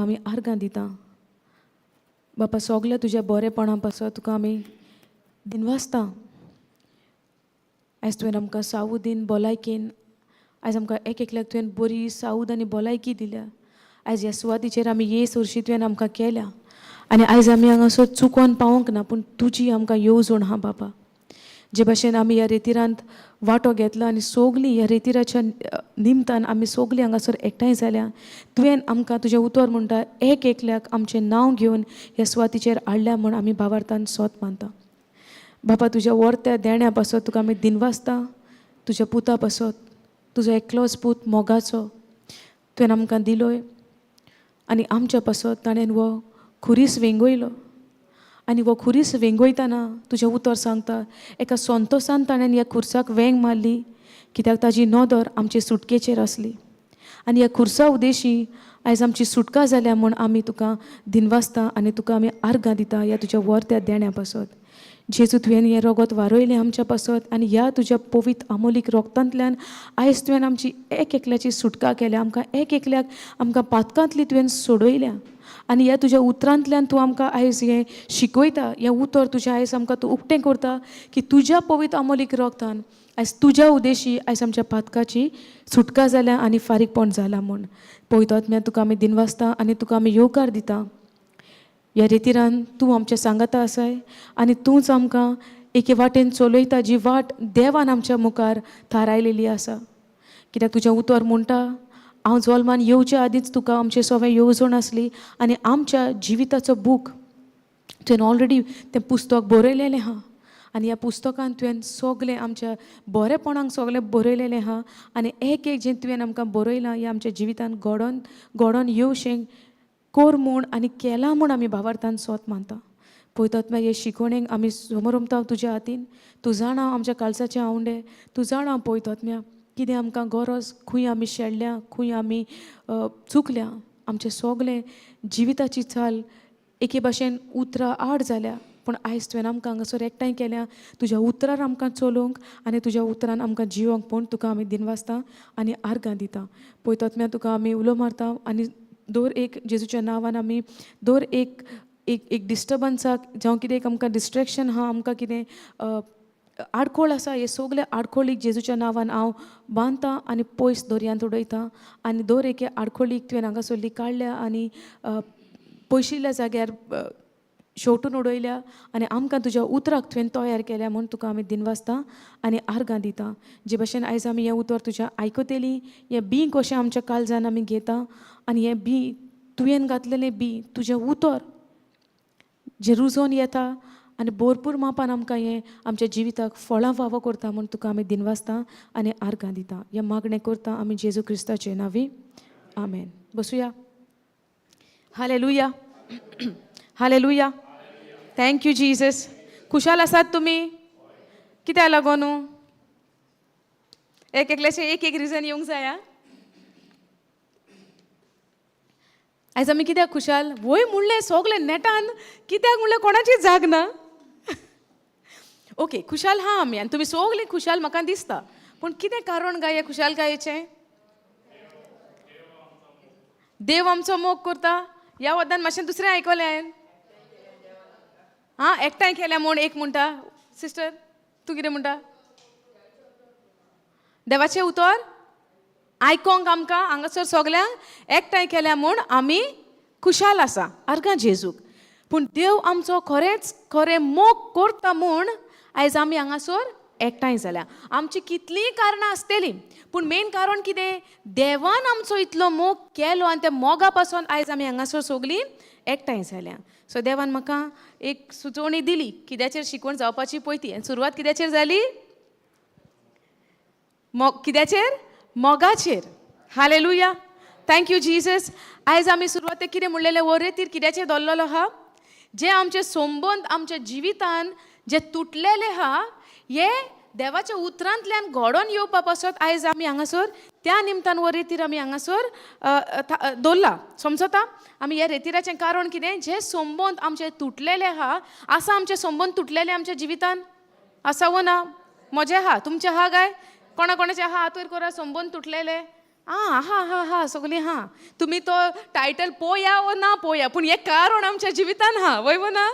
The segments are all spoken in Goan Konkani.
आमी आर्गां दिता. बापा, सोगल्या तुज्या बरेपणा पासत तुका आमी दिनवासता. आयज तुवें आमकां सावूदीन भलायकेन, आयज आमकां एक एकल्याक तुवें बरी सावूद आनी भलायकी दिल्या. आयज ह्या सुवातीचेर आमी ये सरशी तुवें आमकां केल्या आनी आयज आमी हांगासर चुकोन पावोंक ना, पूण तुजी आमकां येवजण आहा बाबा. जे भाशेन आमी ह्या रेतिरांत वांटो घेतला आनी सोगलीं ह्या रेतिराच्या निमतान आमी सोगलीं हांगासर एकठांय जाल्या. तुवें आमकां तुजें उतर म्हणटा एक एकल्याक आमचें नांव घेवन ह्या सुवातीचेर हाडल्या म्हूण आमी भावार्थान सोत मानता. बाबा, तुज्या वर्त्या देण्या पासत तुका आमी दिनवासता. तुज्या पुता पासत, तुजो एकलोच पूत मोगाचो तुवें आमकां दिलोय आनी आमच्या पासत ताणें हो खुरीस वेंगयलो. आनी हो खुरीस वेंगयतना तुजें उतर सांगता एका संतोसान ताणें ह्या खुर्साक वेंग मारली, कित्याक ताजी नदर आमचे सुटकेचेर आसली. आनी ह्या खुर्सा उदेशी आयज आमची सुटका जाल्या म्हूण आमी तुका दिनवासता आनी तुका आमी आर्गां दिता ह्या तुज्या वर्त्या देण्या पासत. जेजू, तुवें हें रगत वारयलें आमच्या पासत आनी ह्या तुज्या पवित्र आमोलीक रोगतांतल्यान आयज तुवें आमची एक एकल्याची सुटका केल्या. आमकां एक एकल्याक आमकां पातकांतली तुवें सोडयल्या आनी ह्या तुज्या उतरांतल्यान तूं आमकां आयज हें शिकयता. हें उतर तुजें आयज आमकां तूं उक्तें करता की तुज्या पवित्र आमोलीक रोगतान आयज तुज्या उदेशी आयज आमच्या पातकाची सुटका जाल्या आनी फारीकपण जाला म्हूण. पवित्र आत्म्या, तुका आमी दिनवासता आनी तुका आमी येवकार दिता. ह्या रेतिरान तूं आमच्या सांगाता आसाय आनी तूंच आमकां एके वाटेन चलयता जी वाट देवान आमच्या मुखार थारायलेली आसा. कित्याक तुजें उतर म्हणटा हांव जल्मान येवच्या आदींच तुका आमचें सगळें येवजण आसली आनी आमच्या जिविताचो बूक तुवें ऑलरेडी तें पुस्तक बरयलेलें आहा आनी ह्या पुस्तकान तुवें सगलें आमच्या बरेपणाक सगलें बरयलेलें आहा आनी एक एक जें तुवें आमकां बरयलां हें आमच्या जिवितान घडोन घडोन येवशें कोर म्हूण आनी केलां म्हूण आमी भावार्थान सोत मानता. पळयतात मागीर हे शिकवणेक आमी समोरमता तुज्या हातीन. तूं जाणा आमच्या कालसाचे आवंडे, तूं जाणा पळयतात कितें आमकां गरज, खंय आमी शेणल्या, खंय आमी चुकल्या. आमचें सगलें जिविताची चाल एके भाशेन उतरां आड जाल्या, पूण आयज तुवें आमकां हांगासर एकठांय केल्या तुज्या उतरार आमकां चलोवंक आनी तुज्या उतरान आमकां जिवोंक पूण तुका आमी दिनवासता आनी आर्गां दिता. पळयतात तुका आमी उलो मारता आनी दर एक जेजूच्या नांवान आमी दर एक एक एक डिस्टर्बन्साक जावं कितें एक आमकां डिस्ट्रेक्शन आहा, आमकां कितें आडखोळ आसा, हे सगळे आडखोळीक जेजूच्या नांवान हांव बांदता आनी पयस दर्यांत उडयता. आनी दर एके आडखोळीक तुवें हांगासरली काडल्या आनी पयशिल्ल्या जाग्यार शेवटून उडयल्या आनी आमकां तुज्या उतराक तुवें तयार केल्या म्हूण तुका आमी दिनवासता आनी आर्गां दिता. जे भाशेन आयज आमी हें उतर तुज्या आयकतली, हें बीं कशें आमच्या काळजान आमी घेता आनी हें बीं तुवें घातलेलें बीं तुजें उतर जें रुजोन येता आनी भरपूर मापान आमकां हें आमच्या जिविताक फळां फावो करता म्हूण तुका आमी दिनवासता आनी आर्गां दिता. हें मागणें करता आमी जेजू क्रिस्ताचे नांवी, आमेन. बसुया. Hallelujah, hallelujah. Thank you Jesus. खुशाल आसात तुमी? कित्याक लागोन न्हू? एक एकल्याचें एक एक रिजन येवंक जाय. आयज आमी कित्याक खुशाल? वय म्हणलें सगलें नेटान कित्याक म्हणलें कोणाची जाग ना. ओके, खुशाल हा आमी आनी तुमी सगलीं खुशाल म्हाका दिसता, पूण कितें कारण काय ह्या खुशालकायेचें? देव आमचो मोग करता ह्या वदान मातशें दुसरें आयकलें हांवें. आं, एकठांय केल्या म्हूण एक म्हणटा. सिस्टर, तूं कितें म्हणटा? देवाचें उतर आयकोंक आमकां हांगासर सगल्यांक एकठांय केल्या म्हूण आमी खुशाल आसा, आर्गां जेजूक. पूण देव आमचो खरेंच खरें मोग करता म्हूण आयज आमी हांगासर एकठांय जाल्या. आमची कितलींय कारणां आसतलीं, पूण मेन कारण कितें? देवान आमचो इतलो मोग केलो आनी त्या मोगा पासून आयज आमी हांगासर सगलीं एकठांय जाल्या. सो देवान म्हाका एक सुचोवणी दिली कित्याचेर शिकवण जावपाची पळय ती. आनी सुरवात कित्याचेर जाली? मोग. कित्याचेर? मोगाचेर. Hallelujah, thank you Jesus. आयज आमी सुरवातेक कितें म्हणलेलें? हो रेतीर कित्याचेर दवरलेलो आहा? जे आमचे संबंद आमच्या जिवितान जे तुटलेले आहा हे देवाच्या उतरांतल्यान घडोवन येवपा पासत आयज आमी हांगासर त्या निमतान हो रेतीर आमी हांगासर दवरला. समजता? आमी ह्या रेतिराचें कारण कितें? जे संबंद आमचे तुटलेले आहा, आसा आमचे संबंद तुटलेले आमच्या जिवितान आसा वो ना? म्हजे आहा, तुमचे आहा काय? कोणा कोणाचे आहा? हात वयर करा. संबंद तुटलेले आं, हा हा हा, सगळीं हा. तुमी तो टायटल पोया वो ना पोया, पूण हें कारण आमच्या जिवितान हा, वय वो ना?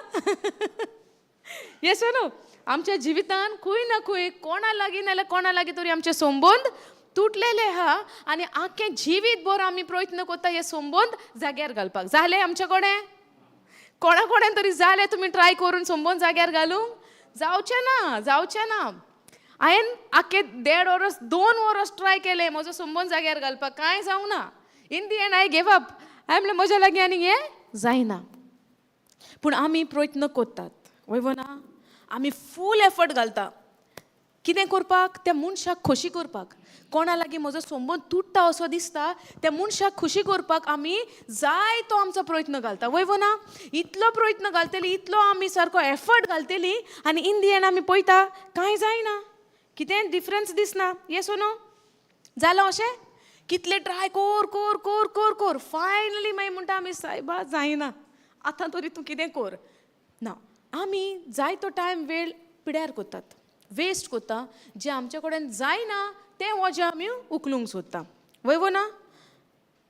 येस नो? आमच्या जिवितान खूंय ना खूंय कोणा लागीं नाल्यार कोणा लागीं तरी आमचे संबंद तुटलेले आहा आनी आख्खें जिवीत भर आमी प्रयत्न करता हे संबंद जाग्यार घालपाक. जालें आमचे कडेन? कोणा कोणान तरी जालें तुमी ट्राय करून संबंद जाग्यार घालूंक? जावचें ना, जावचें ना. हांवें आख्खें देड वरस, 2 वरस ट्राय केलें म्हजो संबंद जाग्यार घालपाक. कांय जावंक ना. In the end I gave up. हांवें म्हणलें, म्हज्या लागीं आनी हें जायना. पूण आमी प्रयत्न करतात, वय वो ना? आमी फूल एफर्ट घालता. कितें करपाक? त्या मनशाक खोशी करपाक. कोणा लागीं म्हजो संबंद तुट्टा असो दिसता, त्या मनशाक खोशी करपाक आमी जाय तो आमचो प्रयत्न घालता, वय वो ना? इतलो प्रयत्न घालतली, इतलो आमी सारको एफर्ट घालतली आनी इन the and आमी पळयता, कांय जायना, कितें डिफरन्स दिसना. येस नो? जालां अशें? कितले ट्राय कोर कोर कोर कोर कोर, फायनली मागीर म्हणटा आमी, सायबा, जायना, आतां तरी तूं कितें कर. ना, आमी जायतो टायम वेळ पिड्यार करतात, वेस्ट करता. जें आमचे कडेन जायना तें वजें आमी उखलूंक सोदता, वय वो ना?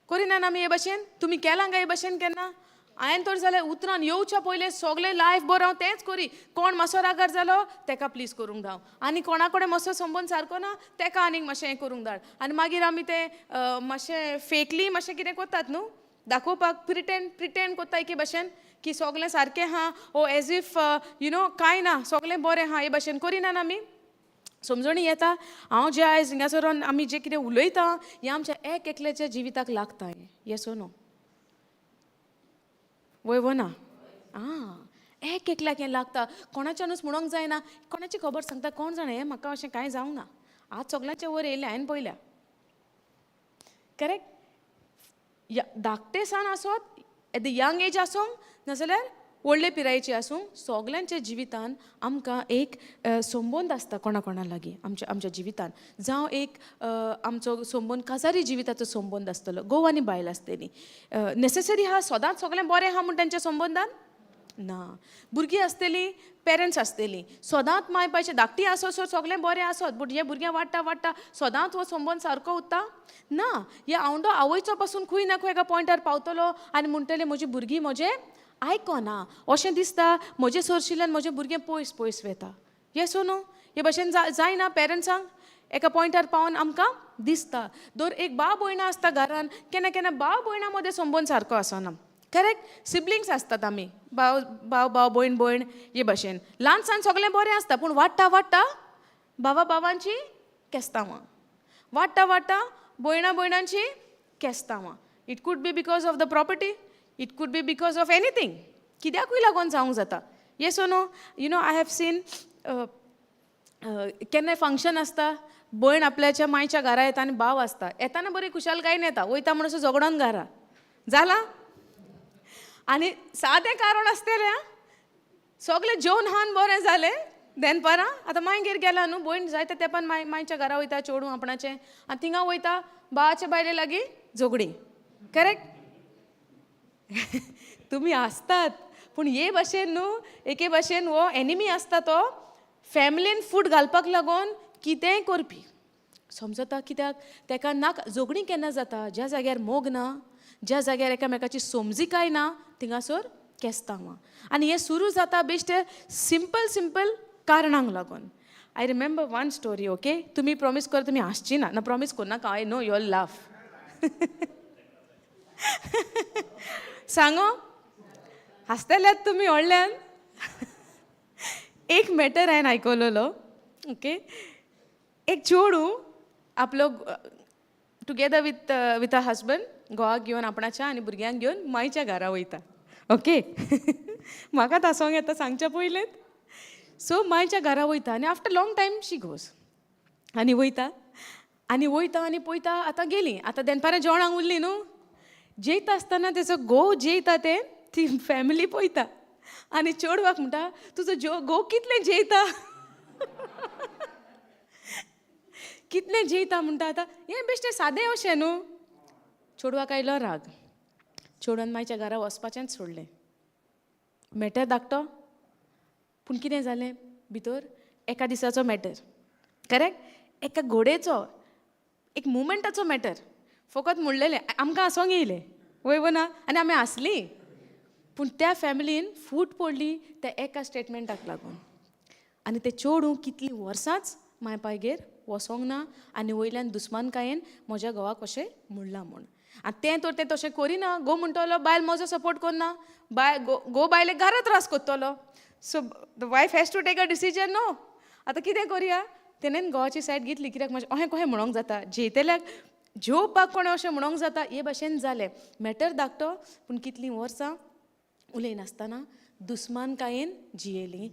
करिना आमी हे भशेन? तुमी केलां काय हे भशेन केन्ना? हांवें तर जाल्यार उतरान येवच्या पयलें सगलें लायफ बरें हांव तेंच करी. कोण मातसो रागार जालो, तेका प्लीज करूंक धांव आनी कोणा कडेन मातसो संबंद सारको ना, तेका आनीक मातशें हें करूंक धाड. आनी मागीर आमी तें मातशें फेकली मातशें कितें करतात न्हू दाखोवपाक, प्रिटेंड करता एके भशेन की सगलें सारकें आहा ओ एज if you know कांय ना, सगलें बरें आहा, हे भशेन करिना आमी? समजणी येता? हांव जे आयज हिंगासर आमी जें कितें उलयता, हें आमच्या एक एकल्याच्या जिविताक लागता हें. येस नो? वय वो ना? आं, एक एकल्याक हें लागता. कोणाच्यानूच म्हणोंक जायना. कोणाची खबर सांगता कोण जाणा, हें म्हाका अशें कांय जावंक ना. आज सगल्यांचे वयर येयलें, हांवें पळयल्या. करेक्ट? धाकटे सान आसत, एट the young age आसूं, नाजाल्यार व्हडले पिरायेचे आसूं, सगल्यांच्या जिवितान आमकां एक संबंद आसता कोणा कोणा लागीं आमच्या आमच्या जिवितान. जावं एक आमचो संबंद काजारी जिविताचो संबंद आसतलो, घोव आनी बायल आसतली. नेसेसरी आहा सदांच सगळें बरें आहा म्हूण तेंच्या संबंदान? ना. भुरगीं आसतलीं, पेरंट्स आसतलीं, सदांच माय बापायचे धाकटी आसोसर सगळें बरें आसत, बट हे भुरगें वाडटा वाडटा सदांच हो संबंद सारको उरता? ना. हे आवंडो आवयचो पासून खंय ना खंय एका पॉयंटार पावतलो आनी म्हणटले, म्हजी भुरगीं म्हजें आयकना अशें दिसता, म्हजे सरशिल्ल्यान म्हजें भुरगें पयस पयस वता. येस नो? हे भशेन जायना पेरंट्सांक? एका पॉयंटार पावन आमकां दिसता. दर एक भाव भयणां आसता घरान, केन्ना केन्ना भाव भयणां मदें संबंद सारको आसना. करेक्ट? सिबलिंग्स आसतात आमी, भाव भाव भाव, भयण भयण, हे भशेन ल्हान सान सगळें बरें आसता, पूण वाडटा वाडटा भावा भावांची केस्तांवां, वाडटा वाडटा भयणां भयणांची केस्तांवां. It could be because of the property, it could be because of anything. कित्याकूय लागून जावंक जाता. Yes no? I have seen, केन्नाय फंक्शन आसता, भयण आपल्याच्या मायच्या घरा येता आनी भाव आसता. येताना बरी खुशालकायेन येता, वयता म्हणसर झगडोन घरा. जाला? आनी सादें कारण आसतलें आं. सगळें जेवन खावन बरें जालें दनपारां, आतां मायगेर गेला न्हू भयण, जायते तेंपान मायच्या घरा वयता चेडूं आपणाचें आनी थिंगा वयता, भावाच्या बायले लागीं झगडीं. करेक्ट? तुमी आसतात, पूण हे भशेन न्हू, एके भशेन हो एनिमी आसता तो फॅमिलीन फूट घालपाक लागून कितेंय करपी. समजता? कित्याक तेका नाका. झगडीं केन्ना जाता? ज्या जाग्यार मोग ना, ज्या जाग्यार एकामेकाची समजिकाय ना, थिंगासर केस्तांवां. आनी हें सुरू जाता बेश्टे सिंपल सिंपल कारणांक लागून. I remember one story, okay? तुमी प्रॉमीस कर, तुमी हांसची ना. ना, प्रॉमीस करनाका. I know you'll laugh. सांगो? हांसतल्यात तुमी व्हडल्यान. एक मॅटर हांवें आयकलोलो, ओके. एक चेडूं आपलो together with a husband, घोवाक घेवन आपणाच्या आनी भुरग्यांक घेवन मायच्या घरा वयता, ओके. म्हाका हांसोंक येता सांगच्या पयलेंत. सो मायच्या घरा वयता आनी after long time she goes आनी वयता आनी वयता आनी पळयता, आतां गेलीं, आतां दनपारां जेवणाक उरलीं न्हू. जेयता आसतना तेचो घोव जेयता तें ती फॅमिली पळयता आनी चेडवाक म्हणटा, तुजो घोव कितलें जेयता, कितलें जेयता म्हणटा. आतां हें बेश्टें सादें अशें न्हू. चेडवाक आयलो राग. चेडवान मायच्या घरा वचपाचेंच सोडलें. मॅटर धाकटो, पूण कितें जालें भितर? एका दिसाचो मॅटर, करेक्ट? एका घोडेचो, एक मुमेंटाचो मॅटर. फकत म्हणलेलें आमकां हांसोंक येयलें, वय वो ना? आनी आमी हांसलीं, पूण त्या फॅमिलीन फूट पडली त्या एका स्टेटमेंटाक लागून. आनी तें चेडूं कितलीं वर्सांच माय पायगेर वोसोंक ना आनी वयल्यान दुस्मानकायेन म्हज्या घोवाक अशें म्हणलां म्हूण. आनी तें तर तें तशें करिना. घोव म्हणटलो बायल म्हजो सपोर्ट करना, बाय घोव बायलेक घरा त्रास करतलो. So the wife has to take a decision, no? आतां कितें करया? तेणेन घोवाची सायड घेतली, कित्याक मातशें अहें कहें म्हणोंक जाता, जेयतल्याक जेवपाक कोणें अशें म्हणोंक जाता हे भाशेन जालें. मॅटर धाकटो, पूण कितलीं वर्सां उलयनासतना दुस्मानकायेन जियेलीं.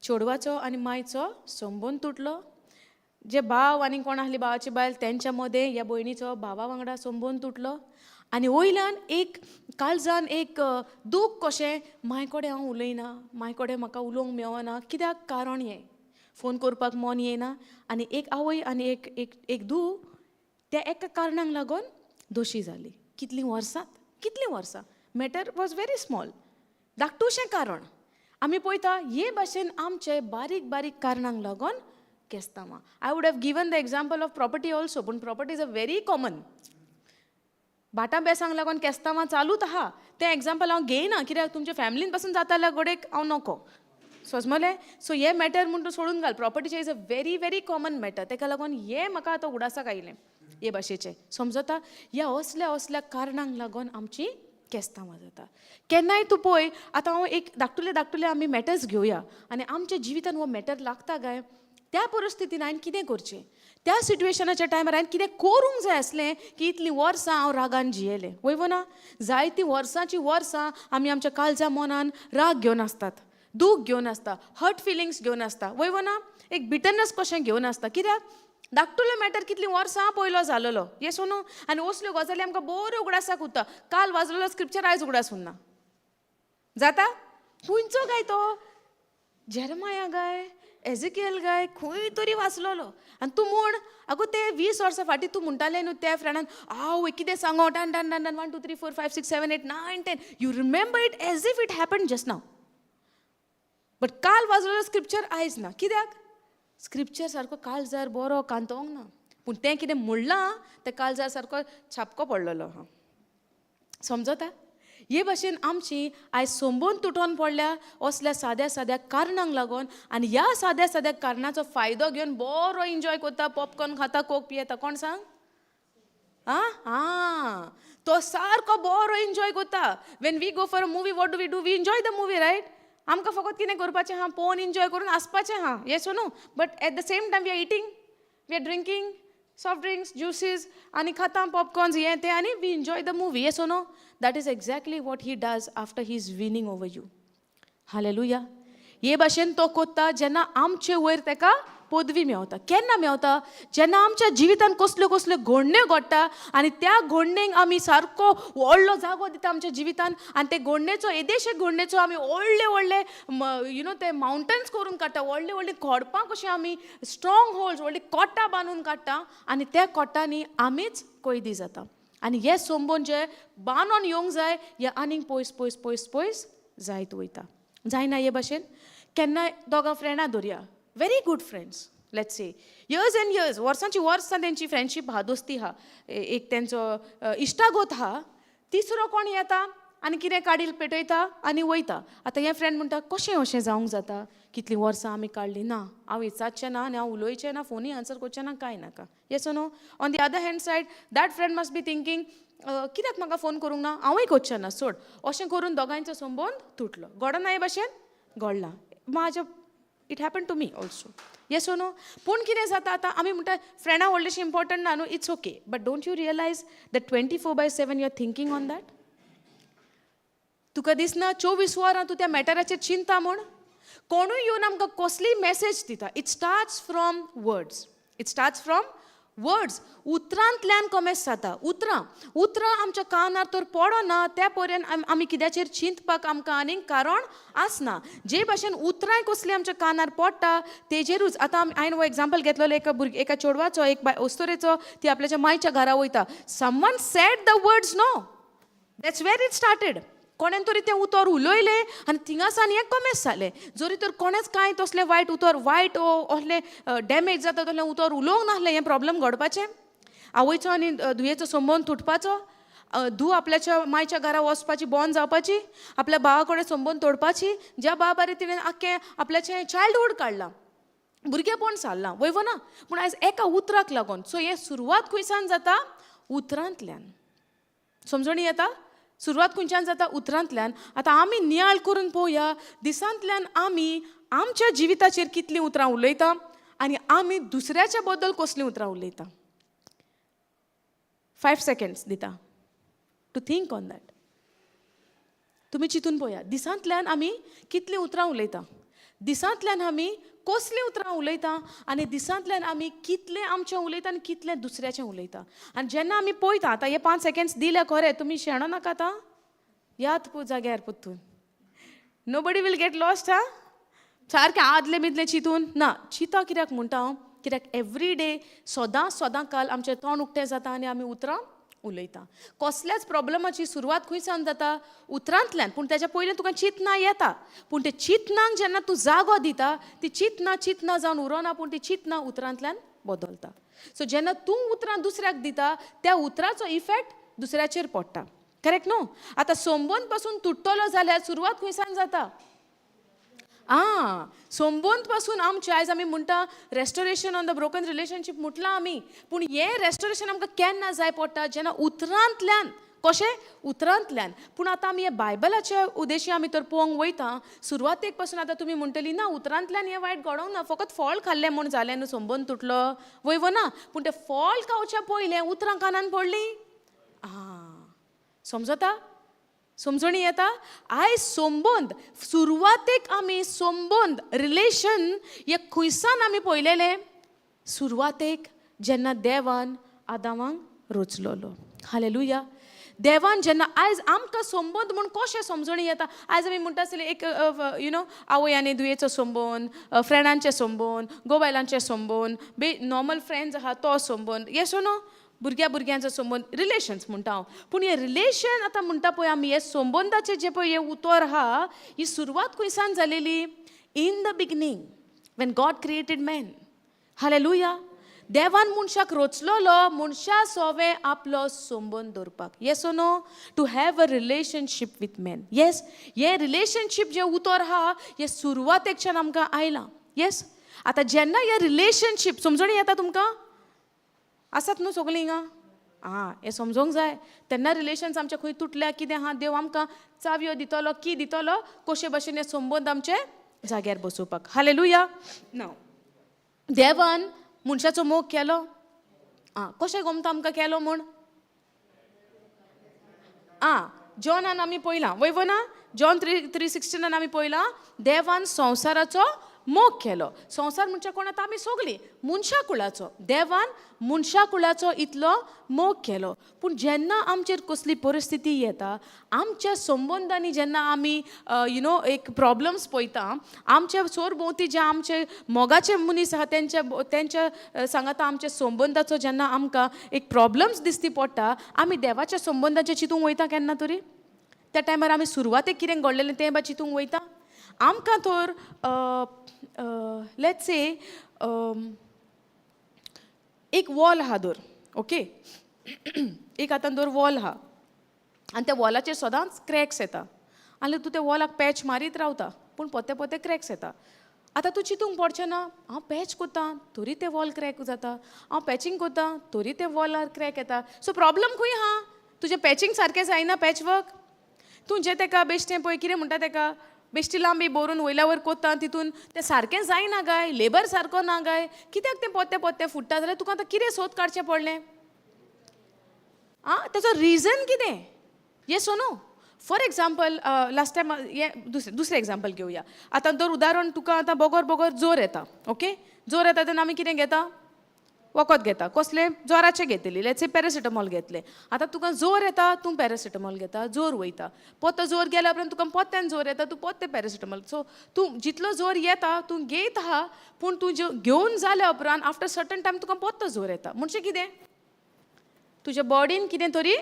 चेडवाचो आनी मायचो संबंद तुटलो. जे भाव आनी कोण आहली भावाची बायल तेंच्या मदें ह्या भयणीचो भावा वांगडा संबंद तुटलो. आनी वयल्यान एक काळजान एक दूख कशें, माय कडेन हांव उलयना, माय कडेन म्हाका उलोवंक मेवना, कित्याक कारण हें, फोन करपाक मन येयना. आनी एक आवय आनी एक धूव त्या एका कारणाक लागून दोशी जाली. कितलीं वर्सां, कितलीं वर्सां. Matter was very small, धाकटुशें कारण. आमी पळयता हे भाशेन आमचे बारीक बारीक कारणांक लागून केस्तांवां. I would have given the example of property also, पूण property is a very common. भाटां बेसांक लागून केस्तांवां चालूच आहा. तें एग्जाम्पल हांव घेयना, कित्याक तुमच्या फॅमिलीन पासून जाता जाल्यार घडयेक हांव नको समजलें. सो हे मॅटर म्हूण तूं सोडून घाल. प्रॉपर्टीचें is a very very common matter. तेका लागून हें म्हाका आतां उगडासाक आयलें हे भाशेचें. समजता? ह्या असल्या असल्या कारणांक लागून आमची केस्तांवां जाता. केन्नाय तूं पळय, आतां हांव एक धाकटुले धाकटुले आमी मॅटर्स घेवया आनी आमच्या जिवितान हो मॅटर लागता काय, त्या परिस्थितीन हांवें कितें करचें, त्या सिट्युएशनाच्या टायमार हांवें कितें करूंक जाय आसलें की इतलीं वर्सां हांव रागान जियेलें, वय वो ना? जायतीं वर्सांचीं वर्सां आमी आमच्या काळजा मनान राग घेवन आसतात, दूख घेवन आसता, हर्ट फिलिंग्स घेवन आसता, वय वो ना? एक बिटरनस कशें घेवन आसता, कित्याक धाकटुलो मॅटर कितलीं वर्सां पयलो जालोलो, येस न्हू? आनी असल्यो गजाली आमकां बऱ्यो उगडासाक उरता. काल वाजलेलो स्क्रिप्चर आयज उगडास उरना जाता. खंयचो काय तो, जेरमाया काय एजिकेल काय, खंय तरी वाचलोलो. आनी तूं म्हूण आगो ते 20 वर्सां फाटीं तूं म्हणटालें न्हू त्या फ्रेंडान, आवय कितें सांगो, done done done done, 1 2 3 4 5 6 7 8 9 10, you remember it as if it happen just now. But काल वाजलेलो स्क्रिप्चर आयज ना, कित्याक स्क्रिप्चर सारको काळजार बरो कांतोंक ना, पूण तें कितें म्हणलां तें काळजार सारको छापको पडलेलो आहा. समजता? हे भाशेन आमची आयज संबंद तुटोन पडल्या असल्या साद्या साद्या कारणांक लागून. आनी ह्या साद्या साद्या कारणाचो फायदो घेवन बरो एन्जॉय करता, पॉपकॉर्न खाता, कोक पियेता. कोण सांग? आं आं, तो सारको बरो एन्जॉय करता. When we go for a movie, what do we do? We enjoy the movie, right? आमकां फकत कितें करपाचें आहा, पळोवन एन्जॉय करून आसपाचें आहा, येस न्हू? But at the same time we are eating, we are drinking soft drinks, juices आनी खाता पॉपकॉर्न्स हें तें आनी we enjoy the movie, yes no? That is exactly what he does after he is winning over you. Hallelujah. हे भाशेन तो कोत्ता जेन्ना आमचे वयर तेका पदवी मेवता. केन्ना मेवता? जेन्ना आमच्या जिवितान कसल्यो कसल्यो घडण्यो घडटा आनी त्या घडणेक आमी सारको व्हडलो जागो दिता आमच्या जिवितान. आनी ते घडणेचो, येदेशे घडणेचो आमी व्हडले व्हडले you know ते मावंटन्स करून काडटा, व्हडले व्हडले खोडपां कशें आमी स्ट्रॉंग होल्ड्स, व्हडली कोटां बांदून काडटा आनी त्या कोटांनी आमीच कैदी जाता. आनी हे संबंद जे बांदून येवंक जाय हे आनीक पयस पयस पयस पयस जायत वयता. जायना हे भाशेन? केन्नाय दोगां फ्रेंडां धरया, very good friends, let's say years and years, वर्सांची वर्सां तेंची फ्रेंडशीप आहा, दोस्ती आहा, एक तेंचो इश्टागत आहा. तिसरो कोण येता आनी कितें काडील पेटयता आनी वयता. आतां हे फ्रेंड म्हणटा, कशें अशें जावंक जाता, कितलीं वर्सां आमी काडलीं ना, हांव विचारचें ना आनी हांव उलोवचें ना, फोनूय आन्सर करचें ना, कांय नाका, yes no? On the other hand side, that friend must be thinking, कित्याक म्हाका फोन करूंक ना, हांवूय करचें ना, सोड. अशें करून दोगांयचो संबंद तुटलो. घडना हे भाशेन? घडला म्हाज्या. It happen to me also, yes no? पूण कितें जाता, आतां आमी म्हणटा फ्रेंडां व्हडलेशें इम्पॉर्टंट ना न्हू, it's okay. But don't you realize that 24/7 you are thinking on that? तुका दिसना 24 वरां तूं त्या मॅटराचेर चिंता म्हूण? कोणूय येवन आमकां कसलीय मॅसेज दिता, it starts from words, it starts from words. उतरांतल्यान कोमेस जाता. उतरां, उतरां आमच्या कानार तर पडना त्या पर्यंत आमी कित्याचेर चिंतपाक आमकां आनीक कारण आसना. जे भाशेन उतरांय कसलीं आमच्या कानार पडटा तेजेरूच आतां आमी, हांवें हो एग्जाम्पल घेतलेलो एका भुरगे, एका चेडवाचो, एक बाय अस्तुरेचो, ती आपल्याच्या मायच्या घरा वयता. Someone said the words, no? That's where it started. कोणेन तरी तें उतर उलयलें आनी थिंगासान हें कोमेस जालें. जरी तर कोणेच कांय तसलें वायट उतर, वायट असलें डॅमेज जाता तसलें उतर उलोवंक नासलें, हें प्रॉब्लम घडपाचें. आवयचो आनी धुयेचो संबंद तुटपाचो, धूव आपल्याच्या मायच्या घरा वचपाची, बॉन जावपाची, आपल्या भावा कडेन संबंद तोडपाची, ज्या भावा बारे तिणें आख्खें आपल्याचें चायल्डहूड काडलां, भुरगेपण सारलां, वय वो ना? पूण आयज एका उतराक लागून. सो हें सुरवात खंयसान जाता? उतरांतल्यान. समजणी येता? सुरवात खंयच्यान जाता? उतरांतल्यान. आतां आमी नियाळ करून पळोवया, दिसांतल्यान आमी आमच्या जिविताचेर कितलीं उतरां उलयता आनी आमी दुसऱ्याच्या बद्दल कसलीं उतरां उलयता. 5 सेकेंड्स दिता टू थिंक ऑन that. तुमी चिंतून पळया, दिसांतल्यान आमी कितलीं उतरां उलयता, दिसांतल्यान आमी कसलीं उतरां उलयता आनी दिसांतल्यान आमी कितलें आमचें उलयता आनी कितलें दुसऱ्याचें उलयता. आनी जेन्ना आमी पळयता, आतां हे 5 सेकेंड्स दिल्या खरें, तुमी शेणो नाका आतां, याद पू जाग्यार परतून. Nobody will get lost. हा, सारकें आदलें बिदलें चिंतून ना. चिंता कित्याक म्हणटा हांव? कित्याक एवरी डे, सदां सदां काल आमचें तोंड उक्तें जाता आनी आमी उतरां उलयता. कसल्याच प्रॉब्लमाची सुरवात खंयसान जाता? उतरांतल्यान. पूण तेज्या पयलीं तुका चिंतना येता, पूण ते चिंतनाक जेन्ना तूं जागो दिता, ती चिंतना चिंतना जावन उरोना, पूण ती चिंतना उतरांतल्यान बदलता. सो जेन्ना तूं उतरां दुसऱ्याक दिता, त्या उतराचो इफेक्ट दुसऱ्याचेर पडटा, करेक्ट न्हू? आतां संबंद पासून तुट्टलो जाल्यार सुरवात खंयसान जाता? आं, संबंद पासून आमचे. आयज आमी म्हणटा restoration on the broken relationship म्हटलां आमी, पूण हें रेस्टोरेशन आमकां केन्ना जाय पडटा? जेन्ना उतरांतल्यान. कशें? उतरांतल्यान. पूण आतां आमी हे बायबलाच्या उद्देशी आमी तर पळोवंक वयता सुरवातेक पासून. आतां तुमी म्हणटली, ना, उतरांतल्यान हें वायट घडोवंक ना, फकत फळ खाल्लें म्हूण जालें न्हू, संबंद तुटलो, वय वो ना? पूण तें फळ खावच्या पयलें उतरां कानान पडलीं. आं, समजता? समजणी येता? आयज संबंद सुरवातेक आमी संबंद, रिलेशन हे खंयसान आमी पळयलेलें? सुरवातेक जेन्ना देवान आदामाक रचलोलो. हालेलुया. देवान जेन्ना, आयज आमकां संबंद म्हूण कशें समजणी येता? आयज आमी म्हणटा आसले एक you know आवय आनी धुयेचो संबंद, फ्रेंडांचे संबंद, घोव-बायलांचे संबंद, बे नॉर्मल फ्रेंड्स आहा तो संबंद, येस नो? भुरग्या भुरग्यांचो संबंद, रिलेशन्स म्हणटा हांव. पूण हे रिलेशन आतां म्हणटा पळय आमी, हे संबंदाचें जें पळय हें उतर आहा, ही सुरवात खंयसान जालेली? In the beginning when God created man. Hallelujah. देवान मनशाक रचलोलो मनशा सोवे आपलो संबंद दवरपाक, yes no? To have a relationship with man, yes. हें रिलेशनशीप जें उतर आहा, हें सुरवातेकच्यान आमकां आयलां, येस. आतां जेन्ना हें रिलेशनशीप, समजणी येता तुमकां? आसात न्हू सगळीं हिंगा? आं, हें समजोंक जाय. तेन्ना रिलेशन्स आमचे खंय तुटल्या, कितें आहा, देव आमकां चावयो दितलो, की दितलो कशे भशेन हे संबंद आमचे जाग्यार बसोवपाक. हालेलुया. नाव देवान मनशाचो मोग केलो. आं, कशें गमता आमकां केलो म्हूण? आं, जॉनान आमी पळयलां, वय वो ना? जॉन 3:3 16नान आमी पळयलां, देवान संवसाराचो मोग केलो. संवसार म्हणजे कोण आतां? आमी सगळीं, मनशा कुळाचो. देवान मनशा कुळाचो इतलो मोग केलो. पूण जेन्ना आमचेर कसली परिस्थिती येता, आमच्या संबंदांनी जेन्ना आमी you know एक प्रॉब्लम्स पळयता, आमच्या सरभोंवती जे आमचे मोगाचे मनीस आहा, तेंच्या तेंच्या सांगाता आमच्या संबंदाचो जेन्ना आमकां एक प्रॉब्लम्स दिसती पडटा, आमी देवाच्या संबंदाचें चिंतूंक वयता केन्ना तरी? त्या टायमार आमी सुरवातेक कितें घडलेलें तें बा चिंतूंक वयता? आमकां तर, let's say, एक वॉल आहा धर, ओके, एक आतां धर वॉल आहा आनी त्या वॉलाचेर सदांच क्रॅक्स येता आनी तूं त्या वॉलाक पॅच मारीत रावता, पूण पोते पोते क्रॅक्स येता. आतां तूं चिंतूंक पडचें ना, हांव पॅच कोत्ता तरी तें वॉल क्रॅक जाता, हांव पॅचींग कोत्ता तरी तें वॉलार क्रॅक येता. सो प्रॉब्लम खंय आहा? तुजें पॅचींग सारकें जायना, पॅच वर्क. तूं जें तेका बेश्टें पळय, कितें म्हणटा तेका, बेश्टी लांबी भरून वयल्या वयर कोत्ता, तितून तें सारकें जायना गाय, लेबर सारको ना गाय, कित्याक तें पोत्ते पोत्ते फुट्टा? जाल्यार तुका आतां कितें सोद काडचें पडलें? आं, तेजो रिजन कितें? Yes, no? For example, last time हें दुसरें दुसरें एग्जाम्पल घेवया. आतां धर उदाहरण, तुका आतां बोगोर बोगोर जोर येता, ओके? जोर येता तेन्ना आमी कितें घेता? वखद घेता. कसलें? जोराचें घेतली, let's say paracetamol घेतलें. आतां तुका जोर येता, तूं पॅरासिटामॉल घेता, जोर वयता. पोत्तो जोर गेल्या उपरांत तुका पोत्त्यान जोर येता, तूं पोत्तें पॅरासिटामॉल. सो तूं जितलो जोर येता तूं घेयत आहा, पूण तूं ज्यो घेवन जाल्या उपरांत आफ्टर सर्टन टायम तुका पोत्तो जोर येता. म्हणजे कितें? तुज्या बॉडीन कितें तरी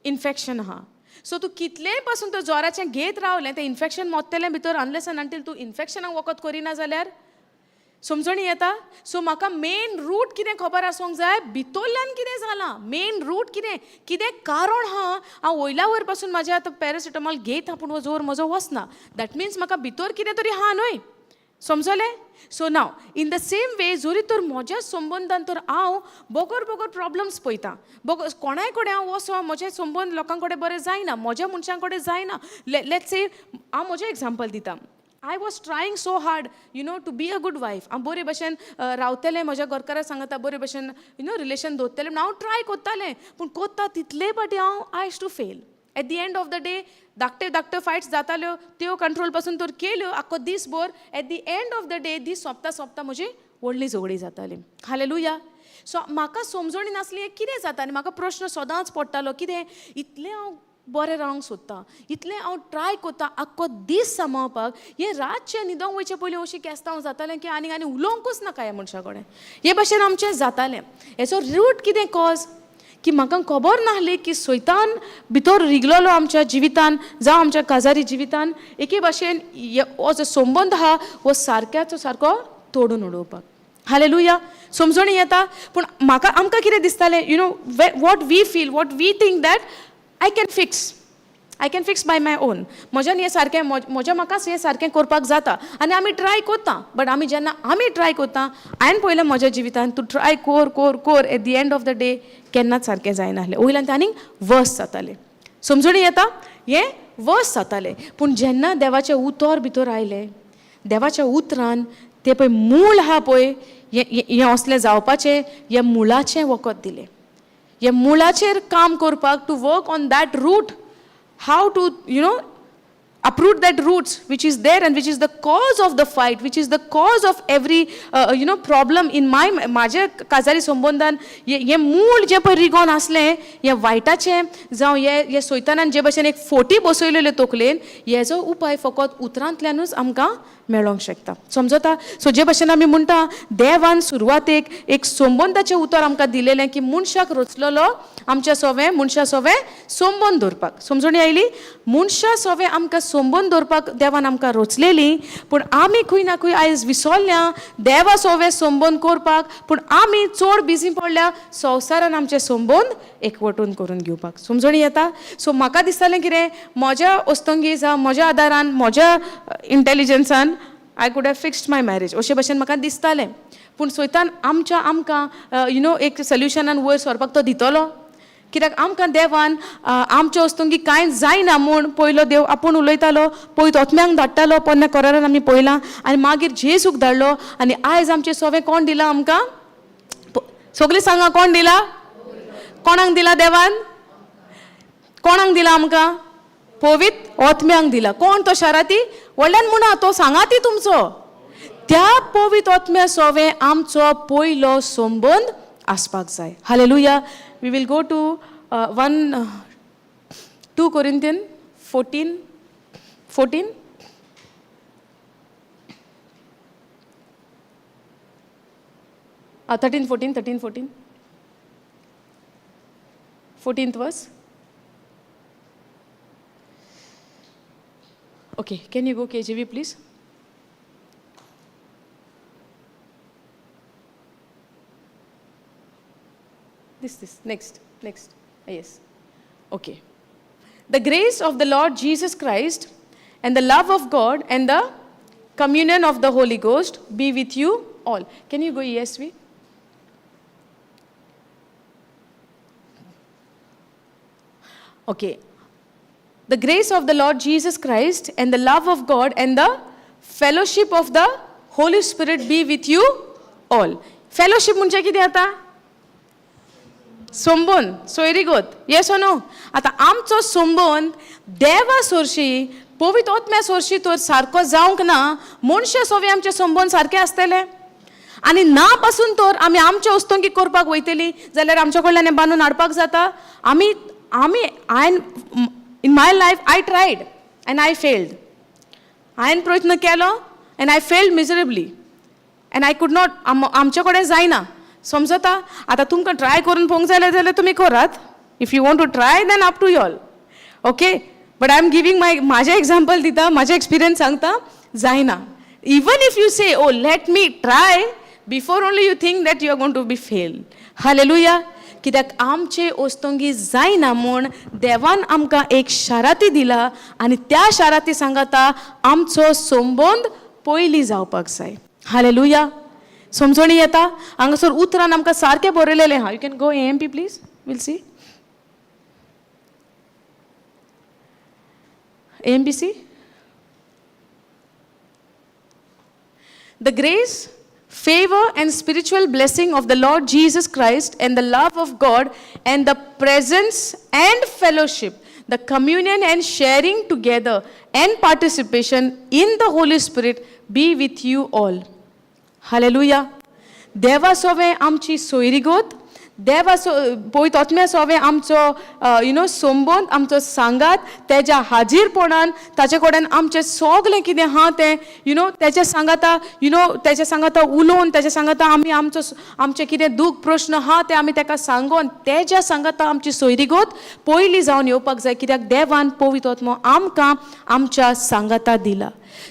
इन्फेक्शन आहा. सो तूं कितलेंय पासून तो जोराचें घेत रावलें, तें इन्फेक्शन मोत्तलें भितर, अनलेस आनी अंटील तूं इन्फेक्शनाक वखद करिना जाल्यार. समजणी येता? सो म्हाका मेन रूट कितें खबर आसूंक जाय, भितरल्यान कितें जालां, मेन रूट कितें, कितें कारण आहा. हांव वयल्या वयर पासून म्हाजें आतां पॅरासिटामॉल घेता पूण हो जोर म्हजो वचना, that means म्हाका भितर कितें तरी आहा न्हय, समजलें? So now in the same way जरी तर म्हज्या संबंदान तर हांव बगर बगर प्रॉब्लम्स पळयता, बगर कोणाय कडेन हांव वचो, म्हजें संबंद लोकां कडेन बरें जायना, म्हज्या मनशां कडेन जायना. Let's say हांव म्हजें एग्जाम्पल दिता. I was trying so hard to be a good wife. हांव बरे भशेन रावतलें, म्हज्या घरकारा सांगता बरे भशेन रिलेशन दवरतलें म्हणून हांव ट्राय करतालें, पूण करता तितले फाटी हांव I used to fail. At the end of the day धाकटे धाकट्यो फायट्स जाताल्यो, त्यो कंट्रोल पासून तर केल्यो आख्खो दीसभर. At the end of the day दीस सोंपता सोंपता म्हजी व्हडली झगडी जाताली. हालेलुया. सो म्हाका समजणी नासली हें कितें जाता आनी म्हाका प्रश्न सदांच पडटालो, कितें इतलें हांव बरें रावंक सोदता, इतलें हांव ट्राय करता आख्खो दीस सांबाळपाक, हें रातचें न्हिदोंक वयचे पयलीं अशें केस्तांव जातालें की आनीक आनी उलोवंकूच नाका ह्या मनशा कडेन. हे भशेन आमचें जातालें. हेचो रूट कितें कॉज की म्हाका खबर नासली की सैतान भितर रिगलेलो आमच्या जिवितान, जावं आमच्या काजारी जिवितान एके भाशेन हो जो संबंद आहा हो सारक्याचो सारको तोडून उडोवपाक. हालेलुया. समजणी येता? पूण म्हाका आमकां कितें दिसतालें, what we feel, what we think that I can fix, I can fix by my own. म्हज्यान हें सारकें, म्हज्या म्हाकाच हें सारकें करपाक जाता आनी आमी ट्राय करता. बट आमी जेन्ना आमी ट्राय करता, हांवें पळयलें म्हज्या जिवितान, तूं ट्राय कर कर कर, at the end of the day केन्नाच सारकें जायनासलें, वयल्यान तें आनीक वर्स जातालें. समजणी येता? हें वर्स जातालें. पूण जेन्ना देवाचें उतर भितर आयलें, देवाच्या उतरान तें पळय मूळ आहा पळय, हें असलें जावपाचें, हें मुळाचें वखद दिलें. हे मुळाचेर काम करपाक, to work on that root, how to uproot that roots which is there and which is the cause of the fight, which is the cause of every problem in my म्हाज्या काजारी संबंदान हें मूळ जें पळय रिगोन आसलें हें वायटाचें, जावं हे सैतानान जे भशेन एक फोटी बसयलेले तकलेन, हेजो उपाय फकत उतरांतल्यानूच आमकां मेळोंक शकता. समजता? सो जे भशेन आमी म्हणटा, देवान सुरवातेक एक संबंदाचें उतर आमकां दिलेलें की मनशाक रचलेलो आमच्या सोवें, मनशा सोवें संबंद दवरपाक. समजणी आयली? मनशा सोवें आमकां संबंद दवरपाक देवान आमकां रचलेली, पूण आमी खंय ना खंय आयज विसरल्या देवा सोवें संबंद करपाक. पूण आमी चड बिजी पडल्या संवसारान आमचे संबंद एकवटून करून घेवपाक. समजणी येता? सो म्हाका दिसतालें कितें, म्हज्या वस्तंगी जावं म्हज्या आदारान, म्हज्या इंटेलिजन्सान I could have fixed my marriage अशे भशेन म्हाका दिसतालें. पूण सैतान आमच्या आमकां एक सोल्युशनान वयर सरपाक तो दितलो, कित्याक आमकां देवान आमच्या वस्तुंकी कांय जायना म्हूण पयलो देव आपूण उलयतालो, पयत ओतम्यांक धाडटालो, पोन्न्या करारान आमी पळयलां, आनी मागीर जेजूक धाडलो. आनी आयज आमचें सोवें कोण दिलां आमकां? सगळीं सांगा, कोण दिला? कोणाक दिला देवान? कोणाक दिला आमकां? पवित ओतम्यांक दिला. कोण तो शाराती? व्हडल्यान म्हणा, तो सांगाती तुमचो. त्या पवित ओतम्या सोवें आमचो पयलो संबंद आसपाक जाय. Hallelujah. We will go to 1-2 Corinthian 14:14. 13 14, 13 14, 14th verse. Okay, can you go KJV, please? This, next, next. Yes. Okay. The grace of the Lord Jesus Christ and the love of God and the communion of the Holy Ghost be with you all. Can you go ESV? Okay. The grace of the Lord Jesus Christ and the love of God and the fellowship of the Holy Spirit be with you all. Fellowship म्हणजे कितें आतां? संबंद, सोयरीगत. Yes no? आतां आमचो संबंद देवा सोरशी, पवित्र आत्म्या सोरशी तर सारको जावंक ना, मनशा सोवे आमचे संबंद सारके आसतले? आनी ना पासून तर आमी आमचे वस्तुंकी करपाक वयतली जाल्यार आमच्या कडल्यान हें बांदून हाडपाक जाता? आमी हांवें in my life I tried and I failed. हांवें प्रयत्न केलो and I failed miserably and I could not. आमचे कडेन जायना. समजता? आतां तुमकां ट्राय करून पळोवंक जाय जाल्यार तुमी करात. If you want to try, then up to y'all, okay? But I am giving my म्हाजें एग्जाम्पल दिता, म्हाजें एक्सपिरियन्स सांगता, जायना. Even if you say, oh, let me try, before only you think that you are going to be fail. Hallelujah. कित्याक आमचे ओस्तोंगी जायना म्हूण देवान आमकां एक शाराती दिला आनी त्या शाराती सांगाता आमचो संबंद पयलीं जावपाक जाय. हालेलुया. समजणी येता? हांगासर उतरान आमकां सारकें बरयलेलें आहा. You can go AMP please, we'll see AMPC. The grace, favor, and spiritual blessing of the Lord Jesus Christ, and the love of God, and the presence and fellowship, the communion and sharing together, and participation in the Holy Spirit be with you all. Hallelujah. देवा सोवे आमची सोयरीगत, देवा सो पवित्र आत्म्या सोवे आमचो you know संबंद, आमचो सांगात, तेज्या हाजीरपणान ताचे कडेन आमचें सगलें कितें आहा तें you know तेज्या सांगाता, you know तेज्या सांगाता उलोवन, तेज्या सांगाता आमी आमचो आमचें कितें दूख प्रश्न आहा तें आमी तेका सांगोन तेज्या सांगाता आमची सोयरीगत पयलीं जावन येवपाक जाय. कित्याक देवान पवित्र आत्मो आमकां आमच्या सांगाता दिला.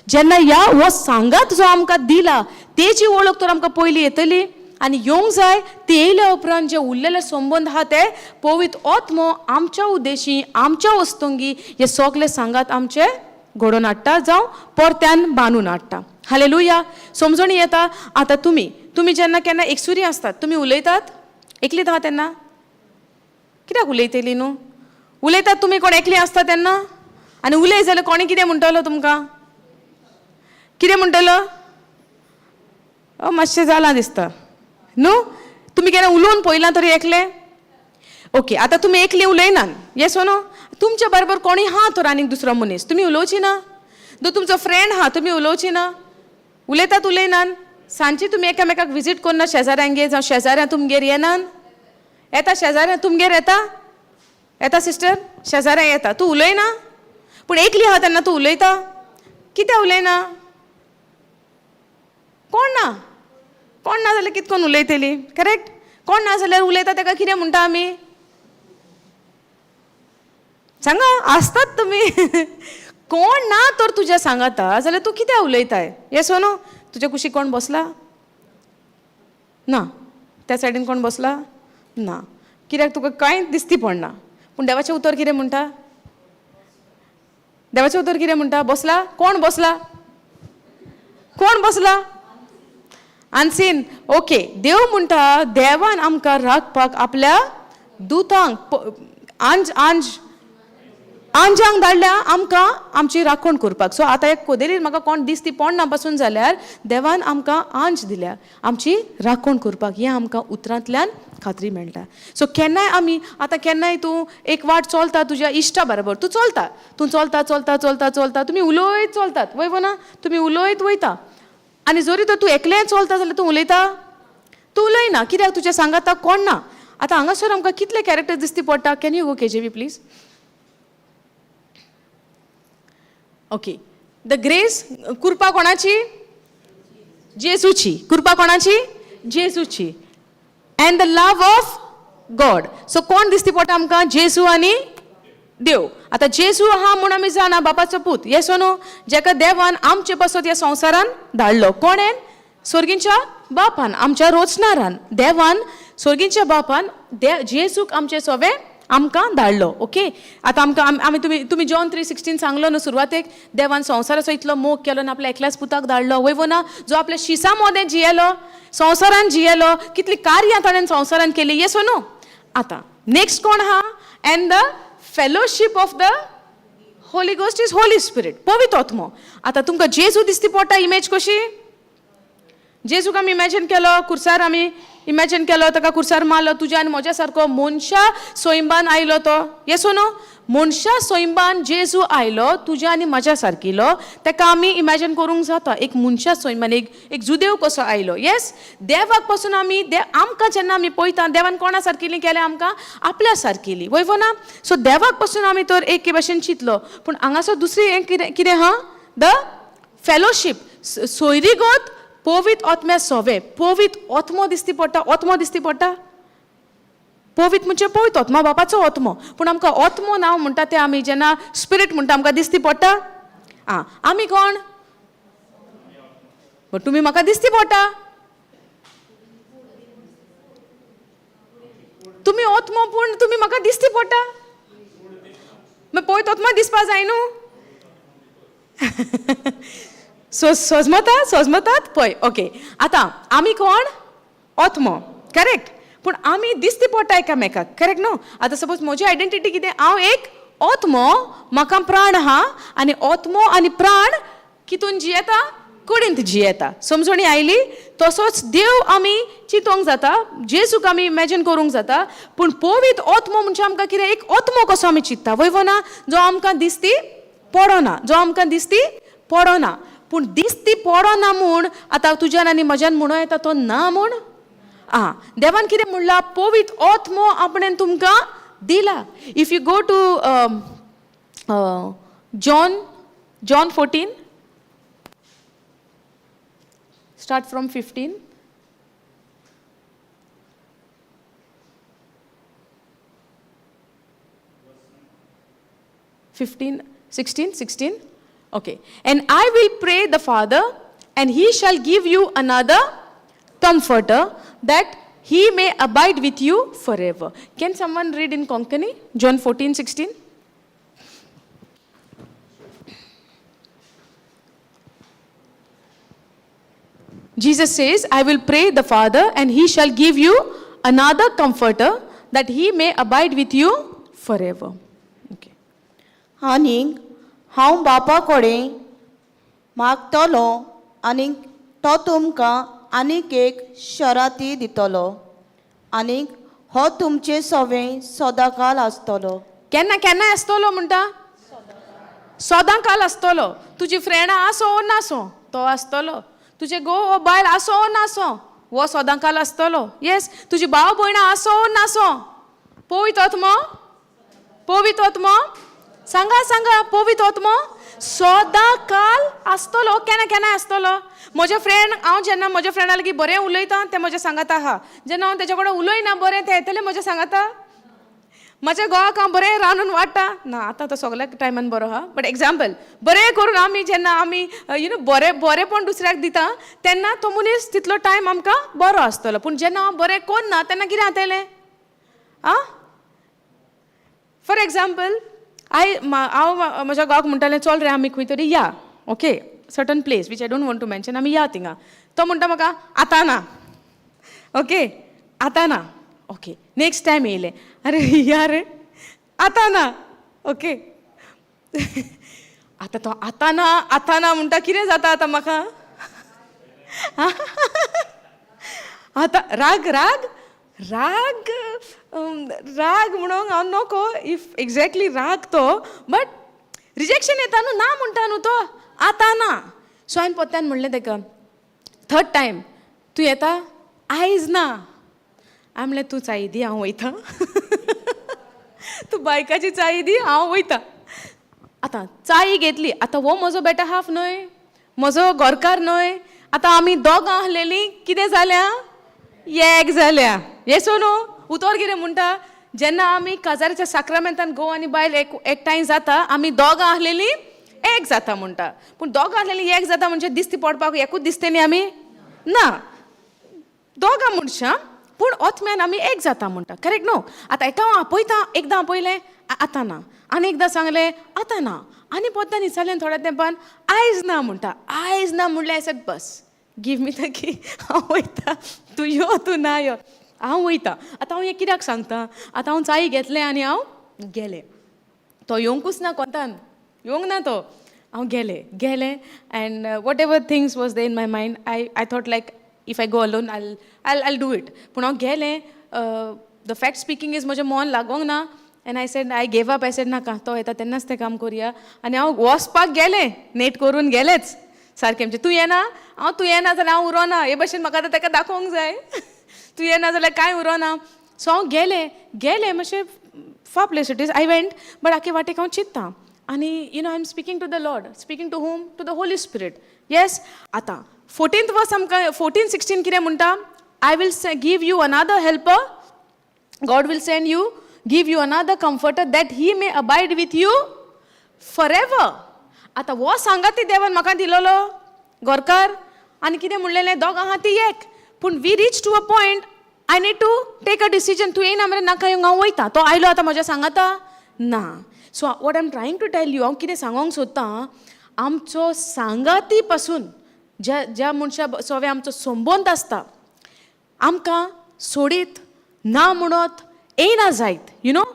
जेन्ना ह्या हो सांगात जो आमकां दिला तेजी वळख तर आमकां पयलीं येतली आनी येवंक जाय. ती येयल्या उपरांत जे उरलेले संबंद आहा ते पवित्र आत्मो आमच्या उद्देशी, आमच्या वस्तुंगी हे सगळे सांगात आमचे घडोवन हाडटा, जावं परत्यान बांदून हाडटा. हालेलुया. समजणी येता? आतां तुमी तुमी जेन्ना केन्ना एकसुरी आसतात, तुमी उलयतात? एकलीत आहा तेन्ना कित्याक उलयतली न्हू? उलयतात तुमी कोण एकली आसता तेन्ना? आनी उलय जाल्यार कोणी कितें म्हणटलो तुमकां? कितें म्हणटलो? मातशें जालां दिसता न्हू. तुमी केन्ना उलोवन पळयलां तरी एकलें? ओके, आतां तुमी एकली उलयनात, येस नो? तुमच्या बरोबर कोणी आहा तर आनीक दुसरो मनीस, तुमी उलोवची ना? दो तुमचो फ्रेंड आहा, तुमी उलोवची ना? उलयतात? उलयनात? सांजची तुमी एकामेकाक विजीट करना शेजाऱ्यांगेर, जावं शेजाऱ्यां तुमगेर येनात? येता शेजाऱ्यां तुमगेर? येता, येता सिस्टर, शेजाऱ्यां येता. तूं उलयना, पूण एकली आहा तेन्ना तूं उलयता. कित्याक उलयना? कोण ना, कोण ना जाल्यार कित कोण उलयतली? करेक्ट. कोण ना जाल्यार उलयता ताका कितें म्हणटा आमी? सांगा, आसतात तुमी. कोण ना तर तुज्या सांगाता जाल्यार तूं कित्याक उलयताय? येस नो? तुज्या कुशीक कोण बसला ना? त्या सायडीन कोण बसला ना? कित्याक तुका कांय दिसती पडना. पूण देवाचें उतर कितें म्हणटा? देवाचें उतर कितें म्हणटा? बसला कोण? बसला कोण? बसला अनसीन. ओके, देव म्हणटा, देवान आमकां राखपाक आपल्या दुतांक, आंज आंज आंजांक धाडल्या आमकां आमची राखण करपाक. सो आतां एक कोदेलीर म्हाका कोण दिसती पडना पासून जाल्यार देवान आमकां आंज दिल्या आमची राखण करपाक. हें आमकां उतरांतल्यान खात्री मेळटा. सो केन्नाय आमी आतां केन्नाय तूं एक वाट चलता तुज्या इश्टा बरोबर, तूं चलता, तूं चलता चलता चलता चलता, तुमी उलयत चलतात, वय ना? तुमी उलयत वयता आनी जरी तर तूं एकलें चलता जाल्यार तूं उलयता? तूं उलयना. कित्याक? तुज्या सांगाता कोण ना. आतां हांगासर आमकां कितले कॅरेक्टर दिसती पडटा? Can you go KJV please? Okay, the grace, कृपा कोणाची? जेजूची. कृपा कोणाची? जेजूची. And the love of God. So कोण दिसती पडटा आमकां? जेजू आनी देव. आतां जेजू आहा म्हूण आमी जाणा, बापाचो पूत, येस न्हू? जेका देवान आमचे पासत ह्या संवसारान धाडलो. कोणेन? सोर्गींच्या बापान, आमच्या रोचनारान, देवान, सोर्गींच्या बापान जेजूक आमचे सोवे आमकां धाडलो. ओके, आतां आमकां आमी तुमी तुमी जॉन 3:16 सांगलो न्हू सुरवातेक, देवान संवसाराचो इतलो मोग केलो आनी आपल्या एकल्याच पुताक धाडलो, वय वो ना? जो आपल्या शिसा मोदें जियेलो, संवसारान जियेलो, कितली कार्यां ताणें संवसारान केली, येस न्हू? आतां नेक्स्ट कोण आहा? And the fellowship of the Holy Ghost is Holy Spirit, पवित्र आत्मो. आतां तुमकां जेजू दिसती पडटा इमेज कशी? जेजूक आमी इमॅजीन केलो कुर्सार, आमी इमॅजीन केलो ताका कुर्सार मारलो. तुज्या आनी म्हज्या सारको मनशा सोयंबान आयलो तो, येस न्हू? मनशा सोयंबान जेजू आयलो, तुज्या आनी म्हज्या सारकिलो. ताका आमी इमॅजीन करूंक जाता एक मनशा सोयंबान, एक एक जुदेव कसो आयलो. येस, देवाक पासून आमी आमकां जेन्ना आमी पळयता, देवान कोणा सारकिली केल्या आमकां? आपल्या सारकिली, वय वो ना? सो देवाक पासून आमी तर एक भाशेन चिंतलो, पूण हांगासर दुसरी हें कितें कितें आहा? The fellowship, सोयरीगत पवित्र आत्म्या सोवे. पवित्र आत्मो दिसती पडटा, आत्मो दिसती पडटा. पवित्र म्हणजे पवित्र आत्मो, बापाचो आत्मो. पूण आमकां आत्मो नांव म्हणटा तें आमी जेन्ना स्पिरीट म्हणटा, आमकां दिसती पडटा. आं, आमी कोण? बट तुमी म्हाका दिसती पोटा. तुमी ओतमो पूण तुमी म्हाका दिसती पोटा. मागीर पळयत ओतमो दिसपा जाय न्हू. सो सोजमता सोजमतात पळय. ओके, आतां आमी कोण? ओतमो, करेक्ट. पूण आमी दिसती पोटा एकामेकाक, करेक्ट न्हू? आतां सपोज म्हजी आयडेंटिटी कितें? हांव एक ओतमो, म्हाका प्राण आहा आनी ओतमो आनी प्राण कितून जियेता? कुडींत जियेता. समजणी आयली? तसोच देव आमी चिंतोंक जाता, जेजूक आमी इमॅजीन करूंक जाता, पूण पवित्र ओतमो म्हणजे आमकां कितें? एक ओतमो कसो आमी चिंत्ता, वय वो ना? जो आमकां दिसती पडना, जो आमकां दिसती पडना. पूण दिसती पडना म्हूण आतां तुज्यान आनी म्हज्यान म्हणूं येता तो ना म्हूण? आं, देवान कितें म्हणलां? पवित्र ओतमो आपणें तुमकां दिला. If you go to John 14, start from 15. 15, 16, 16. Okay. And I will pray the Father, and he shall give you another comforter, that he may abide with you forever. Can someone read in Konkani? John 14, 16. Jesus says, I will pray the Father, and he shall give you another comforter, that he may abide with you forever. Okay. आनीक हांव बापा कडेन मागतलो आनीक तो तुमकां आनीक एक शराती दितलो आनीक हो तुमचे सवें सदांकाल आसतलो. केन्ना केन्ना आसतलो म्हणटा? सदां काल आसतलो. तुजी फ्रेंडां आसो वो नासो तो आसतलो. तुजे घोव वो बायल आसो वो नासो वो सदां काल आसतलो. येस, तुजी भाव भयणां आसो वो नासो. पवित्र आत्मो, पवित्र आत्मो, सांगा सांगा, पवित्र आत्मो सदां काल आसतलो. केन्ना केन्ना आसतलो? म्हजे फ्रेंड, हांव जेन्ना म्हज्या फ्रेंडा लागीं बरें उलयता तें म्हजें सांगाता आहा. जेन्ना हांव तेज्या कडेन उलयना बरें तें येतलें म्हजें सांगाता. म्हज्या घोवाक हांव बरें रांदून वाडटा ना, आतां तो सगळ्या टायमान बरो आहा, बट एग्जाम्पल बरें करून आमी जेन्ना आमी you know बरें बरेंपण दुसऱ्याक दिता तेन्ना तो मनीस तितलो टायम आमकां बरो आसतलो. पूण जेन्ना हांव बरें करना तेन्ना कितें जातलें? आं, फॉर एग्जाम्पल I हांव म्हज्या घोवाक म्हणटालें चल रे आमी खंय तरी या, okay, certain place which I don't want to mention, आमी या थिंगा. तो म्हणटा म्हाका आतां ना, ओके आतां ना, ओके नेक्स्ट टायम येयलें, अरे या रे आतां ना, ओके. आतां तो आतां ना आतां ना म्हणटा, कितें जाता आतां म्हाका? आतां राग राग राग राग म्हणूंक हांव नको, if exactly राग तो, बट रिजेक्शन येता न्हू, ना म्हणटा न्हू तो आतां ना. सो हांवें पोत्यान म्हणलें तेका थर्ड टायम, तूं येता आयज ना? हांवें म्हणलें तूं चाई दी हांव वयता, तूं बायकाची चाई दी हांव वयता. आतां चाई घेतली, आतां हो म्हजो बेटर हाफ न्हय, म्हजो घरकार न्हय, आतां आमी दोगां आहलेलीं कितें जाल्या? एक जाल्या. येस न्हू? उतर कितें म्हणटा? जेन्ना आमी काजाराच्या साक्रामेंतान घोव आनी बायल एक एकठांय जाता, आमी दोगां आहलेलीं एक जाता म्हणटा. पूण दोगां आहलेलीं एक जाता म्हणजे दिसती पडपाक एकूच दिसता न्ही आमी? ना, दोगां मनशां पूण ओतम्यान आमी एक जाता म्हणटा, करेक्ट न्हू? आतां एका हांव आपयता, एकदां आपयलें आतां ना, आनी एकदां सांगलें आतां ना, आनी पोत्तान विचारलें थोड्या तेंपान आयज ना म्हणटा. आयज ना म्हणलें, I said bus give me the key, हांव वयता, तूं यो तूं ना यो, हांव वयता. आतां हांव हें कित्याक सांगता? आतां हांव चाई घेतलें आनी हांव गेलें. तो येवंकूच ना, कोंतान येवंक ना तो. हांव गेलें गेलें and whatever things was there in my mind, I thought like if I go alone I do it. पूण हांव गेलें, the fact speaking is म्हजें मन लागोंक ना, and I said I gave up. I said नाका, तो येता तेन्नाच तें काम करुया. आनी हांव वचपाक गेलें, नेट करून गेलेंच सारकें. म्हणजे तूं येना, हांव तूं येना जाल्यार हांव उरोना, हे भशेन म्हाका आतां तेका दाखोवंक जाय, तूं येना जाल्यार कांय उरोना. सो हांव गेलें गेलें मातशें far place it is, I went, but आखे वाटेक हांव चिंत्ता आनी you know I am speaking to the Lord, speaking to whom? To the Holy Spirit. Yes. आतां 14th वर्स आमकां 14 16 कितें म्हणटा? I will give you another helper, God will send you, give you another comforter, that he may abide with you forever. आतां हो सांगात ती देवान म्हाका दिलोलो घरकार, आनी कितें म्हणलेलें, दोग आहा ती एक. पूण we reach to a point, I need to take a decision. तूं येयना मरे, नाका येवंक, हांव वयता. तो आयलो आतां म्हज्या सांगाता ना. So what I am trying to tell you, हांव कितें सांगोंक सोदतां, आमचो सांगाती पासून ज्या ज्या मनशा सोवे आमचो संबंद आसता, आमकां सोडीत ना म्हणत येयना जायत, you know,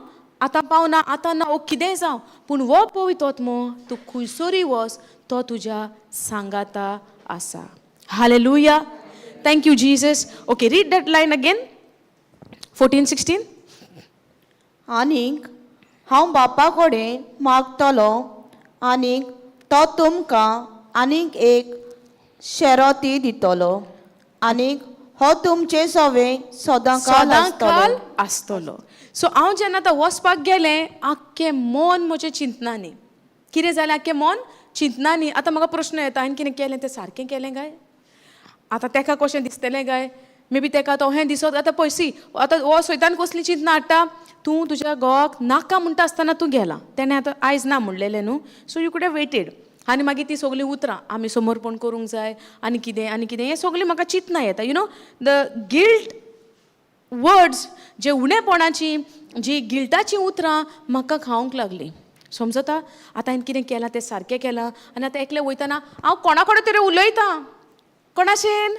आतां पावना, आतां ना, ओ कितेंय जावं, पूण हो पवित्र आत्मो तूं खंयसरूय वच, तो तुज्या सांगाता आसा. Hallelujah. Thank you Jesus. Okay, read that line again, 14 16. आनीक हांव बापा कडेन मागतलो आनीक तो तुमकां आनीक एक शेरोती दितलो आनीक हो तुमचे सवे सदां काल सदां काल आसतलो. आसतलो. सो हांव जेन्ना आतां वचपाक गेलें, आख्खें मन म्हजें चिंतनांनी. कितें जालें? आख्खें मन चिंतनांनी. आतां म्हाका प्रश्न येता, हांवें कितें केलें तें सारकें केलें काय? आतां तेका कशें दिसतलें काय? मे बी तेका आतां अहें दिसत. आतां पळय, सी, आतां हो सैतान कसली चिंतना हाडटा. तूं तुज्या घोवाक नाका म्हणटा आसतना तूं गेला. तेणें आतां आयज ना म्हणलेलें न्हू, so you could have waited. आनी मागीर ती सगळीं उतरां, आमी समर्पण करूंक जाय आनी कितें आनी कितें, हें सगळीं म्हाका चिंतना येता, you know, the guilt words, जे उणेपणाची, जी गिल्टाचीं उतरां म्हाका खावंक लागलीं. समजता? आतां हांवें कितें केलां तें सारकें केलां? आनी आतां एकलें वयतना हांव कोणा कडेन तरी उलयतां. कोणाशेन?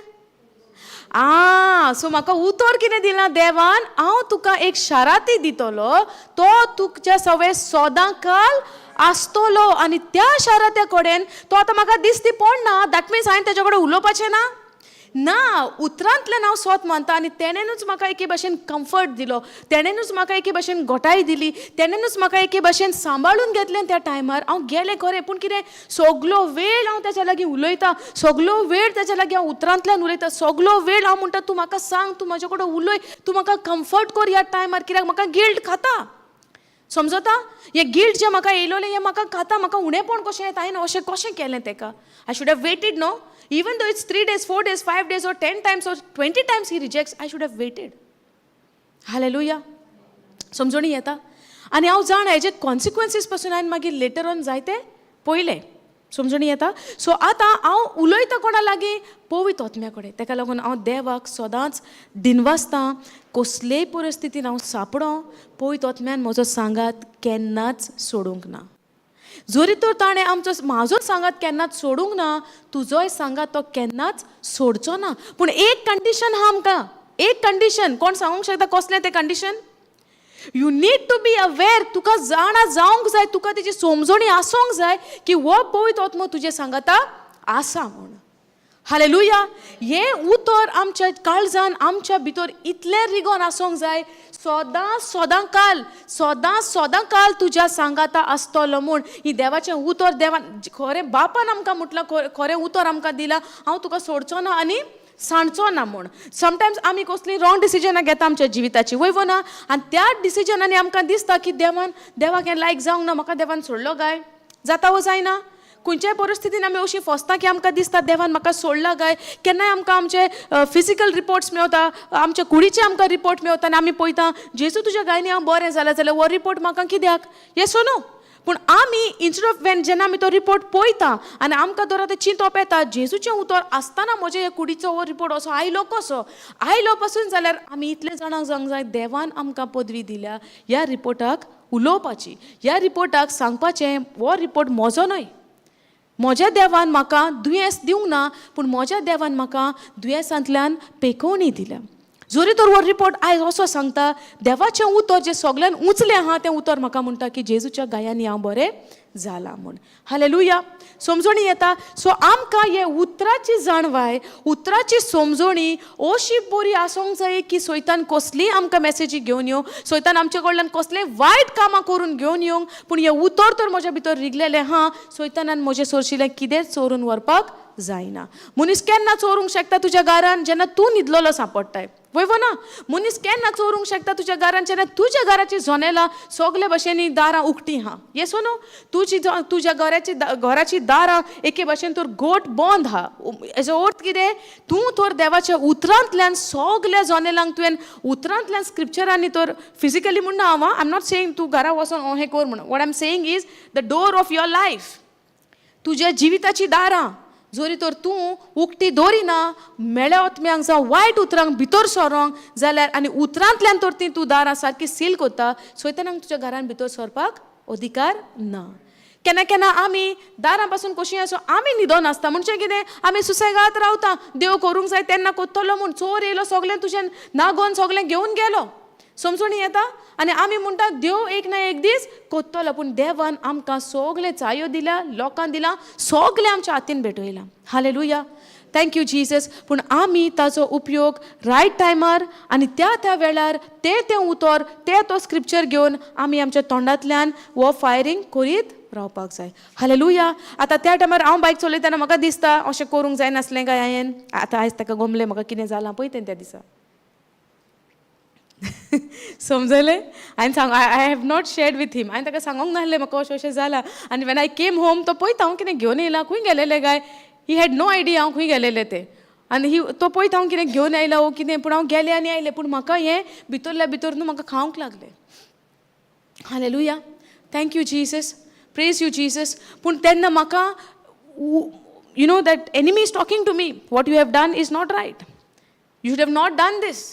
आ, सो म्हाका उतर कितें दिलां देवान? हांव तुका एक शाराती दितलो, तो तुज्या सवे सदां काल आसतलो. आनी त्या शारात्या कडेन, तो आतां म्हाका दिसती पडना, that means हांवें तेज्या कडेन उलोवपाचें ना. ना, उतरांतल्यान हांव सोत मानता. आनी तेणेनूच म्हाका एके भाशेन कम्फर्ट दिलो, तेणेनूच म्हाका एके भाशेन घटाय दिली, तेणेनूच म्हाका एके भाशेन सांबाळून घेतलें. त्या टायमार हांव गेलें खरें, पूण कितें, सगलो वेळ हांव तेच्या लागीं उलयतां, सगलो वेळ तेच्या लागीं हांव उतरांतल्यान उलयतां, सगलो वेळ हांव म्हणटा, तूं म्हाका सांग, तूं म्हाजे कडेन उलय, तूं म्हाका कम्फर्ट कर ह्या टायमार, कित्याक म्हाका गिल्ट खाता. समजता? हें गिल्ट जें म्हाका येयलोलें, हें म्हाका खाता, म्हाका उणेपण कशें येता. हांवें अशें कशें केलें तेका? I should have waited, no? Even though it's 3 days, 4 days, 5 days or 10 times or 20 times he rejects, I should have waited. Hallelujah. समजणी येता? आनी हांव जाणा, हेजे कॉन्सिक्वन्सीस पासून हांवें मागीर लेटर ऑन जायते पयले. समजणी येता? सो आतां हांव उलयतां कोणा लागीं? पवित्र आत्म्या कडेन. तेका लागून हांव देवाक सदांच दिनवासतां. कसलेय परिस्थितीन हांव सांपडो, पवित्र आत्म्यान म्हजो सांगात केन्नाच सोडूंक ना. जरी तर ताणें आमचो, म्हाजो सांगात केन्नाच सोडूंक ना, तुजोय सांगात तो केन्नाच सोडचो ना. पूण एक कंडिशन आहा आमकां, एक कंडिशन. कोण सांगूंक शकता कसलें तें condition? You need to be aware. तुका जाणा जावंक जाय, तुका तेजी समजणी आसूंक जाय की हो पवित्र आत्मो तुजें सांगाता आसा म्हूण. हालेलुया. हें उतर आमच्या काळजान, आमच्या भितर इतलें रिगोन आसूंक जाय, सदां सदां काल, सदां सदां काल तुज्या सांगाता आसतलो म्हूण. ही देवाचें उतर, देवान खरें बापान आमकां म्हटलां, खरें उतर आमकां दिलां, हांव तुका सोडचो ना आनी सांडचो ना म्हूण. समटायम्स आमी कसली रॉंग डिसिजनां घेता आमच्या जिविताची, वय वो ना? आनी त्या डिसिजनांनी आमकां दिसता की देवान, देवाक हें लायक जावंक ना, म्हाका देवान सोडलो काय? जाता वो जायना? खंयच्याय परिस्थितीन आमी अशी फसता की आमकां दिसता देवान म्हाका सोडला काय. केन्नाय आमकां आमचे फिजिकल रिपोर्ट्स मेवता, आमच्या कुडीचे आमकां रिपोर्ट मेवता आनी आमी पळयता, जेजू तुज्या गायनी हांव बरें जालां, जाल्यार हो रिपोर्ट म्हाका कित्याक? येस नो? पूण आमी इन्स्टेड ऑफ वेन, जेन्ना आमी तो रिपोर्ट पळयता आनी आमकां दर आतां चिंतप येता, जेजूचें उतर आसतना म्हजे हे कुडीचो हो रिपोर्ट असो आयलो कसो? आयलो पासून जाल्यार आमी इतले जाणां जावंक जाय, देवान आमकां पदवी दिल्या ह्या रिपोर्टाक उलोवपाची, ह्या रिपोर्टाक सांगपाचें, हो रिपोर्ट म्हजो न्हय. म्हज्या देवान म्हाका दुयेंस दिवंक ना, पूण म्हज्या देवान म्हाका दुयेंसांतल्यान पेकोवणी दिल्या. जरी तर हो रिपोर्ट आयज असो सांगता, देवाचें उतर जें सगल्यान उंचलें आहा, तें उतर म्हाका म्हणटा की जेजूच्या गायांनी हांव बरें जालां म्हूण. हालेलुया. समजणी येता? सो आमकां हे उतराची जाणवाय, उतराची समजणी अशी बरी आसूंक जाय की सैतान कसलीय आमकां मॅसेजी घेवन येवं, सैतान आमचे कडल्यान कसलेय वायट कामां करून घेवन येवंक, पूण हें उतर तर म्हज्या भितर रिगलेलें आहा, सैतानान म्हजें सोरशिलें कितेंच चोरून व्हरपाक जायना. मनीस केन्ना चोरूंक शकता तुज्या घरान? जेन्ना तूं न्हिदलेलो सांपडटाय. वय वो ना? मनीस केन्ना चोरूंक शकता तुज्या घरान? जेन्ना तुज्या घराची जनेलां सगळे भशेनी दारां उक्ती आहा. येस नो? तुजी तुज्या घराची दारां एके भशेन तर गोट बंद आहा. हेजो अर्थ कितें? तूं तर देवाच्या उतरांतल्यान सगल्या जनेलांक तुवें उतरांतल्यान, स्क्रिप्चरांनी तर, फिजिकली म्हणना हांव, I am not saying तूं घरा वचोन हें कर म्हणून. What I am saying is the door of your life, तुज्या जिविताची दारां, जोरी तर तूं उक्ती दवरिना मेळ्या ओतम्यांक जावं वायट उतरांक भितर सरोंक जाल्यार आनी उतरांतल्यान तर ती तूं दारां सारकी सील करता, सैतानाक तुज्या घरान भितर सरपाक अधिकार ना. केन्ना केन्ना आमी दारां पासून कशीं असो आमी न्हिदोन आसता, म्हणजे कितें आमी सुसेगाद रावता, देव करूंक जाय तेन्ना कोत्तलो म्हूण. चोर येयलो सगळें तुजें नागोवन सगळें घेवन गेलो, समजून येता. आनी आमी म्हणटा देव एक ना एक दीस कोत्तलो, पूण देवान आमकां सगळें चायो दिल्या, लोकांक दिला, सगळें आमच्या हातीन भेटयलां. Hallelujah, thank you Jesus. पूण आमी ताचो उपयोग रायट टायमार आनी त्या त्या वेळार तें तें उतर तें तो स्क्रिप्चर घेवन आमी आमच्या तोंडांतल्यान हो फायरींग करीत रावपाक जाय. हालेलुया. आतां त्या टायमार हांव बायक चलयतना म्हाका दिसता अशें करूंक जायनासलें काय हांवें. आतां आयज ताका गमलें म्हाका कितें जालां पळय तें त्या दिसा, समजलें. हांवें सांग I have not shared with him, हांवें ताका सांगूंक नासलें म्हाका अशें अशें जालां. आनी when I came home तो पळयता हांव कितें घेवन येयलां, खंय गेलेलें काय, he had no idea हांव खंय गेलेलें तें. आनी ही तो पळयता हांव कितें घेवन आयला वो कितें, पूण हांव गेलें आनी आयलें, पूण म्हाका हें भितरल्या भितर न्हू म्हाका खावंक लागलें. Hallelujah, thank you Jesus, praise you Jesus. पूण तेन्ना म्हाका you know that enemy is talking to me, what you have done is not right, you should have not done this,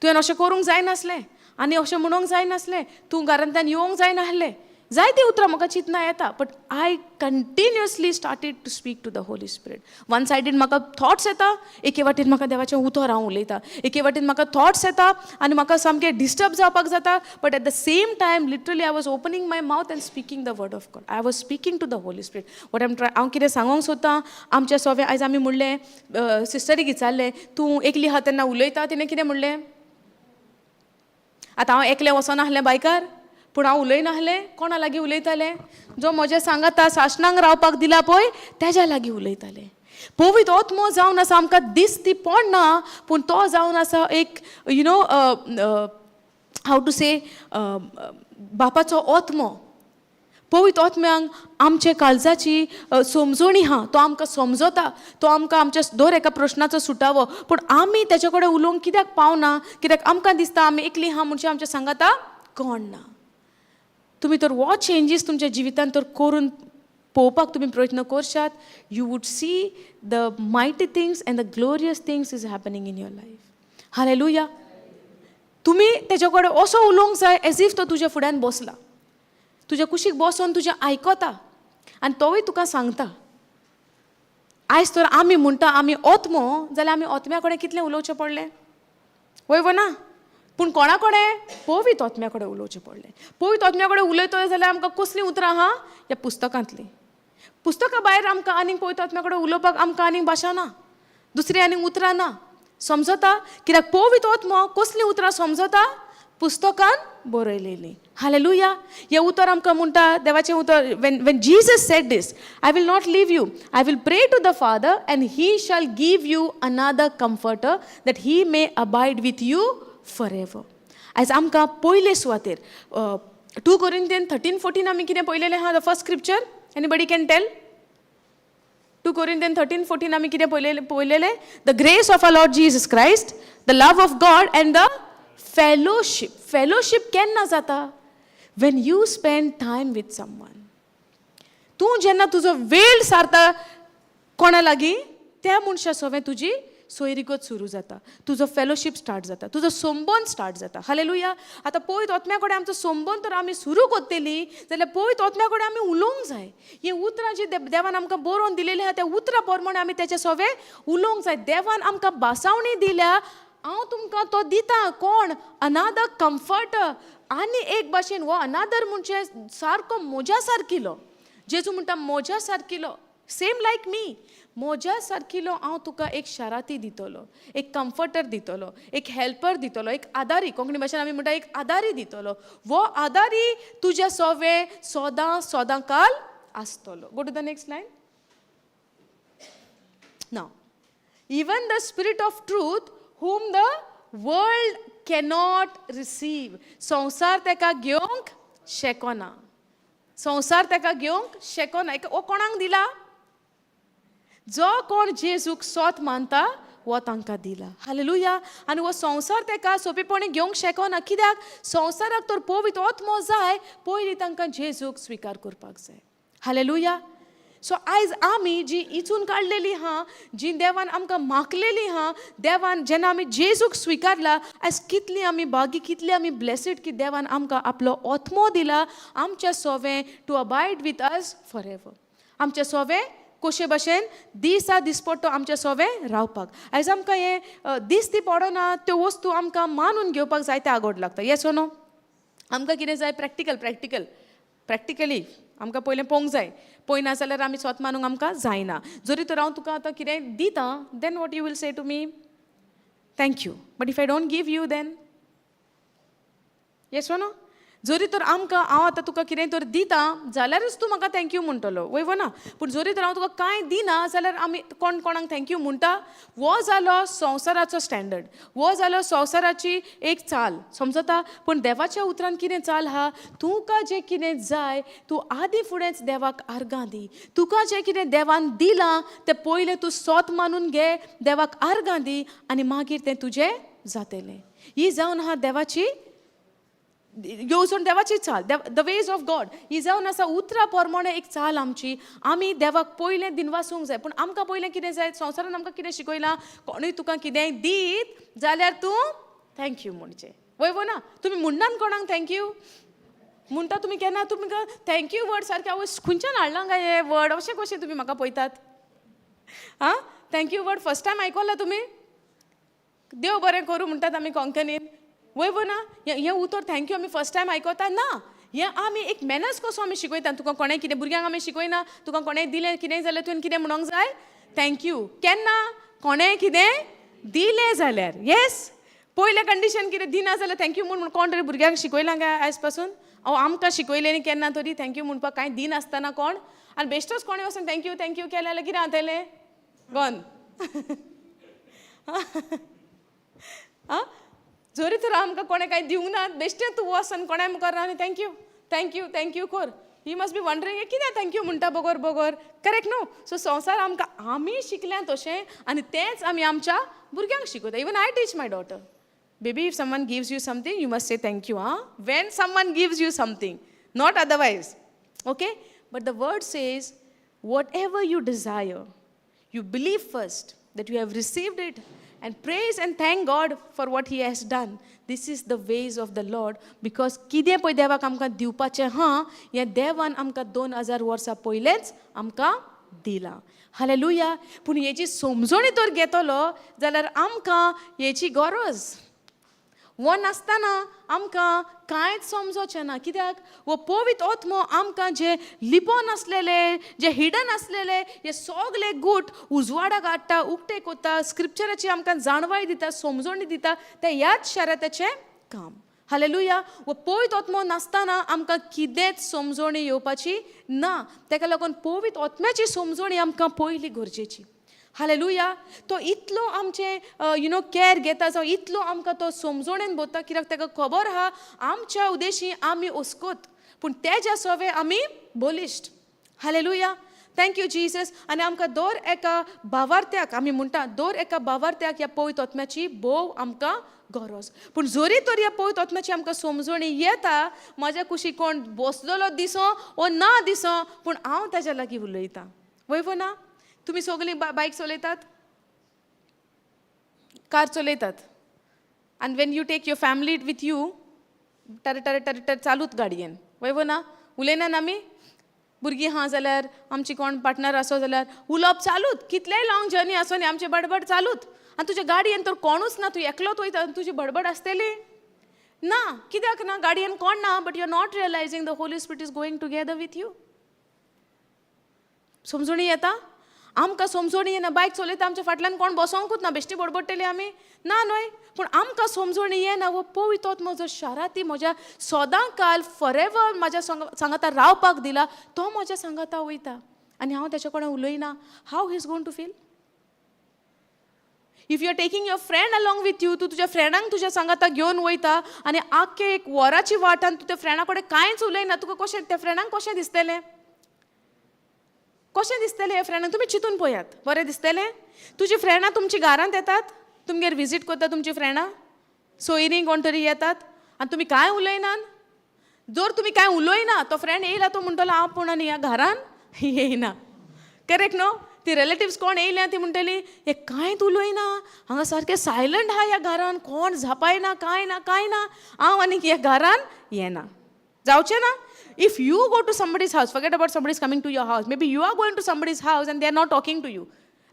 तुवें अशें करूंक जायनासलें आनी अशें म्हणूंक जायनासलें, तूं घरांतल्यान येवंक जायनासलें. जायतीं उतरां म्हाका चिंतना येता, but I continuously started to speak to the Holy Spirit. One सायडीन म्हाका थॉट्स येता, एके वाटेन म्हाका देवाचें उतर हांव उलयता, एके वाटेन म्हाका थॉट्स येता आनी म्हाका सामकें डिस्टर्ब जावपाक जाता, but at the same time literally I was opening my mouth and speaking the word of God. I was speaking to the Holy Spirit. What am try हांव कितें सांगोंक सोदतां, आमच्या सोवे आयज आमी म्हणलें, सिस्टरीक विचारलें तूं एकली आहा तेन्ना उलयता, तिणें कितें म्हणलें, आतां हांव एकलें वचनासलें बायकार, पूण हांव उलयनासलें, कोणा लागीं उलयतालें, जो म्हज्या सांगाता सासणांक रावपाक दिला पळय तेज्या लागीं उलयतालें. पवित्र आत्मो जावन आसा आमकां दिसती पडना, पूण तो जावन आसा एक you know how to say बापाचो आत्मो. पवित्र आत्म्यांक आमचे काळजाची समजणी आहा, तो आमकां समजता, तो आमकां आमच्या दर एका प्रश्नाचो सुटावो. पूण आमी तेजे कडेन उलोवंक कित्याक पावना, कित्याक आमकां दिसता आमी एकली आहा म्हणजे आमच्या सांगाता कोण ना. तुमी तर हो चेंजीस तुमच्या जिवितांत तर करून पळोवपाक तुमी प्रयत्न करशात, you would see the mighty things and the glorious things is happening in your life. Hallelujah. तुमी तेजे कडेन असो उलोवंक जाय एज if तो तुज्या फुड्यान बसला, तुज्या कुशीक बसोन तुजें आयकता आनी तोवूय तुका सांगता. आयज तर आमी म्हणटा आमी ओत्मो, जाल्यार आमी ओत्म्या कडेन कितलें उलोवचें पडलें, वय वो ना? पूण कोणा कडेन? पवित्र आत्म्या कडेन उलोवचें पडलें. पवित्र आत्म्या कडेन उलयतले जाल्यार आमकां कसलीं उतरां आहा? ह्या पुस्तकांतलीं. पुस्तकां भायर आमकां आनीक पवित्र आत्म्या कडेन उलोवपाक आमकां आनीक भाशा ना, दुसरी आनीक उतरां ना. समजता? कित्याक पवित्र आत्मो कसलीं उतरां समजता? पुस्तकान बरयलेलीं. हालेलुया. हें उतर आमकां म्हणटा देवाचें उतर, when Jesus said this, I will not leave you, I will pray to the Father and he shall give you another comforter that he may abide with you for ever. आयज आमकां पयले सुवातेर 2 Corinthians 13:14 आमी कितें पळयलेलें आहा, the first scripture, anybody can tell? 2 Corinthians 13:14 आमी कितें पळयलेलें? The grace of our Lord Jesus Christ, the love of God and the fellowship. Fellowship केन्ना जाता? When you spend time with someone. तूं जेन्ना तुजो वेळ सारता कोणा लागीं, त्या मनशा सोवें तुजी सोयरीगत सुरू जाता, तुजो फेलोशीप स्टार्ट जाता, तुजो संबंद स्टार्ट जाता. हालेलुया. आतां पवित्र आत्म्या कडेन आमचो संबंद तर आमी सुरू करतली जाल्यार पवित्र आत्म्या कडेन आमी उलोवंक जाय. ही उतरां जी देवान आमकां बरोवन दिलेली आहा त्या उतरां प्रमाणे आमी तेच्या सोवे उलोवंक जाय. देवान आमकां बासावणी दिल्या, हांव तुमकां तो दिता. कोण? अनादर कम्फर्टर. आनी एक भाशेन हो अनादर म्हणजे सारको म्हज्या सारकिलो. जेजू म्हणटा म्हज्या सारकिलो, सेम लायक मी, म्हज्या सारकिलो हांव तुका एक शाराती दितलो, एक कम्फर्टर दितलो, एक हेल्पर दितलो, एक आदारी, कोंकणी भाशेन आमी म्हणटा एक आदारी दितलो. हो आदारी तुज्या सोवे सदां सदां काल आसतलो. Go to the next line. Now, even the Spirit of truth whom the world cannot receive. संवसार तेका घेवंक शकना, संवसार तेका घेवंक शकना. हो कोणाक दिला? जो कोण जेजूक सोत मानता हो तांकां दिला. हालेलुया. आनी हो संवसार तेका सोंपेपणी घेवंक शकना. कित्याक? संवसाराक तर पवित्र आत्मो जाय, पयलीं तांकां जेजूक स्विकार करपाक जाय. हालेलुया. सो आयज आमी जी इचून काडलेली आहा, जी देवान आमकां मागलेली आहा, देवान जेन्ना आमी जेजूक स्विकारला, आयज कितली आमी भागी, कितली आमी ब्लेसीड की देवान आमकां आपलो आत्मो दिला आमच्या सोवें to abide with us forever. आमच्या सोवें कशे भशेन दिसा दिसपट्टो आमच्या सोवें रावपाक. आयज आमकां हें दिसती पडना त्यो वस्तू आमकां मानून घेवपाक जायते आगोड लागता. येस नो? आमकां कितें जाय? प्रॅक्टिकल, प्रॅक्टिकल, प्रॅक्टिकली आमकां पयलें पळोवंक जाय. पळयना जाल्यार आमी स्वता मानूंक आमकां जायना. जरी तर हांव तुका आतां कितें दिता, then what you will say to me? Thank you. But if I don't give you, then? Yes, no? जरी तर आमकां हांव आतां तुका कितें तर दिता जाल्यारच तूं म्हाका thank you म्हणटलो, वय वो ना? पूण जरी तर हांव तुका कांय दिना जाल्यार आमी कोण कोणाक thank you म्हणटा? हो जालो संवसाराचो स्टँडर्ड, हो जालो संवसाराची एक चाल, समजता? पूण देवाच्या उतरान कितें चाल आहा? तुका जें कितें जाय, तूं आदी फुडेंच देवाक आर्गां दी. तुका जें कितें देवान दिलां तें पयलें तूं सोत मानून घे, देवाक आर्गां दी आनी मागीर तें तुजें जातलें. ही जावन आहा देवाची येवजण, देवाची चाल, the ways of God. ही जावन आसा उतरा प्रमाणे एक चाल आमची. आमी देवाक पयलें दिनवासूंक जाय. पूण आमकां पयलें कितें जाय? संवसारान आमकां कितें शिकयलां? कोणूय तुका कितेंय दीत जाल्यार तूं thank you म्हणचें, वय वो ना? तुमी म्हणनात कोणाक thank you म्हणटा तुमी केन्ना? तुमकां thank you word सारकें आवय खंयच्यान हाडलां काय हें वर्ड अशें कशें तुमी म्हाका पळयतात? आं, thank you word first time आयकला तुमी? देव बरें करूं म्हणटात आमी कोंकणीन, वय वो ना? हें हें उतर thank you आमी फर्स्ट टायम आयकता ना. हें आमी एक मॅनर्स कसो आमी शिकयता. तुका कोणें कितें, भुरग्यांक आमी शिकयना, तुका कोणें दिलें कितेंय जाल्यार तुवें कितें म्हणोंक जाय? Thank you. केन्ना? कोणें कितें दिलें जाल्यार. येस, पयलें कंडिशन कितें? दिना जाल्यार thank you म्हूण कोण तरी भुरग्यांक शिकयलां काय आयज पासून? हांव आमकां शिकयलें न्ही केन्ना तरी thank you म्हणपाक, कांय दिनासतना कोण. आनी बेश्टोच कोणें वचून thank you thank you केलें जाल्यार कितें जातलें? गॉन. आं, जरी तर आमकां कोणें कांय दिवंक ना, बेश्टें तूं वच आनी कोणाय मुखार आनी thank you thank you thank you कर. He must be wondering, कितें thank you म्हणटा बगर बगर? करेक्ट न्हू? सो संवसार आमकां आमी शिकल्या तशें आनी तेंच आमी आमच्या भुरग्यांक शिकयता. Even I teach my daughter, "Baby, if someone gives you something, you must say thank you." Ah, when someone gives you something, not otherwise, okay? But the word says, whatever you desire, you believe first that you have received it and praise and thank God for what He has done. This is the ways of the Lord, because कितें पळय देवाक आमकां दिवपाचें हा, हें देवान आमकां 2000 वर्सां पयलेंच आमकां दिलां. हालेलुया. पूण हेजी समजणी तर घेतलो जाल्यार आमकां हेची गरज. वो नासतना आमकां कांयच समजोचें ना. कित्याक हो पवित्र आत्मो आमकां जे लिपोन आसलेले, जे हिडन आसलेले हे सगळे गूट उजवाडाक हाडटा, उक्ते कोत्ता, स्क्रिप्चराची आमकां जाणवाय दिता, समजणी दिता. तें ह्याच शाराताचें काम. हालेलुया. हो पवित्र आत्मो नासतना आमकां कितेंच समजणी येवपाची ना. ताका लागून पवित्र आत्म्याची समजणी आमकां पयली गरजेची. हालेलुया. तो इतलो आमचें you know care घेता, जावं इतलो आमकां तो समजणेन भरता, कित्याक ताका खबर आहा आमच्या उद्देशी आमी ओस्कोत, पूण तेज्या सवे आमी बलिश्ट. हालेलुया. Thank you Jesus. आनी आमकां दर एका भावार्थ्याक, आमी म्हणटा, दर एका भावार्थ्याक ह्या पवित्र आत्म्याची भोव आमकां गरज. पूण जरी तर ह्या पवित्र आत्म्याची आमकां समजणी येता, म्हाज्या कुशी कोण बसलेलो दिसो वो ना दिसो, पूण हांव ताज्या लागीं उलयतां, वय वो ना? तुमी सगळीं बायक चलयतात, कार चलयतात, आनी when you take your family with you, टर टर टर टर चालूत गाडयेन, वय वो ना? उलयनान आमी? भुरगीं आहा जाल्यार, आमची कोण पार्टनर आसो जाल्यार उलोवप चालूत. कितलेय लॉंग जर्नी आसो न्ही, आमचें बडबड चालूत. आनी तुज्या गाडयेन तर कोणूच ना, तूं एकलोच वयता आनी तुजी बडबड आसतली ना. कित्याक ना? गाडयेन कोण ना, but you are not realizing the Holy Spirit is going together with you. समजणी येता आमकां? समजणी येना. बायक चलयता, आमच्या फाटल्यान कोण बसोंकूच ना, बेश्टी बडबडटली आमी ना न्हय? पूण आमकां समजणी येना. वो पवित्र म्हजो शाराती म्हज्या सदां काल फॉर एवर म्हाज्या सांगाता रावपाक दिला. तो म्हज्या सांगाता वयता आनी हांव तेच्या कडेन उलयना. How he is going to feel? If you are taking your friend along with you, तूं तुज्या फ्रेंडांक तुज्या सांगाता घेवन वयता आनी आख्खे एक वराची वाटान तूं त्या फ्रेंडा कडेन कांयच उलयना, तुका कशें, त्या फ्रेंडांक कशें दिसतलें? कशें दिसतलें ह्या फ्रेंडांक? तुमी चिंतून पळयात. बरें दिसतलें? तुजी फ्रेंडां तुमची घरांत येतात, तुमगेर विजीट करता, तुमची फ्रेंडां सोयरीं कोण तरी येतात आनी तुमी कांय उलयनात. जर तुमी कांय उलयना, तो फ्रेंड येयला, तो म्हणटलो, हांव पूण आनी ह्या घरान येयना. करेक्ट न्हू? ती रिलेटिव्स कोण येयल्या ती म्हणटली, हे कांयच उलयना, हांगा सारकें सायलंट आहा ह्या घरान, कोण झापायना, कांय ना, कांय ना, हांव आनीक ह्या घरान येना. जावचें ना? If you go to somebody's house, forget about somebody's coming to your house, maybe you are going to somebody's house and they are not talking to you.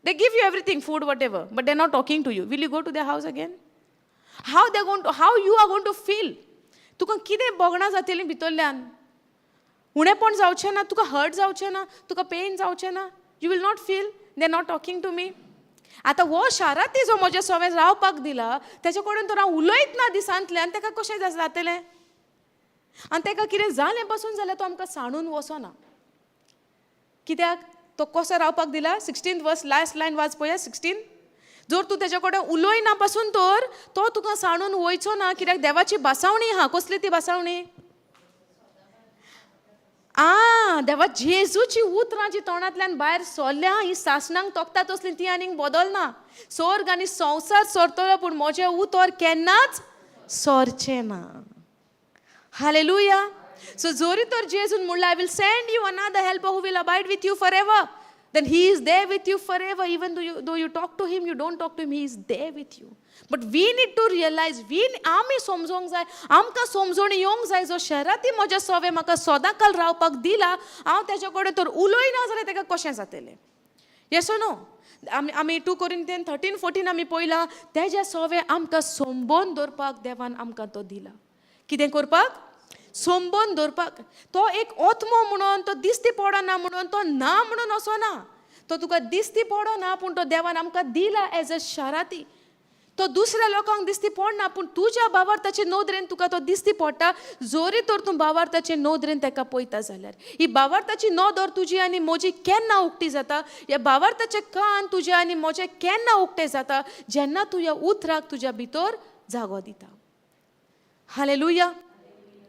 They give you everything, food, whatever, but they are not talking to you. Will you go to their house again? How you are going to feel? तुका कितें भोगणां जातलीं भितरल्यान? उणेपण जावचें ना? तुका हर्ट जावचें ना? तुका पेन जावचें ना? You will not feel they are not talking to me? आतां हो शाराती जो म्हज्या सवें रावपाक दिला, तेजे कडेन तर हांव उलयत ना दिसांतल्यान, ताका कशें जातलें? आनी ताका कितें जालें पसून जाल्यार तो आमकां सांडून वचना. कित्याक तो कसो रावपाक दिला? 16th verse, last line वाच पळया, 16. जर तूं तेजे कडेन उलयना पासून तर तो तुका सांडून वयचो ना, कित्याक देवाची भासावणी आहा. कसली ती भासावणी? आ देवा जेजूची उतरां जी तोंडांतल्यान भायर सरल्या, ही सासणांक तोखता तसली, ती आनीक बदलना. स्वर्ग आनी संवसार सरतलो, पूण म्हजें उतर केन्नाच सरचें ना. हालेलुया. सो जोरी तर जेजून म्हणलें, "I will send you another helper who will abide with you forever," then he is there with you forever. Even though you talk to him, you don't talk to him, he is there with you. But we need to realize, we आमी समजोंक जाय, आमकां समजोणी येवंक जाय, जो शेराती म्हज्या सवे म्हाका सदां काल रावपाक दिला, हांव तेजे कडेन तर उलयना जाल्यार ताका कशें जातलें? येस नो? आमी 2 कोरिंथियन 13 14 आमी पळयलां, तेज्या सवे आमकां संबंद दवरपाक देवान आमकां तो दिला. कितें करपाक? संबंद दवरपाक. तो एक आत्मो म्हणून तो दिसती पडना म्हणून तो ना म्हणून असो ना. तो तुका दिसती पडना, पूण तो देवान आमकां दिला एज अ शाराती. तो दुसऱ्या लोकांक दिसती पडना, पूण तुज्या भावार्थाचे नदरेन तुका तो दिसती पडटा, जोरी तर तूं भावार्थाचे नदरेन ताका पळयता जाल्यार. ही भावार्थाची नदर तुजी आनी म्हजी केन्ना उक्ती जाता? ह्या भावार्थाचे कान तुजे आनी म्हजे केन्ना उक्ते जाता? जेन्ना तूं ह्या उतराक तुज्या भितर जागो दिता. Hallelujah.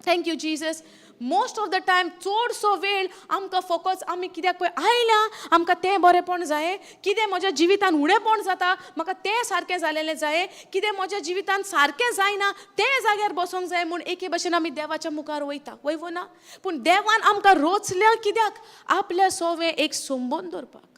Thank you, Jesus. Most of the time, चडसो वेळ आमकां फोकस आमी कित्याक पळय आयल्या, आमकां तें बरेंपण जाय, कितें म्हज्या जिवितान उणेपण जाता म्हाका तें सारकें जालेलें जाय, कितें म्हज्या जिवितान सारकें जायना तें जाग्यार बसोंक जाय म्हूण एके भशेन आमी देवाच्या मुखार वयता, वय वो ना? पूण देवान आमकां रोचल्या कित्याक? आपल्या सोवें एक संबंद दवरपाक.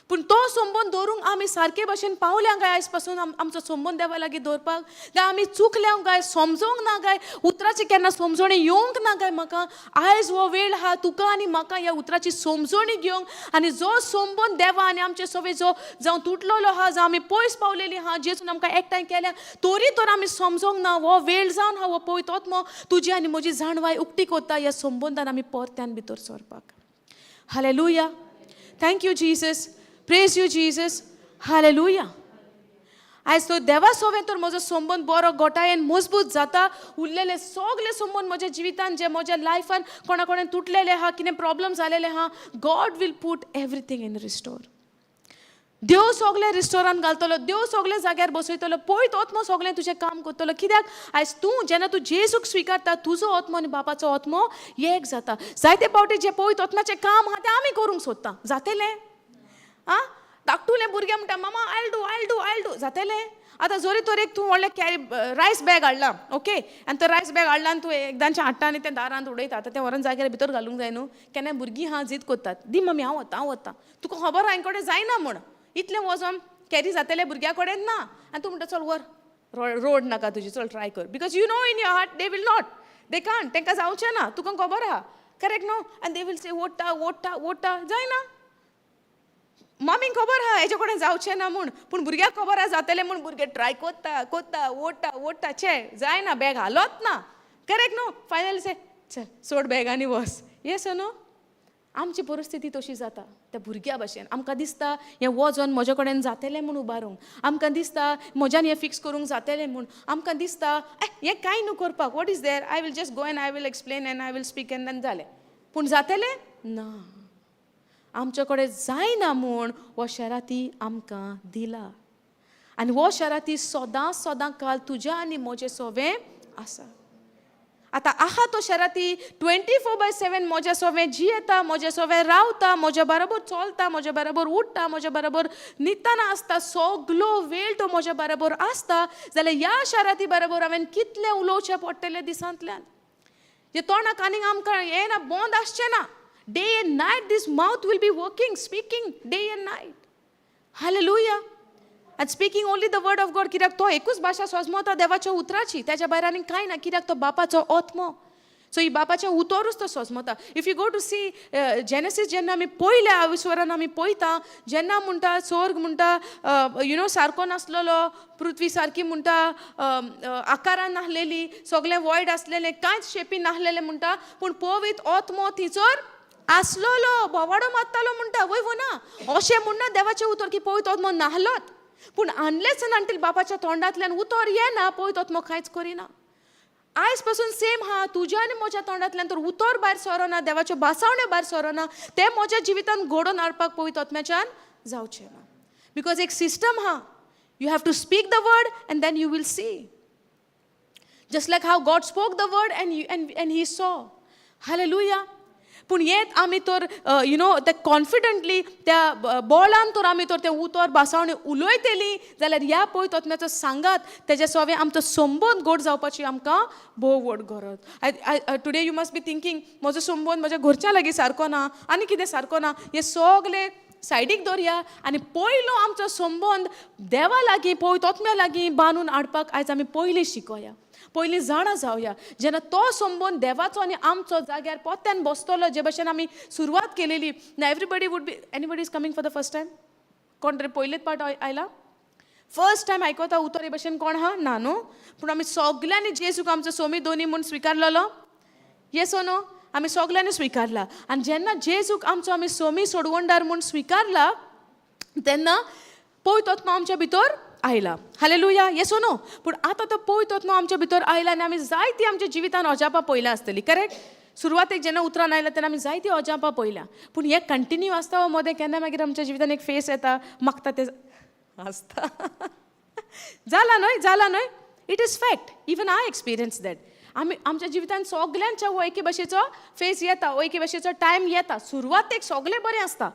पूण तो संबंद दवरूंक आमी सारके भशेन पावल्या काय आयज पासून आमचो संबंद देवा लागीं दवरपाक? काय आमी चुकल्या काय, समजोंक ना काय, उतराची केन्ना समजणी येवंक ना काय म्हाका? आयज हो वेळ आहा तुका आनी म्हाका ह्या उतराची समजणी घेवंक आनी जो संबंद देवा आनी आमचे सवे जो जावं तुटलेलो आहा, जावं आमी पयस पावलेली आहा, जेजून आमकां एकठांय केल्या, तरी तर आमी समजोंक ना, हो वेळ जावन आहा. हो पवित्र आत्मो तुजी आनी म्हजी जाणवाय उक्ती कोत्ता ह्या संबंदान आमी परत्यान भितर सरपाक. Hallelujah. Thank you, Jesus. Praise you, Jesus. Hallelujah. आयज तो देवा सोवें तर म्हजो संबंद बरो गोटायेन मजबूत जाता, उरलेले सगळे संबंद म्हज्या जिवितान जे म्हज्या लायफान कोणा कडेन तुटलेले आहा, कितें प्रॉब्लम जालेले आहा, God will put everything in restore. देव सगळें रिस्टोरान घालतलो, देव सगळें जाग्यार बसयतलो, पळय आत्मो सगळें तुजें काम करतलो. कित्याक आयज तूं जेन्ना तूं जेजूक स्विकारता, तुजो आत्मो आनी बापाचो आत्मो एक जाता. जायते फावटी जें पवित्र आत्म्याचें काम आहा तें आमी करूंक सोदता. जातलें? आं, धाकटुलें भुरगें म्हणटा, "मामा, I'll do, I'll do, I'll do." जातलें? आतां जरी तर एक तूं व्हडलें कॅरी रायस बॅग हाडला, ओके, आनी तो रायस बॅग हाडला आनी तूं एकदांचें हाडटा आनी तें दारांत उडयता. आतां तें व्हरोन जाग्यार भितर घालूंक जाय न्हू. केन्नाय भुरगीं आहा, जीद करतात, "दी मम्मी, हांव वता, हांव वता." तुका खबर आहा हें कडेन जायना म्हूण, इतलें वचोन कॅरी जातलें भुरग्या कडेन ना, आनी तूं म्हणटा, "चल व्हर, रोड नाका तुजी, चल ट्राय कर," because you know in your heart they will not, they can't, तांकां जावचें ना, तुका खबर आहा, करेक्ट न्हू? आनी they will say, ओडटा ओडटा ओडटा, जायना. मम्मीक खबर आहा हेजे कडेन जावचें ना म्हूण, पूण भुरग्याक खबर आहा जातलें म्हूण. भुरगे ट्राय कोत्ता कोत्ता, ओडटा ओडटा, छे, जायना, बॅग हालोत ना, करेक्ट न्हू? फायनली से, "चल सोड बॅग आनी वस." येस न्हू? आमची परिस्थिती तशी जाता त्या भुरग्या भशेन. आमकां दिसता हें वजन म्हजे कडेन जातलें म्हूण उबारूंक, आमकां दिसता म्हज्यान हें फिक्स करूंक जातलें म्हूण, आमकां दिसता ए हें कांय न्हू करपाक, what is there, I will just go and I will explain and I will speak and then जालें. पूण जातलें ना. आमचे कडेन जायना म्हूण हो शेराती आमकां दिला आनी हो शेराती सदां सदां काल तुज्या आनी म्हजें सोवें आसा. आतां आहा तो शेराती 24/7 म्हज्या सोवें जियेता, म्हज्या सोवें रावता, म्हज्या बरोबर चलता, म्हज्या बरोबर उठ्ठा, म्हज्या बरोबर न्हिदतना आसता, सगलो वेळ तो म्हज्या बरोबर आसता जाल्यार ह्या शेराती बरोबर हांवें कितलें उलोवचें पडटलें दिसांतल्यान? जे तोंडाक आनीक आमकां येना, बंद आसचें ना. Day and night this mouth will be working, speaking day and night. Hallelujah. And speaking only the word of God, कित्याक तो एकूच भाशा सोजमता देवाच्या उतराची, त्याच्या भायर आनी कांय ना, कित्याक तो बापाचो आत्मो. सो ही बापाचें उतरूच तो सोजमता. If you go to see Genesis, जेन्ना आमी पयल्या ईश्वरान आमी पळयता, जेन्ना म्हणटा स्वर्ग म्हणटा you know सारको नासलेलो, पृथ्वी सारकी म्हणटा आकारान नासलेली, सगळें वॉयड आसलेलें, कांयच शेपी नासलेलें म्हणटा, पूण पवित्र आत्मो थंयसर आसलेलो, भोवाडो मारतालो म्हणटा. वय वो ना? अशें म्हणना देवाचें उतर की पवित्र आत्मो नाहलोत, पूण अनलेस एंड अंटील बापाच्या तोंडांतल्यान उतर येना, पवित्र आत्मो कांयच करिना. आयज पासून सेम हा. तुज्या आनी म्हज्या तोंडांतल्यान तर उतर भायर सरना, देवाच्यो भासावण्यो भायर सरना, तें म्हज्या जिवितान घडोवन हाडपाक पवित्र आत्म्याच्यान जावचें ना, because एक सिस्टम हा. You have to speak the word and then you will see, just like how God spoke the word and he saw. Hallelujah. पूण येत आमी तर you know ते कॉन्फिडंटली त्या बोलान तर आमी तर तें उतर भासावणी उलयतली जाल्यार ह्या पवित्र आत्म्याचो सांगात, तेज्या सवे आमचो संबंद गोड जावपाची आमकां भोव व्हड गरज. I today you must be thinking, म्हजो संबंद म्हज्या घरच्या लागीं सारको ना आनी कितें सारको ना. हे सगळे सायडीक दवरया आनी पयलो आमचो संबंद देवा लागीं, पवित्र आत्म्या लागीं बांदून हाडपाक आयज आमी पयलीं शिकोया, पयलीं जाणा जावया. जेन्ना तो संबंद देवाचो आनी आमचो जाग्यार पोत्यान बसतलो, जे भशेन आमी सुरवात केलेली ना, everybody would be, anybody is coming for the first time? कोण तरी पयलेच पावट आयला, फर्स्ट टायम आयकता उतर हे भशेन कोण आहा? ना न्हू? पूण आमी सगल्यांनी जेजूक आमचो सोमी दोनी म्हूण स्विकारलेलो. येस नो? आमी सगल्यांनी स्विकारला. आनी जेन्ना जेजूक आमचो आमी सोमी सोडवणदार म्हूण स्विकारला, तेन्ना पवित्र आत्मा आमच्या भितर आयला. हालेलुया. येस नो? पूण आतां तो पवित्र आत्मा आमच्या भितर आयला आनी आमी जायती आमच्या जिवितान अजापां पळयल्या आसतली, करेक्ट? सुरवातेक जेन्ना उतरान आयला तेन्ना आमी जायती अजापां पळयल्या, पूण हें कंटिन्यू आसता मदें केन्ना मागीर आमच्या जिवितान एक फेस येता, मागता तें आसता. जाला न्हय? जाला न्हय? It is fact, even I experience that. आमी आमच्या जिवितान सगल्यांच्या हो एके भाशेचो फेस येता, हो एके भाशेचो टायम येता. सुरवातेक सगळें बरें आसता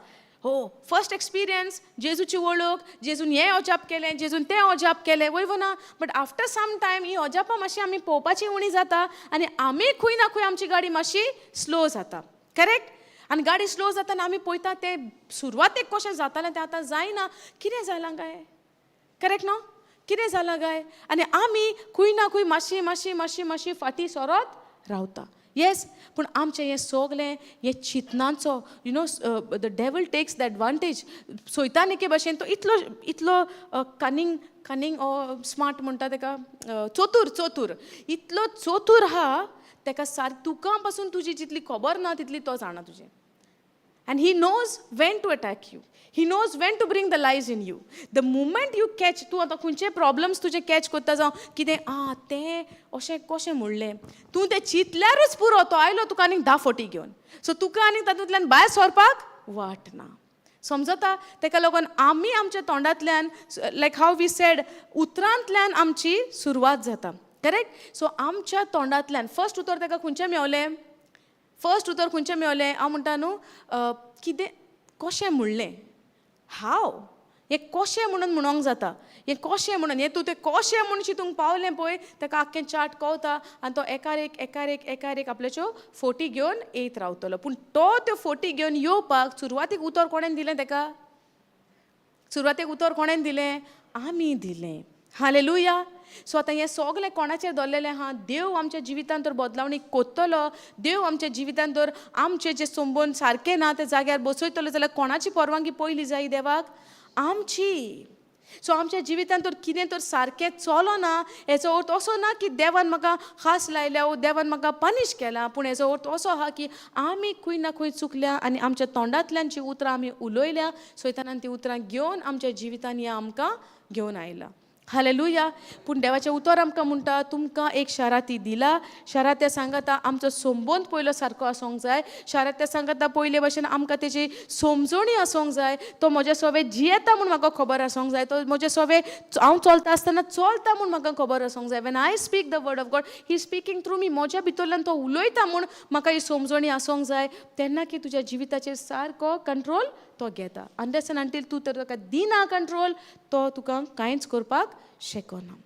हो. फर्स्ट एक्सपिरियन्स, जेजूची वळख, जेजून हें अजाप केलें, जेजून तें अजाप केलें, वय वो ना? बट आफ्टर सम टायम ही अजापां मातशी आमी पळोवपाची उणी जाता आनी आमी खंय ना खंय आमची गाडी मातशी स्लो जाता, करेक्ट? आनी गाडी स्लो जाता आनी आमी पळयता, तें सुरवातेक कशें जातालें तें आतां जायना. कितें जालां काय? करेक्ट न्हू? कितें जालां काय? आनी आमी खंय ना खंय मातशी मातशी मातशी मातशी फाटीं सरत रावता. येस, पूण आमचें हें सगलें हें चिंतनाचो, the devil takes the advantage. सैतान एके भाशेन तो इतलो इतलो कनींग, कनींग स्मार्ट म्हणटा तेका, चतूर, चतूर, इतलो चतूर आहा. तेका सारकें तुका पासून तुजी जितली खबर ना तितली तो जाणा तुजें, and he knows when to attack you. He knows when to bring the lies in you. The moment you catch, तूं आतां खंयचे प्रॉब्लम्स तुजे कॅच करता जावं कितें, आं, तें अशें कशें म्हणलें, तूं तें चिंतल्यारूच पुरो, तो आयलो तुका आनीक 10 फटी घेवन. सो तुका आनी तातूंतल्यान भायर सरपाक वाट ना. समजता? तेका लागून आमी आमच्या तोंडांतल्यान, लायक how we said, उतरांतल्यान आमची सुरवात जाता, करेक्ट? सो आमच्या तोंडांतल्यान फर्स्ट उतर ताका खंयचें मेवलें? फर्स्ट उतर खंयचें मेवलें? हांव म्हणटा न्हू, कितें कशें म्हणलें, हाव, हें कशें म्हणून म्हणोंक जाता? हें कशें म्हणून, हें तूं तें कशें म्हूण चिंतूंक पावलें पळय, ताका आख्खें चाट कवता आनी तो एकार एक, एकार एक, एकार एक आपल्याच्यो फोटी घेवन येयत रावतलो. पूण तो त्यो फोटी घेवन येवपाक सुरवातीक उतर कोणेन दिलें ताका? सुरवातेक उतर कोणेन दिलें? आमी दिलें. हालेलुया. सो आतां हें सगलें कोणाचेर दवरलेलें आहा? देव आमच्या जिवितांत तर बदलावणी कोत्तलो, देव आमच्या जिवितांत तर आमचे जे संबंद सारके ना ते जाग्यार बसयतलो जाल्यार कोणाची परवानगी पयली जाय देवाक? आमची. सो आमच्या जिवितांत तर कितें तर सारकें चलना, हेचो अर्थ असो ना की देवान म्हाका खास लायल्या वो देवान म्हाका पनिश केला, पूण हेचो अर्थ असो आहा की आमी खंय ना खंय चुकल्या आनी आमच्या तोंडांतल्यान जी उतरां आमी उलयल्या, सैतानान ती उतरां घेवन आमच्या जिवितान हें आमकां घेवन आयला. हालेलुया. पूण देवाचें उतर आमकां म्हणटा, तुमकां एक शाराती दिला. शारात्या सांगता आमचो संबंद पयलो सारको आसूंक जाय. शारात्या सांगता पयले भशेन आमकां तेजी समजणी आसूंक जाय. तो म्हज्या सोवे जियेता म्हूण म्हाका खबर आसूंक जाय. तो म्हज्या सोवे हांव चलता आसतना चलता म्हूण म्हाका खबर आसूंक जाय. When I speak the word of God, he speaking through me. म्हज्या भितरल्यान तो उलयता म्हूण म्हाका ही समजणी आसूंक जाय. तेन्ना की तुज्या जिविताचेर सारको कंट्रोल तो घेता. अनलेस एंड अंटील तूं तर ताका दिना कंट्रोल, तो तुका कांयच करपाक शकना.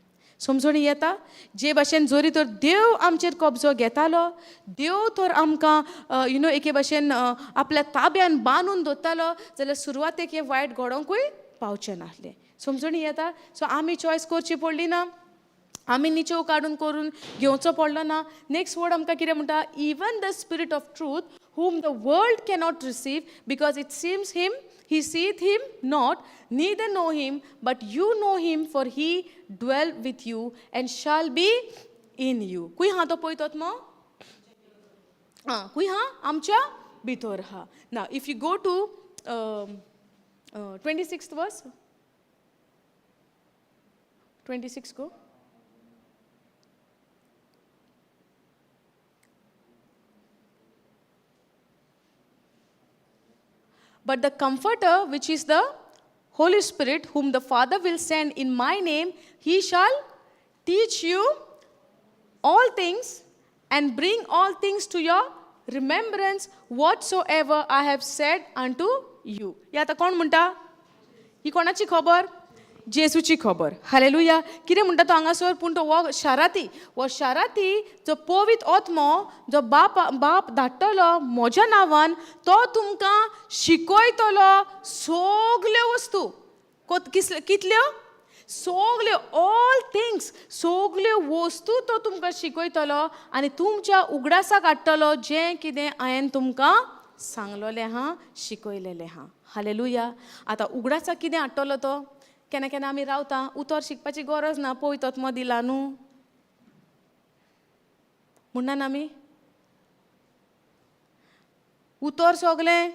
समजणी येता? जे भाशेन जोरी तर देव आमचेर कब्जो घेतालो, देव तर आमकां you know एके भाशेन आपल्या ताब्यान बांदून दवरतालो जाल्यार सुरवातेक हें वायट घडोंकूय पावचें नासलें. समजणी येता? सो आमी चॉयस करची पडली ना, आमी निचेव काडून करून घेवचो पडलो ना. नेक्स्ट वर्ड आमकां कितें म्हणटा? Even the spirit of truth whom the world cannot receive, because it seems him, he seeth him not, neither know him, but you know him, for he dwell with you and shall be in you. कुय हा तो पळय तो आं कुय हा आमच्या भितर हा. ना if you go to 26th verse, 26 go. But the Comforter, which is the Holy Spirit, whom the Father will send in my name, he shall teach you all things and bring all things to your remembrance whatsoever I have said unto you. हे आतां कोण म्हणटा? ही कोणाची खबर? जेजूची खबर. हालेलुया. कितें म्हणटा तो हांगासर? पूण तो हो शाराती, हो शाराती जो पवित्र आत्मो जो बाप बाप धाडटलो म्हज्या नांवान, तो तुमकां शिकयतलो सगल्यो वस्तू. कितल्यो? सगल्यो, ऑल थिंग्स, सगल्यो वस्तू तो तुमकां शिकयतलो आनी तुमच्या उगडासाक हाडटलो जें कितें हांवें तुमकां सांगलोलें आहा, शिकयलेलें आहा. हालेलुया. आतां उगडासाक कितें हाडटलो तो? केन्ना केन्ना आमी रावता, उतर शिकपाची गरज ना, पवित्र आत्मो दिला न्हू म्हणना आमी. उतर सगलें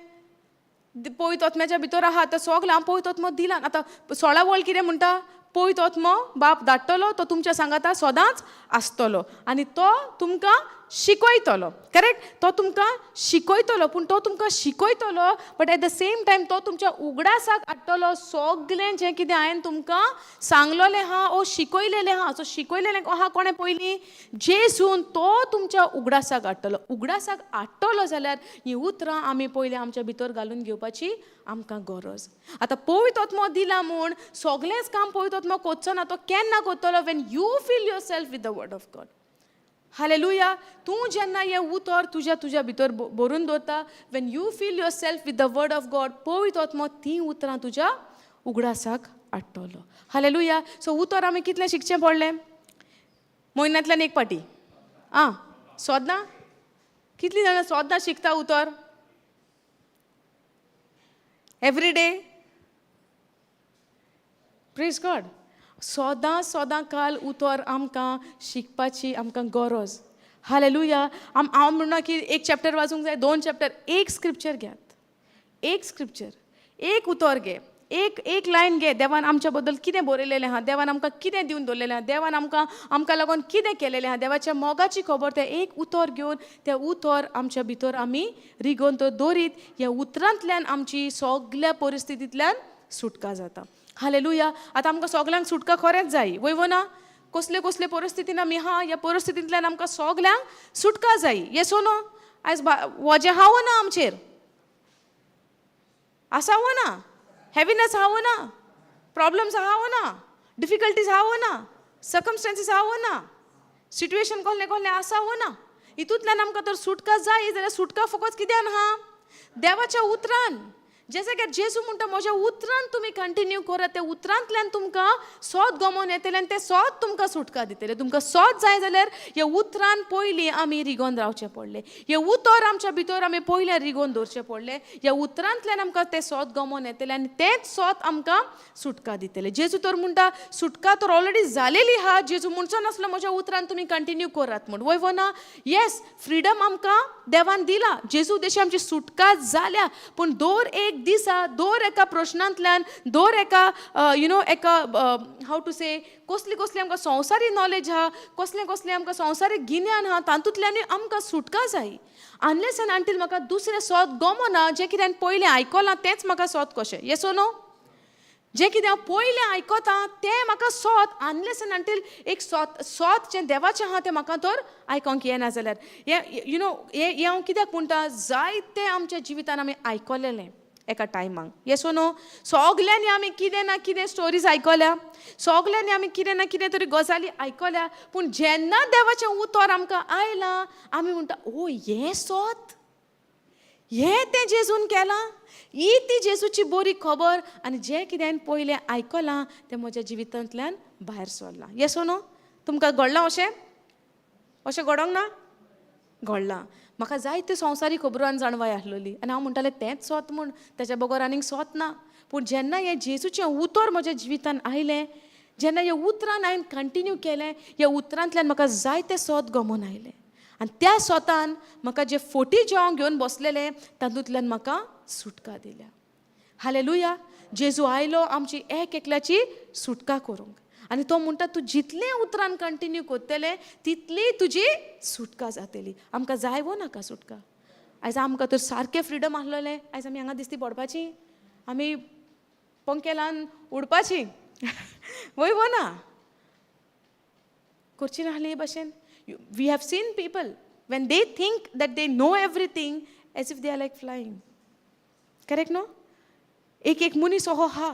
पवित्र आत्म्याच्या भितर आहा, आतां सगलें हांव पवित्र आत्मो दिला. आतां 16 वळ कितें म्हणटा? पवित्र आत्मो बाप धाडटलो, तो तुमच्या सांगाता सदांच आसतलो आनी तो तुमकां शिकयतलो. करेक्ट? तो तुमकां शिकयतलो, पूण तो तुमकां शिकयतलो but at the same time तो तुमच्या उगडासाक हाडटलो सगलें जें कितें हांवें तुमकां सांगलोलें आहा ओ शिकयलेलें आहा. सो शिकयलेलें आहा कोणें पयलीं? जेजून. तो तुमच्या उगडासाक हाडटलो. उगडासाक हाडटलो जाल्यार हीं उतरां आमी पयलीं आमच्या भितर घालून घेवपाची आमकां गरज. आतां पवित्र आत्मो दिला म्हूण सगलेंच काम पवित्र आत्मो करचो ना. तो केन्ना करतलो? When you fill yourself with the word of God. Hallelujah. तूं जेन्ना हें उतर तुज्या तुज्या भितर भरून दवरता, when you fill yourself with the word of God, पवित्र आत्मो तीं उतरां तुज्या उगडासाक हाडटलो. हालेलुया. सो उतर आमी कितलें शिकचें पडलें? म्हयन्यांतल्यान एक पाटी आं सोदना? कितलीं जाणां सोदना शिकता उतर एवरी डे? प्रेज गॉड. सदां सदां काल उतर आमकां शिकपाची आमकां गरज. हालेलुया. आम हांव म्हणना की एक चॅप्टर वाचूंक जाय, दोन चॅप्टर, एक स्क्रिप्चर घेयात, एक स्क्रिप्चर, एक उतर घे, एक एक लायन घे. देवान आमच्या बद्दल कितें बरयलेलें आहा, देवान आमकां कितें दिवन दवरलेलें आहा, देवान आमकां आमकां लागून कितें केलेलें आहा, देवाच्या मोगाची खबर, तें एक उतर घेवन तें उतर आमच्या भितर आमी रिगोवन तो दवरीत, ह्या उतरांतल्यान आमची सगल्या परिस्थितींतल्यान सुटका जाता. हालेलुया. आतां आमकां सगल्यांक सुटका खरेंच जाय, वय वो ना? कसले कसले परिस्थितीन आमी आहा, ह्या परिस्थितींतल्यान आमकां सगल्यांक सुटका जाय. येस वो नो? आयज वजें आहा वो ना आमचेर? आसा वो ना? हेविनस आहा वो ना? प्रॉब्लम्स आहा वो ना? डिफिकल्टीज आहा वो ना? सर्कमस्टांसीस आहा वो ना? सिट्युएशन कसलें कसलें आसा वो ना? हितूंतल्यान आमकां तर सुटका जाय जाल्यार सुटका फकत कित्यान आहा? देवाच्या उतरान. जशें की जेजू म्हणटा, म्हज्या उतरान तुमी कंटिन्यू करात, त्या उतरांतल्यान तुमकां सोद गमोवन येतलें आनी तें सोद तुमकां सुटका दितलें. तुमकां सोद जाय जाल्यार ह्या उतरान पयलीं आमी रिगोवन रावचें पडलें. हें उतर आमच्या भितर आमी पयलें रिगोवन दवरचें पडलें. ह्या उतरांतल्यान आमकां तें सोद गमोवन येतलें आनी तेंच सोद आमकां सुटका दितलें. जेजू तर म्हणटा सुटका तर ऑलरेडी जालेली आहा. जेजू म्हणचो नासलो म्हज्या उतरान तुमी कंटिन्यू करात म्हूण, वय वो ना? येस, फ्रिडम आमकां देवान दिला, जेजू देशी आमची सुटका जाल्या, पूण दर एक दिसा, दर एका प्रश्नांतल्यान, दर एका you know एका हाव टू से, कसली कसली आमकां संवसारी नॉलेज आहा, कसलें कसलें आमकां संवसारीक गिन्यान आहा, तातूंतल्यानूय आमकां सुटका जाय. अनलेस एन्ड अंटील म्हाका दुसरें सोद गमना, जें कितें हांवें पयलें आयकलां तेंच म्हाका सोद कशें? येस नो? जें कितें हांव पयलें आयकतां तें म्हाका सोद, अनलेस एन्ड अंटील एक सोद सोद जें देवाचें आहा तें म्हाका तर आयकोंक येना जाल्यार, हें you know हें हांव कित्याक म्हणटा, जायतें आमच्या जिवितान आमी आयकलेलें. एका टायमाक. येस नो? सगल्यांनी आमी कितें ना कितें स्टोरीज आयकल्या, सगल्यांनी आमी कितें ना कितें तरी गजाली आयकल्या. पूण जेन्ना देवाचें उतर आमकां आयलां, आमी म्हणटा, ओ, हें सोत, हें तें जेजून केलां, ही ती जेजूची बरी खबर. आनी जें कितें हांवें पयलें आयकलां तें म्हज्या जिवितांतल्यान भायर सरलां. येस नो? तुमकां घडलां अशें? अशें घडोंक ना? घडलां म्हाका. जायत्यो संवसारी खबरो आनी जाणवाय आसलेली आनी हांव म्हणटालें तेंच सोत म्हूण, तेच्या बगर आनीक सोत ना. पूण जेन्ना हें जेजूचें उतर म्हज्या जिवितान आयलें, जेन्ना ह्या उतरान हांवें कंटिन्यू केलें, ह्या उतरांतल्यान म्हाका जायतें सोत गमोन आयलें आनी त्या सोतान म्हाका जे फोटी जें हांव घेवन बसलेलें तातूंतल्यान म्हाका सुटका दिल्या. हालेलुया! जेजू आयलो आमची एक एकल्याची सुटका करूंक आनी तो म्हणटा, तूं जितलें उतरान कंटिन्यू करतलें तितली तुजी सुटका जातली. आमकां जाय वो नाका सुटका? आयज आमकां तर सारकें फ्रिडम आसलेलें. आयज आमी हांगा दिसती पडपाची, आमी पंखेलान उडपाची, वय वो ना? करची नासली हे भशेन. We have seen people, when they think that they know everything, as if they are like flying, correct no? एक एक मनीस असो आहा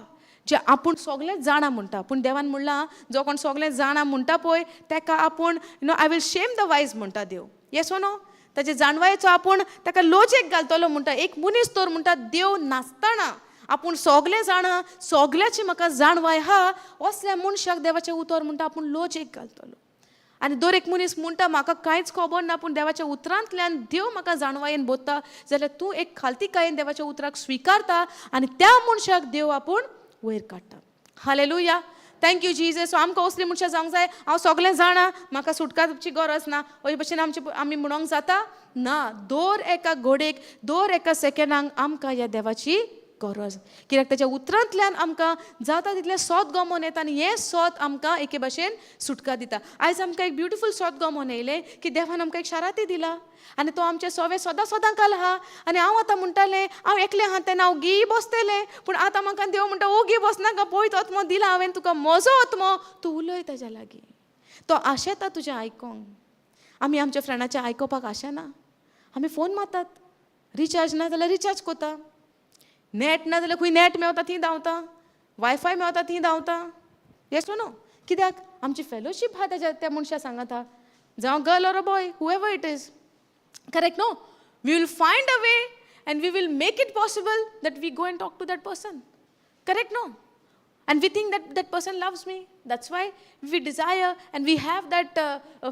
जे आपूण सगळेंच जाणा म्हणटा. पूण देवान म्हणलां, जो कोण सगळें जाणा म्हणटा पळय तेका आपूण I will shame the wise म्हणटा देव. येस नो? ताचे जाणवायेचो आपूण ताका लोजेक घालतलो म्हणटा. एक मनीस तर म्हणटा, देव नासतना आपूण सगळें जाणा, सगळ्याची म्हाका जाणवाय आहा, असल्या मनशाक देवाचें उतर म्हणटा आपूण लोजेक घालतलो. आनी दर एक मनीस म्हणटा म्हाका कांयच खबर ना, पूण देवाच्या उतरांतल्यान देव म्हाका जाणवायेन बोत्ता जाल्यार तूं एक खालतीकायेन देवाच्या उतराक स्विकारता आनी त्या मनशाक देव आपूण वयर काडटा. Hallelujah! Thank you Jesus. So आमकां असली मनशां जावंक जाय. हांव सगळें जाणा, म्हाका सुटकाची गरज ना, अशे भशेन आमचे आमी म्हणोंक जाता ना. दर एका घोडेक, दर एका सेकंडाक आमकां ह्या देवाची गरज, कित्याक ताच्या उतरांतल्यान आमकां जाता तितलें सोत गमोन येता आनी हें सोत आमकां एके भशेन सुटका दिता. आयज आमकां एक ब्युटिफूल सोत गमोन येयलें की देवान आमकां एक शाराती दिला आनी तो आमचे सोवे सदां सदां काल आहा. आनी हांव आतां म्हणटालें, हांव एकलें आहा तेन्ना हांव ओगी बसतलें. पूण आतां म्हाका देव म्हणटा, ओगी बसनाका. पळय, तो आत्मो दिला हांवें तुका, म्हजो आत्मो. तूं उलय ताज्या लागीं, तो आशेता तुजें आयकोंक. आमी आमच्या फ्रेंडाचें आयकोपाक आशेना. आमी फोन मारतात, रिचार्ज ना जाल्यार रिचार्ज कोता, नॅट ना जाल्यार खंय नॅट मेवता थंय धांवता, वायफाय मेवता थंय धांवता. येस नो? कित्याक? आमची फेलोशीप आहा तेज्या त्या मनशा सांगाता, जावं girl or a boy, whoever it is, correct no? We will find a way and we will make it possible that we go and talk to that person, correct no? And we think that that person loves me. That's why we desire and we have that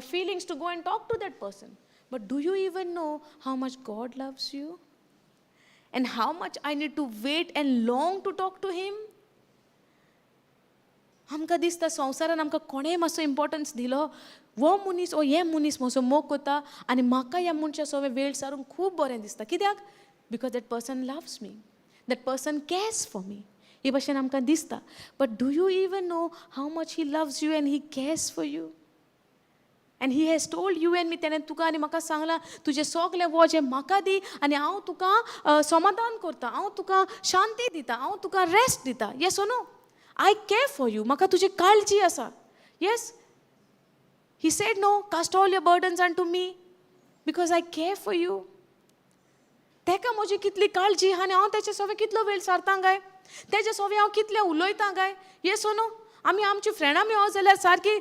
feelings to go and talk to that person. But do you even know how much God loves you and how much I need to wait and long to talk to Him? आमकां दिसता संवसारान आमकां कोणें मातसो इम्पोर्टन्स दिलो, हो मनीस ओ हे मनीस म्हजो मोग करता आनी म्हाका ह्या मनशा सगळें वेळ सारूंक खूब बरें दिसता. कित्याक? Because that person loves me, that person cares for me. हे भशेन आमकां दिसता. But do you even know how much He loves you and He cares for you? And He has told you and me, तेणें तुका आनी म्हाका सांगलां, तुजें सगलें वजें म्हाका दी आनी हांव तुका समाधान करता, हांव तुका शांती दिता, हांव तुका रेस्ट दिता. Yes no? I care for you. म्हाका तुजी काळजी आसा. Yes, He said no, cast all your burdens unto me because I care for you. तेका म्हजी कितली काळजी आनी हांव तेचे सोवे कितलो वेळ सारता काय, तेजे सोवे हांव कितलें उलयतां काय? येस नो? आमी आमची फ्रेंडां मेळो जाल्यार सारकी,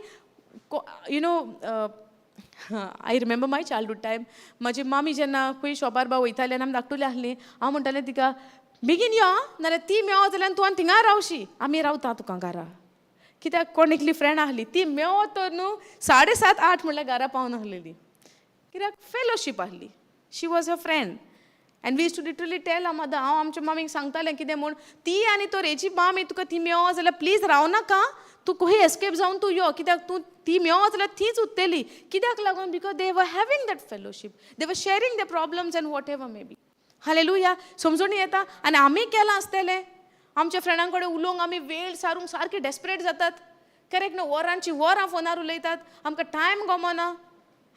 I remember my childhood time. म्हाजी मामी जेन्ना खंय शॉपार बा वयताली आनी आमी धाकटुली आसली, हांव म्हणटालें तिका, बेगीन यो आं, नाल्यार ती मेळो जाल्यार तूं आनी थिंगा रावशी, आमी रावता तुका घरा. कित्याक? कोण एकली फ्रेंड आहली, ती मेळो तर न्हू 7:30 8 म्हणल्यार घरा पावन आहलेली. कित्याक? फेलोशीप आहली. She was a friend and we used to literally tell our mother. हांव आमच्या मम्मीक सांगतालें कितें म्हूण, ती आनी तो हेजी मामी तुका ती मेळो जाल्यार प्लीज रावनाका तूं, खंय एस्केप जावन तूं यो. कित्याक? तूं ती मेळो जाल्यार तीच उरतली. कित्याक लागून? Because they were having that fellowship, they were sharing the problems and whatever may be. Hallelujah! समजून येता? आनी आमी केलां आसतलें, आमच्या फ्रेंडां कडेन उलोवंक आमी वेळ सारूंक सारके डेस्परेट जातात, करेक्ट न्हू? वरांची वरां फोनार उलयतात. आमकां टायम गमना,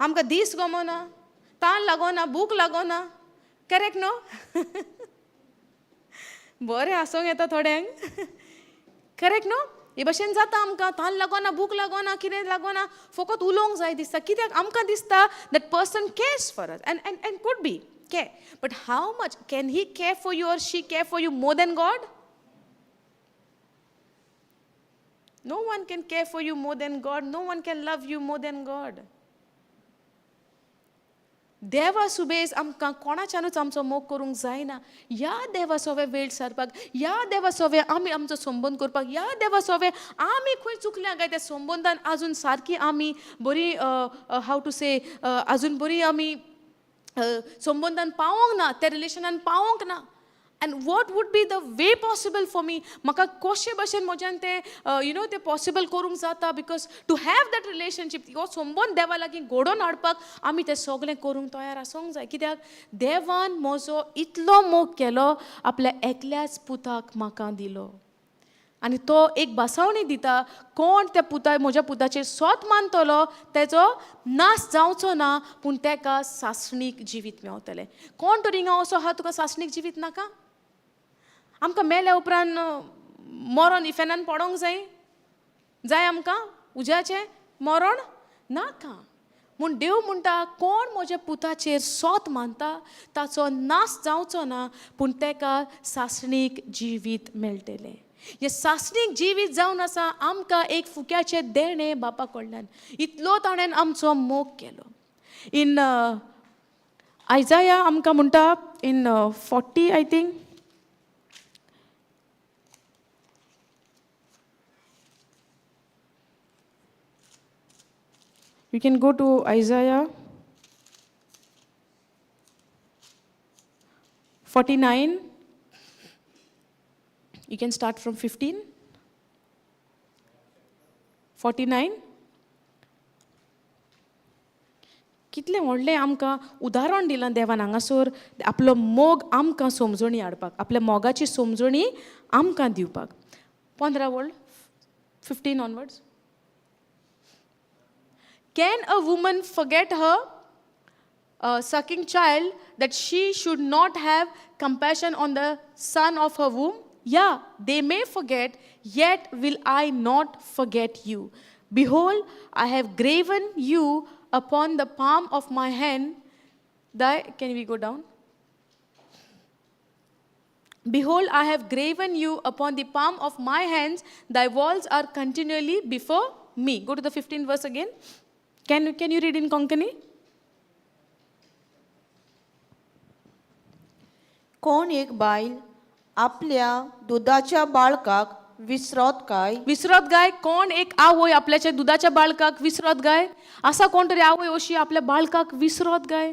आमकां दीस गमना, तान लागोना, भूक लागोना, करेक्ट न्हू? बरें आसूंक येता थोड्यांक, करेक्ट न्हू? हे भशेन जाता आमकां. तान लागोना, भूक लागोना, कितें लागोना, फकत उलोवंक जाय दिसता. कित्याक? आमकां दिसता that person cares for us and could be. Care, but how much can he care for you or she care for you more than God? No one can care for you more than God. No one can love you more than God. देवा सुबेज आमकां कोणाच्यानूच आमचो मोग करूंक जायना. ह्या देवा सोवे वेळ सारपाक, ह्या देवा सोवे आमी आमचो संबंद करपाक, ह्या देवा सोवे आमी खंय चुकल्या काय त्या संबंदान आजून सारकी आमी बरी, हाव टू से, आजून बरी आमी संबंदान पावोंक ना, त्या रिलेशनान पावोंक ना. And what would be the way possible for me, म्हाका कशे भशेन म्हज्यान तें you know तें पॉसिबल करूंक जाता? Because to have that relationship, हो संबंद देवा लागीं घडोवन हाडपाक आमी तें सगळें करूंक तयार आसूंक जाय, कित्याक देवान म्हजो इतलो मोग केलो, आपल्या एकल्याच पुताक म्हाका दिलो. आनी तो एक बसावणी दिता, कोण त्या पुता, म्हज्या पुताचेर सोत मानतलो तेजो नाश जावचो ना, पूण तेका सासणीक जिवीत मेवतलें. कोण तर हिंगा असो आहा, तुका सासणीक जिवीत नाका? आमकां मेल्या उपरांत मरोन इफेनान पडोंक जाय? जाय आमकां उज्याचें मरण? नाका. म्हूण देव म्हणटा, कोण म्हज्या पुताचेर सोत मानता ताचो नाश जावचो ना, पूण तेका सासणीक जिवीत मेळटलें. हें सासणीक जिवीत जावन आसा आमकां एक फुक्याचें देणें बापा कडल्यान. इतलो ताणें आमचो मोग केलो. इन आयजाया आमकां म्हणटा, in 40, I think. You can go to Isaiah 49. You can start from 15. 49. कितलें व्हडलें आमकां उदाहरण दिलां देवान हांगासर, आपलो मोग आमकां समजणी हाडपाक, आपल्या मोगाची समजणी आमकां दिवपाक. 15 वळ, 15 onwards. Can a woman forget her sucking child, that she should not have compassion on the son of her womb? Yeah, they may forget, yet will I not forget you. Behold, I have graven you upon the palm of my hand. Can we go down? Behold, I have graven you upon the palm of my hands. Thy walls are continually before me. Go to the 15th verse again. Can you read in Konkani? कोण एक बायल आपल्या दुदाच्या बाळकाक विसरत काय? विसरत गाय? कोण एक आवय आपल्याच्या दुदाच्या बाळकाक विसरत गाय? आसा कोण तरी आवय अशी आपल्या बाळकाक विसरत गाय?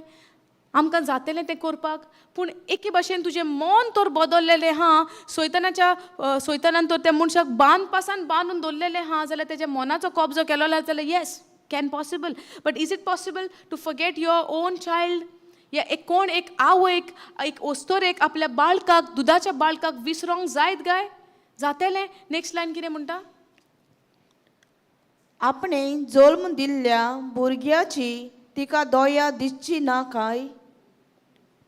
आमकां जातलें तें करपाक, पूण एके भाशेन तुजें मन तर बदललेलें आहा, सोयतनान तर त्या मनशाक बांद पासान बांदून दवरलेलें आहा जाल्यार, तेज्या मनाचो कब्जो केलो जाल्यार, yes, can possible. But is it possible to forget your own child? या एक कोण एक आवयक, एक ओस्तोरेक आपल्या बाळकाक, दुदाच्या बाळकाक विसरोंक जायत गाय? जातलें? नेक्स्ट लायन कितें म्हणटा? आपणे जल्म दिल्ल्या भुरग्याची तिका दया दिसची ना काय?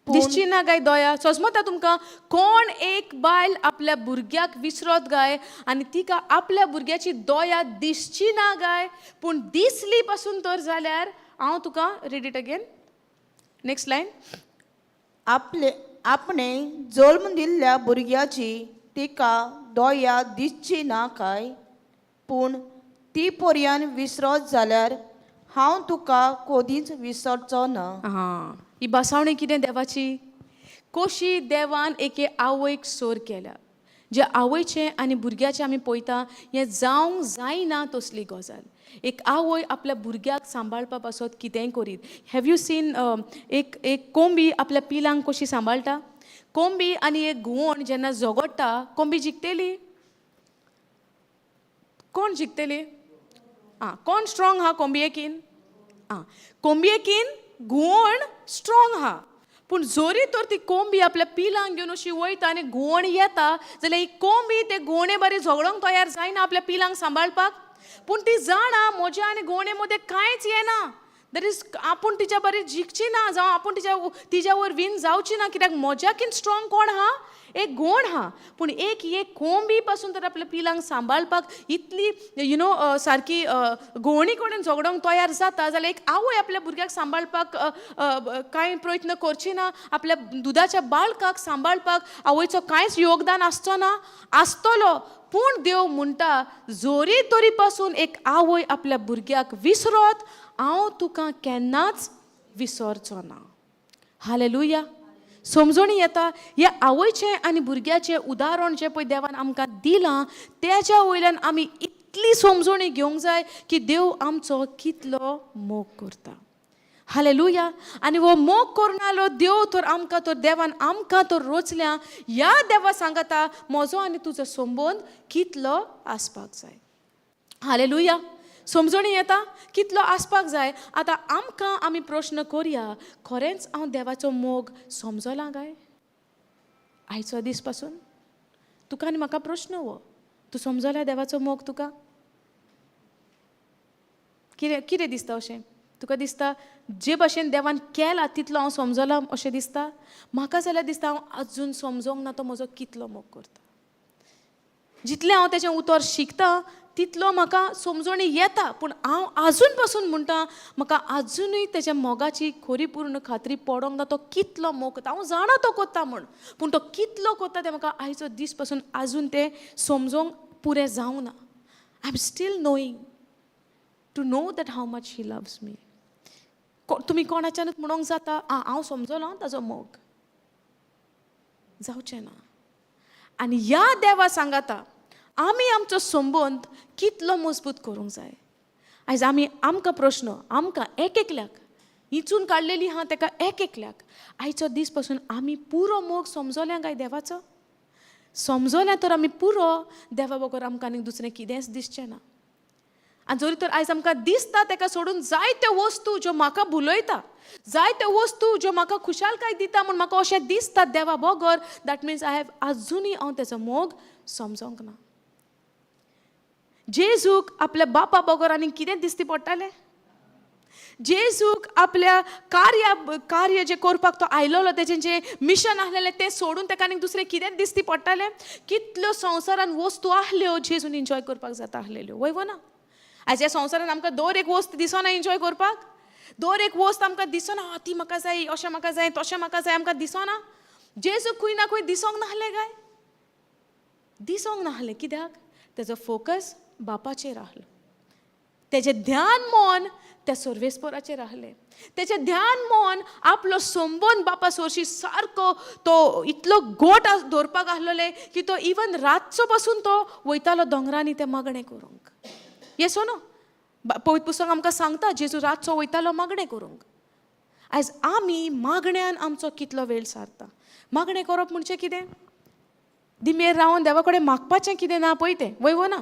दिसची ना काय दया? सोजमता तुमकां, कोण एक बायल आपल्या भुरग्याक विसरत गाय आनी तिका आपल्या भुरग्याची दया दिसची ना गाय? पूण दिसली पासून तर जाल्यार हांव तुका, read it again, next line. आपले आपणे जल्म दिल्ल्या भुरग्याची तिका दया दिसची ना काय? पूण ती पर्यान विसरत जाल्यार हांव तुका कदींच विसरचो ना. हां, ही बसावणी कितें देवाची? कशी देवान एके आवयक सोर केल्या, जे आवयचें आनी भुरग्याचें आमी पळयता, हें जावंक जायना तसली गजाल. एक आवय आपल्या भुरग्याक सांबाळपा पासत कितेंय करीत. Have you seen एक एक कोंबी आपल्या पिलांक कशी सांबाळटा? कोंबी आनी एक घुंवण जेन्ना झगडटा, कोंबी जिखतली? कोण जिखतली? आं, कोण स्ट्रॉंग आहा कोंबयेकीन? आं, कोंबयेकीन घुंवण स्ट्रॉंग आहा. पूण जरी तर ती कोंबी आपल्या पिलांक घेवन अशी वयता आनी घुंवण येता जाल्यार ही कोंबी ते घुंवणे बारी झगडोंक तयार जायना आपल्या पिलांक सांबाळपाक. पूण ती जाणा, म्हज्या आनी घुंवणे मदें कांयच येना. That is आपूण तिच्या बरी जिखची ना, जावं आपूण तिच्या वयर विन जावची ना, कित्याक म्हज्याकीन स्ट्रॉंग कोण आहा? एक घोण आहा. पूण एक एक कोंबी पासून तर आपल्या पिलांक सांबाळपाक इतली you know सारकी घोवणी कडेन झगडोंक तयार जाता जाल्यार एक आवय आपल्या भुरग्याक सांबाळपाक कांय प्रयत्न करची ना? आपल्या दुदाच्या बाळकाक सांबाळपाक आवयचो कांयच योगदान आसचो ना? आसतलो. पूण देव म्हणटा, जोरी तरी पासून एक आवय आपल्या भुरग्याक विसरत, हांव तुका केन्नाच विसरचो ना. हालेलुया. समजणी येता? ह्या आवयचें आनी भुरग्याचें उदाहरण जें पळय देवान आमकां दिलां, तेज्या वयल्यान आमी इतली समजणी घेवंक जाय की देव आमचो कितलो मोग करता. हालेलुया. आनी हो मोग करून देव तर आमकां तर देवान आमकां तर रोचल्या. ह्या देवा सांगता म्हजो आनी तुजो संबंद कितलो आसपाक जाय. हालेलुया. समजणी येता? कितलो आसपाक जाय. आतां आमकां आमी प्रश्न करया, खरेंच हांव देवाचो मोग समजलां काय आयचो दीस पासून? तुका आनी म्हाका प्रश्न हो, तूं समजला देवाचो मोग? तुका कितें कितें दिसता अशें? तुका दिसता जे भाशेन देवान केला तितलो हांव समजलां अशें दिसता? म्हाका जाल्यार दिसता हांव अजून समजोंक ना तो म्हजो कितलो मोग करता. जितलें हांव तेजें उतर शिकता तितलो म्हाका समजणी येता, पूण हांव आजून पासून म्हणटा म्हाका आजुनूय तेज्या मोगाची खरी पूर्ण खात्री पडोंक ना. तो कितलो मोग करता हांव जाणा तो करता म्हूण, पूण तो कितलो करता तें म्हाका आयचो दीस पासून आजून तें समजोंक पुरें जावंक ना. I am still knowing to know that how much he loves me. तुमी कोणाच्यानूच म्हणोंक जाता आं हांव समजलो ताजो मोग? जावचें ना. आनी ह्या देवा सांगाता आमी आमचो संबंद कितलो मजबूत करूंक जाय. आयज आमी आमकां प्रश्न, आमकां एक एकल्याक इंचून काडलेली आहा तेका एक एकल्याक, आयचो दीस पासून आमी पुरो मोग समजल्या काय देवाचो? समजल्या तर आमी पुरो, देवा बगर आमकां आनीक दुसरें कितेंच दिसचें ना. आनी जरी तर आयज आमकां दिसता तेका सोडून जायत्यो वस्तू ज्यो म्हाका भुलयता, जायत्यो वस्तू ज्यो म्हाका खुशालकाय दिता म्हूण म्हाका अशें दिसता देवा बगर, that means I have आजुनूय हांव तेजो मोग समजोंक ना. जेजूक आपल्या बापा बगर आनी कितें दिसती पडटालें? जेजूक आपल्या कार्य कार्य जें करपाक तो आयलोलो, तेजें जें मिशन आसलेलें तें सोडून तेका आनीक दुसरें कितें दिसती पडटालें? कितल्यो संवसारान वस्तू आहल्यो जेजून एन्जॉय करपाक जाता आहलेल्यो, वय वो ना? आयज ह्या संवसारान आमकां दर एक वस्त दिसना एन्जॉय करपाक, दर एक वस्त आमकां दिसना, ती म्हाका जाय, अशें म्हाका जाय, तशें म्हाका जाय, आमकां दिसना. जेजूक खंय ना खंय दिसोंक नासलें काय? दिसोंक नासलें. कित्याक? तेजो फोकस बापाचेर आहलो, तेजें ध्यान मन त्या सर्वेस्पराचेर आहलें, तेजें ध्यान मन आपलो संबंद बापा सोरशी सारको तो इतलो गोट दवरपाक आहलोले की तो इवन रातचो पासून तो वयतालो दोंगरांनी तें मागणें करूंक. येस नो? पवित्र पुस्तक आमकां सांगता जेजू रातचो वयतालो मागणें करूंक. आयज आमी मागण्यान आमचो कितलो वेळ सारता. मागणें करप म्हणजे कितें? दिमेर रावन देवा कडेन मागपाचें कितें ना पळय तें, वय वो ना?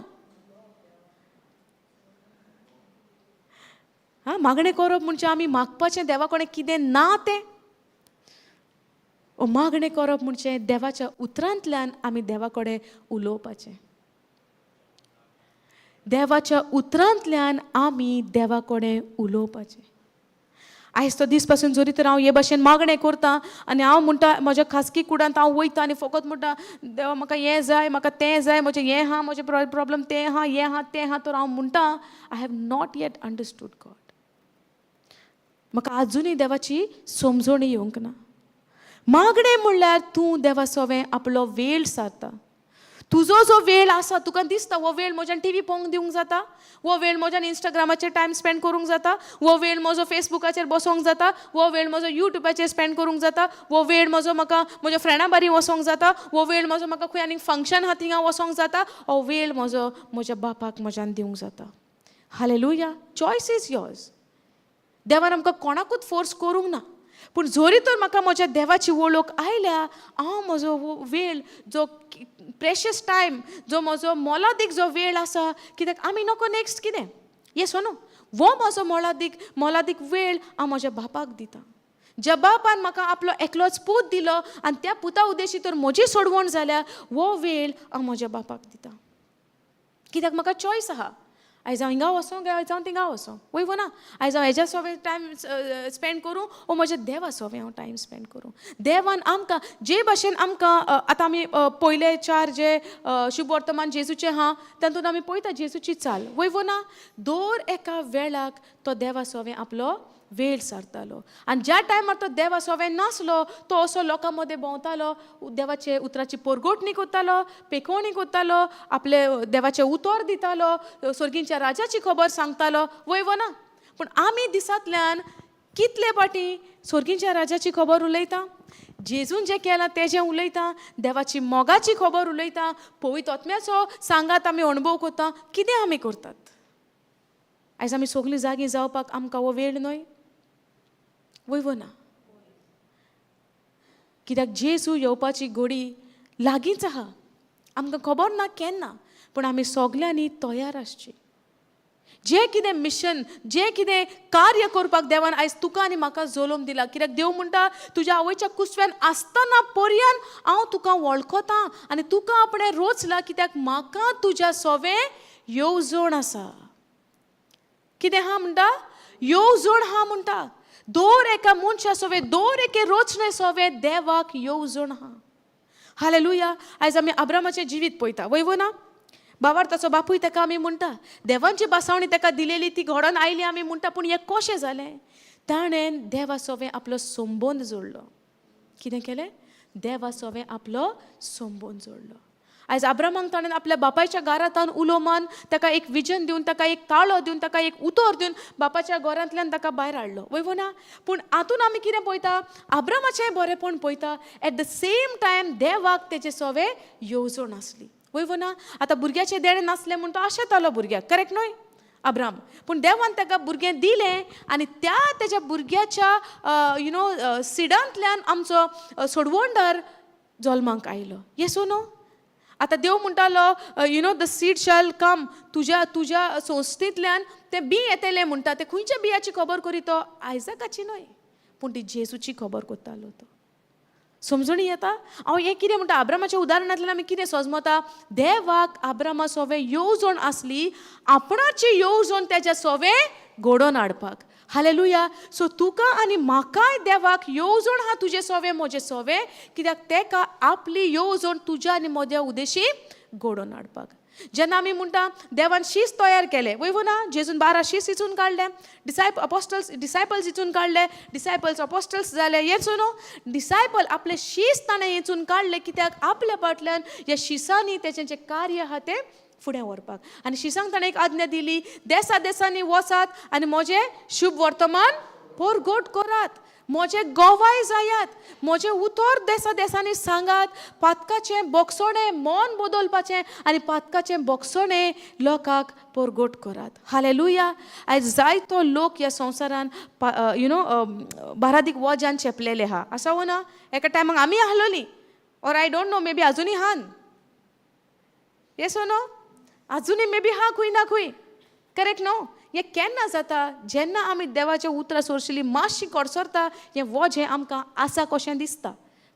आं, मागणें करप म्हणजे आमी मागपाचें देवा कडेन कितें ना तें. ओ मागणें करप म्हणजे देवाच्या उतरांतल्यान आमी देवा कडेन उलोवपाचें. देवाच्या उतरांतल्यान आमी देवा कडेन उलोवपाचें. आयज तो दीस पासून जरी तर हांव हे भाशेन मागणें करता आनी हांव म्हणटा म्हज्या खासगी कुडांत हांव वयता आनी फकत म्हणटा देवा म्हाका हें जाय, म्हाका तें जाय, म्हजें हें आहा, म्हजें प्रोब्लम तें आहा, हें आहा, तें आहा, तर हांव म्हणटा I have not yet understood God. म्हाका आजुनूय देवाची समजणी येवंक ना. मागणें म्हणल्यार तूं देवा सवें आपलो वेळ सारता. तुजो जो वेळ आसा तुका दिसता हो वेळ म्हज्यान टिवी पळोवंक दिवंक जाता, हो वेळ म्हज्यान इंस्टाग्रामाचेर टायम स्पेंड करूंक जाता, हो वेळ म्हजो फेसबुकाचेर बसोंक जाता, हो वेळ म्हजो युट्यूबाचेर स्पेंड करूंक जाता, हो वेळ म्हजो म्हाका म्हज्या फ्रेंडां बारी वचोंक जाता, हो वेळ म्हजो म्हाका खंय आनीक फंक्शन आहा थिंगा वचोंक जाता, हो वेळ म्हजो म्हज्या बापाक म्हज्यान दिवंक जाता. Hallelujah. Choice is yours. देवान आमकां कोणाकूच फोर्स करूंक ना, पूण जरी तर म्हाका म्हज्या देवाची वळख आयल्या, हांव म्हजो वेळ जो प्रेशियस टायम जो म्हजो मोलादीक जो वेळ आसा, कित्याक आमी नको नेक्स्ट कितें, येस नो, वो म्हजो मोलादीक मोलादीक वेळ हांव म्हज्या बापाक दिता. ज्या बापान म्हाका आपलो एकलोच पूत दिलो आनी त्या पुता उद्देशी तर म्हजी सोडवण जाल्या, हो वेळ हांव म्हज्या बापाक दिता. कित्याक म्हाका चॉयस आहा. आयज हांव हिंगा वचों काय आयज हांव थिंगा वचों? वय वो ना? आयज हांव हेज्या सोबें टायम स्पेंड करूं ओ म्हज्या देवा सोबें हांव टायम स्पेंड करूं? देवान आमकां जे भाशेन आमकां आतां आमी पयले चार जे शुभ वर्तमान जेजूचे आहा तातूंत आमी पळयता जेजूची चाल. वय वो ना? दर एका वेळाक तो देवा सोबें आपलो वेळ सारतालो आनी ज्या टायमार तो देवा सोबें नासलो तो असो लोकां मदें भोंवतालो, देवाचे उतराची परगटणी करतालो, पेकोवणी करतालो, आपले देवाचें उतर दितालो, सर्गींच्या राजाची खबर सांगतालो. वय वो ना? पूण आमी दिसांतल्यान कितले फावटी सर्गींच्या राजाची खबर उलयता, जेजून जें केलां तेजें उलयता, देवाची मोगाची खबर उलयता, पवित्र आत्म्याचो सांगात आमी अणभव करता? कितें आमी करतात? आयज आमी सगळीं जागीं जावपाक आमकां हो वेळ न्हय. वय वो ना? कित्याक जेजू येवपाची घडी लागींच आहा. आमकां खबर ना केन्ना, पूण आमी सगल्यांनी तयार आसची. जें कितें मिशन, जें कितें कार्य करपाक देवान आयज तुका आनी म्हाका जल्म दिला. कित्याक देव म्हणटा, तुज्या आवयच्या कुसव्यान आसतना पर्यान हांव तुका वळखतां आनी तुका आपणें रोचला, कित्याक म्हाका तुज्या सोवें येवजण आसा. कितें आहा म्हणटा? येवजण आहा म्हणटा. दर एका मनशा सोवें, दर एके रोचणे सोवें देवाक येवजण आहा. हालेलुया. आयज आमी आब्रामाचें जिवीत पळयता. वय वो ना? बावार्थाचो बापूय ताका आमी म्हणटा. देवांची बासावणी ताका दिलेली ती घडोवन आयली आमी म्हणटा. पूण हें कशें जालें? ताणें देवा सोवें आपलो संबंद जोडलो. कितें केलें? देवा सोवें आपलो संबंद जोडलो. आयज आब्रामाक ताणें आपल्या बापायच्या घरांतान उलो मान ताका एक विजन दिवन, ताका एक ताळो दिवन, ताका एक उतर दिवन बापाच्या घरांतल्यान ताका भायर हाडलो. वय वो ना? पूण हातून आमी कितें पळयता? आब्रामाचें बरेंपण पळयता. एट the same time देवाक तेजे सोवें येवजण आसली. वय वो ना? आतां भुरग्याचें देणें नासलें म्हूण तो आशेतालो भुरग्याक, करेक्ट न्हय अब्राम? पूण देवान ताका भुरगें दिलें आनी त्या तेज्या भुरग्याच्या सिडांतल्यान आमचो सोडवणदार जल्माक आयलो. येस नो? आतां देव म्हणटालो, the seed shall come, तुज्या तुज्या संस्थेंतल्यान तें बी येतलें म्हणटा. तें खंयच्या बियाची खबर करी तो? आयजकाची न्हय, पूण ती जेजूची खबर करतालो तो. समजणी येता? हांव हें कितें म्हणटा, आब्रामाच्या उदाहरणांतल्यान आमी कितें समजता? देवाक आब्रामा सोवें येवजण आसली, आपणाची येवजण तेज्या सोवें घडोवन हाडपाक. हालेलुया. सो तुका आनी म्हाकाय देवाक येवजण आहा तुजे सोवें, म्हजे सोवें, कित्याक तेका आपली येवजण तुज्या आनी म्हज्या उद्देशी घडोवन हाडपाक. जेन्ना आमी म्हणटा देवान शीस तयार केले, वय वो ना? जेजून 12 शीस इचून काडले, अपोस्टल्स डिसायपल्स इचून काडले, डिसायपल्स अपोस्टल्स जाले. येच न्हू? डिसायपल आपले शीस ताणें इचून काडले, कित्याक आपल्या फाटल्यान ह्या शिसांनी तेचें जें कार्य आहा तें फुडें व्हरपाक. आनी शिसांक ताणें एक आज्ञा दिली, देसा देसांनी वचात आनी म्हजें शुभ वर्तमान परगट करात, म्हजें गवाय जायात, म्हजें उतर देसा देसांनी सांगात, पातकाचें बोगसणें मन बदलपाचें आनी पातकाचें बोगसणें लोकांक परगट करात. हालेलुया. आयज जायतो लोक ह्या संवसारान बारादीक वज्यान चेपलेले आहा. आसा वो ना? एका टायमाक आमी आहलोलीं, or I don't know, maybe आजुनूय हान. येस नो? आजुनूय मे बी हा खंय ना खंय, करेक्ट न्हू? हें केन्ना जाता? जेन्ना आमी देवाच्या उतरां सोरशिली मातशी कडसरता, हें वजें आमकां आसा कशें दिसता,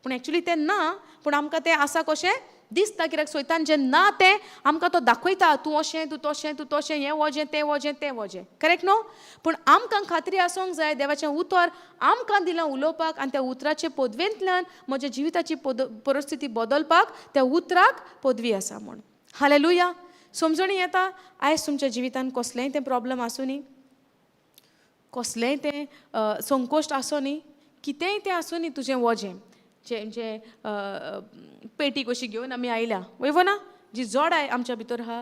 पूण एक्चुली तें ना, पूण आमकां तें आसा कशें दिसता, कित्याक सैतान जें ना तें आमकां तो दाखयता, तूं अशें, तूं तशें, तूं तशें, हें वजें, तें वजें, तें वजें, करेक्ट न्हू? पूण आमकां खात्री आसूंक जाय, देवाचें उतर आमकां दिलां उलोवपाक आनी त्या उतराचे पदवेंतल्यान म्हज्या जिविताची परिस्थिती बदलपाक त्या उतराक पदवी आसा म्हूण. हालेलुया. समजणी येता? आयज तुमच्या जिवितान कसलेंय तें प्रॉब्लम आसूं न्ही, कसलेंय तें संकोश्ट आसूं न्ही, कितेंय तें आसूं न्ही, तुजें वजें जें जें पेटी कशी घेवन आमी आयल्या, वय वो ना, जी जोडाय आमच्या भितर आहा,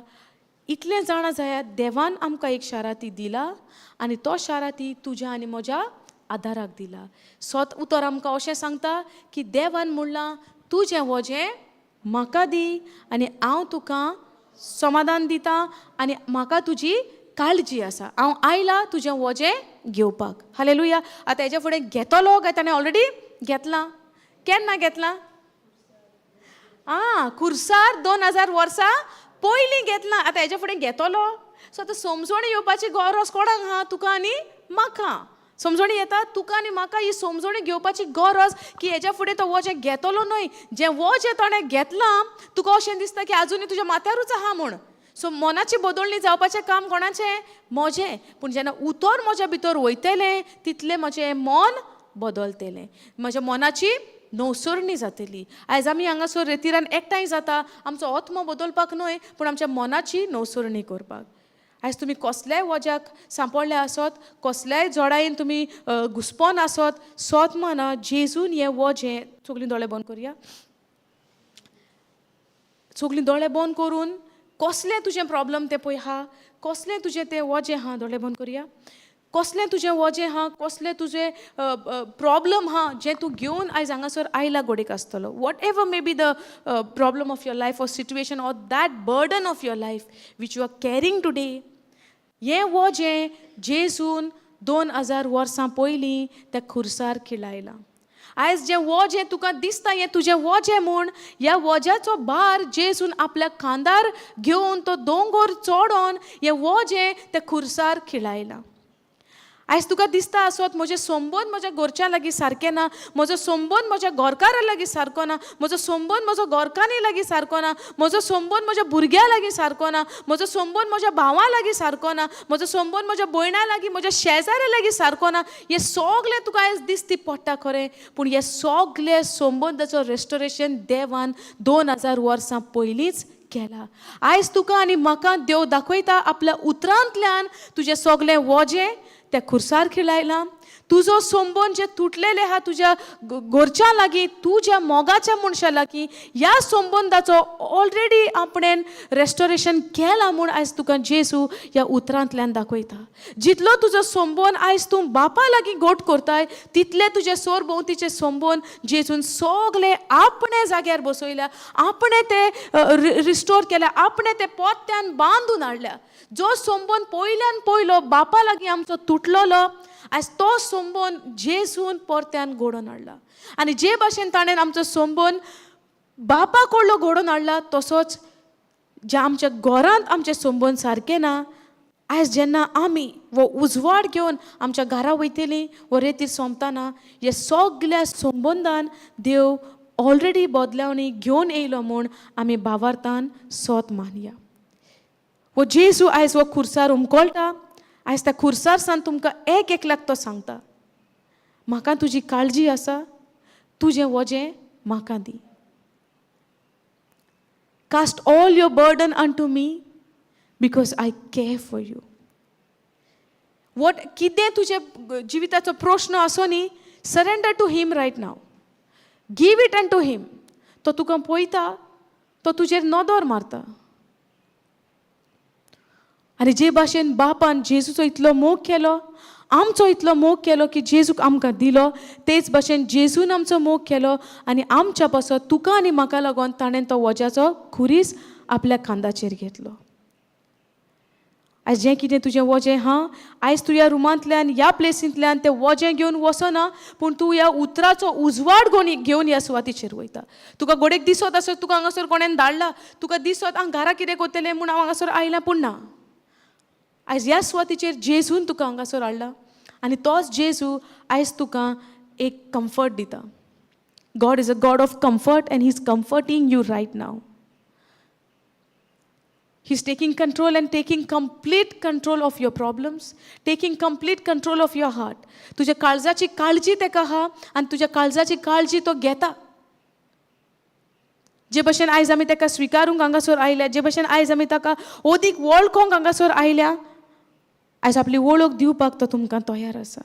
इतलें जाणा जायात, देवान आमकां एक शाराती दिला आनी तो शाराती तुज्या आनी म्हज्या आदाराक दिला. सोत उतर आमकां अशें सांगता की देवान म्हणलां, तुजें वजें म्हाका दी आनी हांव तुका समाधान दिता आनी म्हाका तुजी काळजी आसा, हांव आयला तुजें वजें घेवपाक. हालेलुया. आतां हेज्या फुडें घेतलो काय ताणें ऑलरेडी घेतलां? केन्ना घेतलां? आं, खुर्सार 2000 वर्सां पयलीं घेतलां. आतां हेज्या फुडें घेतलो. सो आतां समजणी येवपाची गरज कोणाक आहा? तुका आनी म्हाका. समजणी येता? तुका आनी म्हाका ही समजणी घेवपाची गरज की हेज्या फुडें तो वजें घेतलो न्हय, जें वजें ताणें घेतलां तुका अशें दिसता की आजुनूय तुज्या माथ्यारूच आहा म्हूण. सो मनाची बदलणी जावपाचें काम कोणाचें? म्हजें. पूण जेन्ना उतर म्हज्या भितर वयतलें तितलें म्हजें मन बदलतलें, म्हज्या मनाची नवसरणी जातली. आयज आमी हांगासर रेतिरान एकठांय जाता आमचो आत्मो बदलपाक न्हय, पूण आमच्या मनाची नवसरणी करपाक. आयज तुमी कसल्याय वज्याक सांपडले आसत, कसल्याय जोडायेन तुमी घुसपोन आसत, सोत मना जेजून हें वजें. सगळीं दोळे बंद करया, सगळीं दोळे बंद करून कसलें तुजें प्रॉब्लम तें पळय आहा, कसलें तुजें तें वजें आहा, दोळे बंद करया, कसलें तुजें वजें आहा, कसलें तुजें प्रॉब्लम आहा जें तूं घेवन आयज हांगासर आयला गोडेक आसतलो. Whatever may be the problem of your life or situation or that burden of your life which you are carrying today, हें वजें जेजून 2000 वर्सां पयलीं त्या खुर्सार खिळायलां. आयज जें वजें तुका दिसता हें तुजें वजें म्हूण, ह्या वज्याचो भार जेजून आपल्या खांदार घेवन तो दोंगोर चोडोन हें वजें त्या खुर्सार खिळायलां. आयज तुका दिसता आसत म्हजें संबंद म्हज्या घरच्यां लागीं सारकें ना, म्हजो संबंद म्हज्या घरकारा लागीं सारको ना, म्हजो संबंद म्हजो घरकान्नी लागीं सारको ना, म्हजो संबंद म्हज्या भुरग्यां लागीं सारको ना, म्हजो संबंद म्हज्या भावां लागीं सारको ना, म्हजो संबंद म्हज्या भयणां लागीं, म्हज्या शेजाऱ्यां लागीं सारको ना. हें सगलें तुका आयज दिसती पडटा खरें, पूण हें सगलें संबंदाचो रेस्टोरेशन देवान 2000 वर्सां पयलींच केला. आयज तुका आनी म्हाका देव दाखयता आपल्या उतरांतल्यान तुजें सगलें वजें त्या खुर्सार खिळायलां. तुजो संबंद जे तुटलेले आहा तुज्या घरच्यां लागीं, तुज्या मोगाच्या मनशां लागीं, ह्या संबंदाचो ऑलरेडी आपणेन रेस्टोरेशन केलां म्हूण आयज तुका जेजू ह्या उतरांतल्यान दाखयता. जितलो तुजो संबंद आयज तूं बापा लागीं गोट करताय तितले तुजे सरभोंवतीचे संबंद जेजून सगले आपणे जाग्यार बसयल्या, आपणे ते रिस्टोर केल्या, आपणे ते पोत्यान बांदून हाडल्या. जो संबंद पयल्यान पयलो बापा लागीं आमचो तुटलेलो आयज तो संबंद जेजून परत्यान घडोवन हाडला. आनी जे भाशेन ताणें आमचो संबंद बापा कडलो घडोवन हाडला तसोच जे आमच्या घरांत आमचे संबंद सारके ना, आयज जेन्ना आमी वो उजवाड घेवन आमच्या घरा वयतलीं वो रेतीर सोंपतना हे सगल्या संबंदान देव ऑलरेडी बदलावणी घेवन येयलो म्हूण आमी भावार्थान सोत मानया. वो जेजू आयज वो खुर्सार उमकोळटा, आयज त्या खुर्सार सान तुमकां एक एकल्याक तो सांगता, म्हाका तुजी काळजी आसा, तुजें वजें म्हाका दी. Cast all your burden unto me because I care for you. What कितें तुजें जिविताचो प्रश्न आसो न्ही, surrender to him right now, give it unto him. तो तुका पळयता, तो तुजेर नदर मारता. आनी जे भाशेन बापान जेजूचो इतलो मोग केलो, आमचो इतलो मोग केलो की जेजूक आमकां दिलो, तेच भाशेन जेजून आमचो मोग केलो आनी आमच्या पासत तुका आनी म्हाका लागून ताणें तो वज्याचो खुरीस आपल्या खांदाचेर घेतलो. आयज जें कितें तुजें वजें आहा, आयज तूं ह्या रुमांतल्यान ह्या प्लेसींतल्यान तें वजें घेवन वचना, पूण तूं ह्या उतराचो उजवाड घेवन ह्या सुवातीचेर वयता. तुका गोडेक दिसत आसत तुका हांगासर कोणेन धाडला, तुका दिसत हांव घरा कितें करतलें म्हूण हांव हांगासर आयलां, पूण ना, आयज ह्या सुवातीचेर जेजून तुका हांगासर हाडला आनी तोच जेजू आयज तुका एक कम्फर्ट दिता. God is a God of comfort and he is comforting you right now. He is taking control and taking complete control of your problems, taking complete control of your heart. तुज्या काळजाची काळजी तेका आहा आनी तुज्या काळजाची काळजी तो घेता. जे भशेन आयज आमी तेका स्विकारूंक हांगासर आयल्या, जे भशेन आयज आमी ताका ओदीक वळखोंक हांगासर आयल्या, आयज आपली वळख दिवपाक तो तुमकां तयार आसा.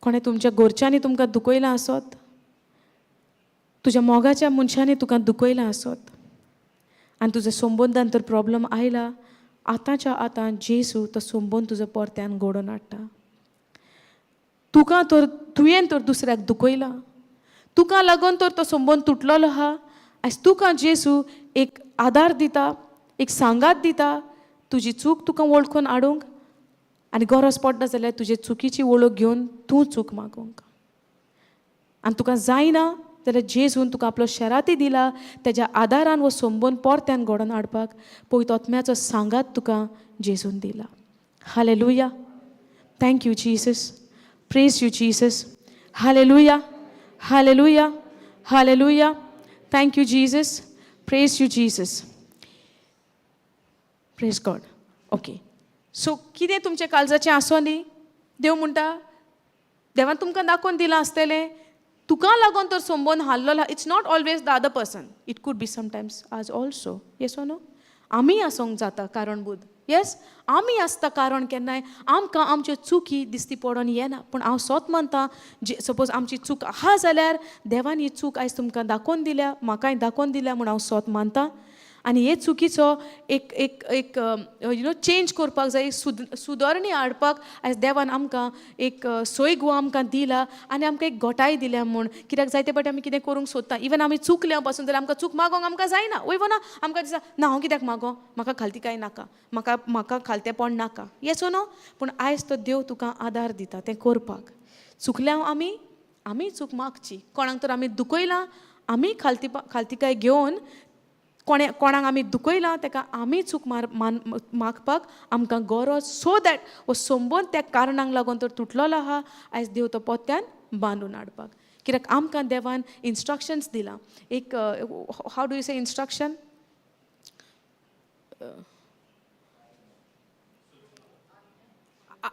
कोणें तुमच्या घरच्यांनी तुमकां दुखयलां आसत, तुज्या मोगाच्या मनशांनी तुका दुखयलां आसत आनी तुज्या संबंदान तर प्रॉब्लम आयला, आतांच्या आतां जेजू तो संबंद तुजो परत्यान घडोवन हाडटा. तुका तर तुवें तर दुसऱ्याक दुखयला, तुका लागून तर तो संबंद तुटलेलो आहा, आयज तुका जेजू एक आदार दिता, एक सांगात दिता, तुजी चूक तुका वळखून हाडूंक आनी गरज पडटा जाल्यार तुजे चुकीची वळख घेवन तूं चूक मागूंक. आनी तुका जायना जाल्यार जेजून तुका आपलो शेराती दिला, तेज्या आदारान हो संबंद परत्यान घडोवन हाडपाक पवित्र आत्म्याचो सांगात तुका जेजून दिला. Hallelujah. Thank you Jesus. Praise you Jesus. Hallelujah. Hallelujah. Hallelujah. Thank you Jesus. Praise you Jesus. Praise God. Okay, so कितें तुमचें काळजाचें आसूं न्ही, देव म्हणटा, देवान तुमकां दाखोवन दिलां आसतलें, तुका लागून तर संबंद हाल्लो. It's not always the other person, it could be sometimes us also. Yes or no? आमी आसूंक जाता कारणबूद. येस, आमी आसता कारण केन्नाय आमकां आमच्यो चुकी दिसती पडोन येना. पूण हांव सोत मानता, जे सपोज आमची चूक आहा जाल्यार देवान ही चूक आयज तुमकां दाखोवन दिल्या, म्हाकाय दाखोवन दिल्या म्हूण हांव सोत मानता. आनी हे चुकीचो एक एक एक you know change करपाक जाय, सुदरणी हाडपाक आयज देवान आमकां एक सोय गोवा आमकां दिला आनी आमकां एक गोटाय दिल्या म्हूण. कित्याक जायते फावटी आमी कितें करूंक सोदता, इवन आमी चुकल्या पासून जाल्यार आमकां चूक मागोंक आमकां जायना. वय ना, आमकां दिसता ना, हांव कित्याक मागो, म्हाका खालती कांय नाका, म्हाका म्हाका खालतेपण नाका. Yes no? पूण आयज तो देव तुका आदार दिता तें करपाक. चुकल्या आमी, आमी चूक मागची. कोणाक तर आमी दुखयलां, आमी खालती खालतिकाय घेवन कोणे कोणाक आमी दुखयलां ताका आमी चूक मार मान मागपाक आमकां गरज, सो that हो संबंद त्या कारणांक लागून तर तुटलेलो आहा, आयज देव तो पोत्यान बांदून हाडपाक. कित्याक आमकां देवान इन्स्ट्रक्शन्स दिलां. एक, how do you say instruction?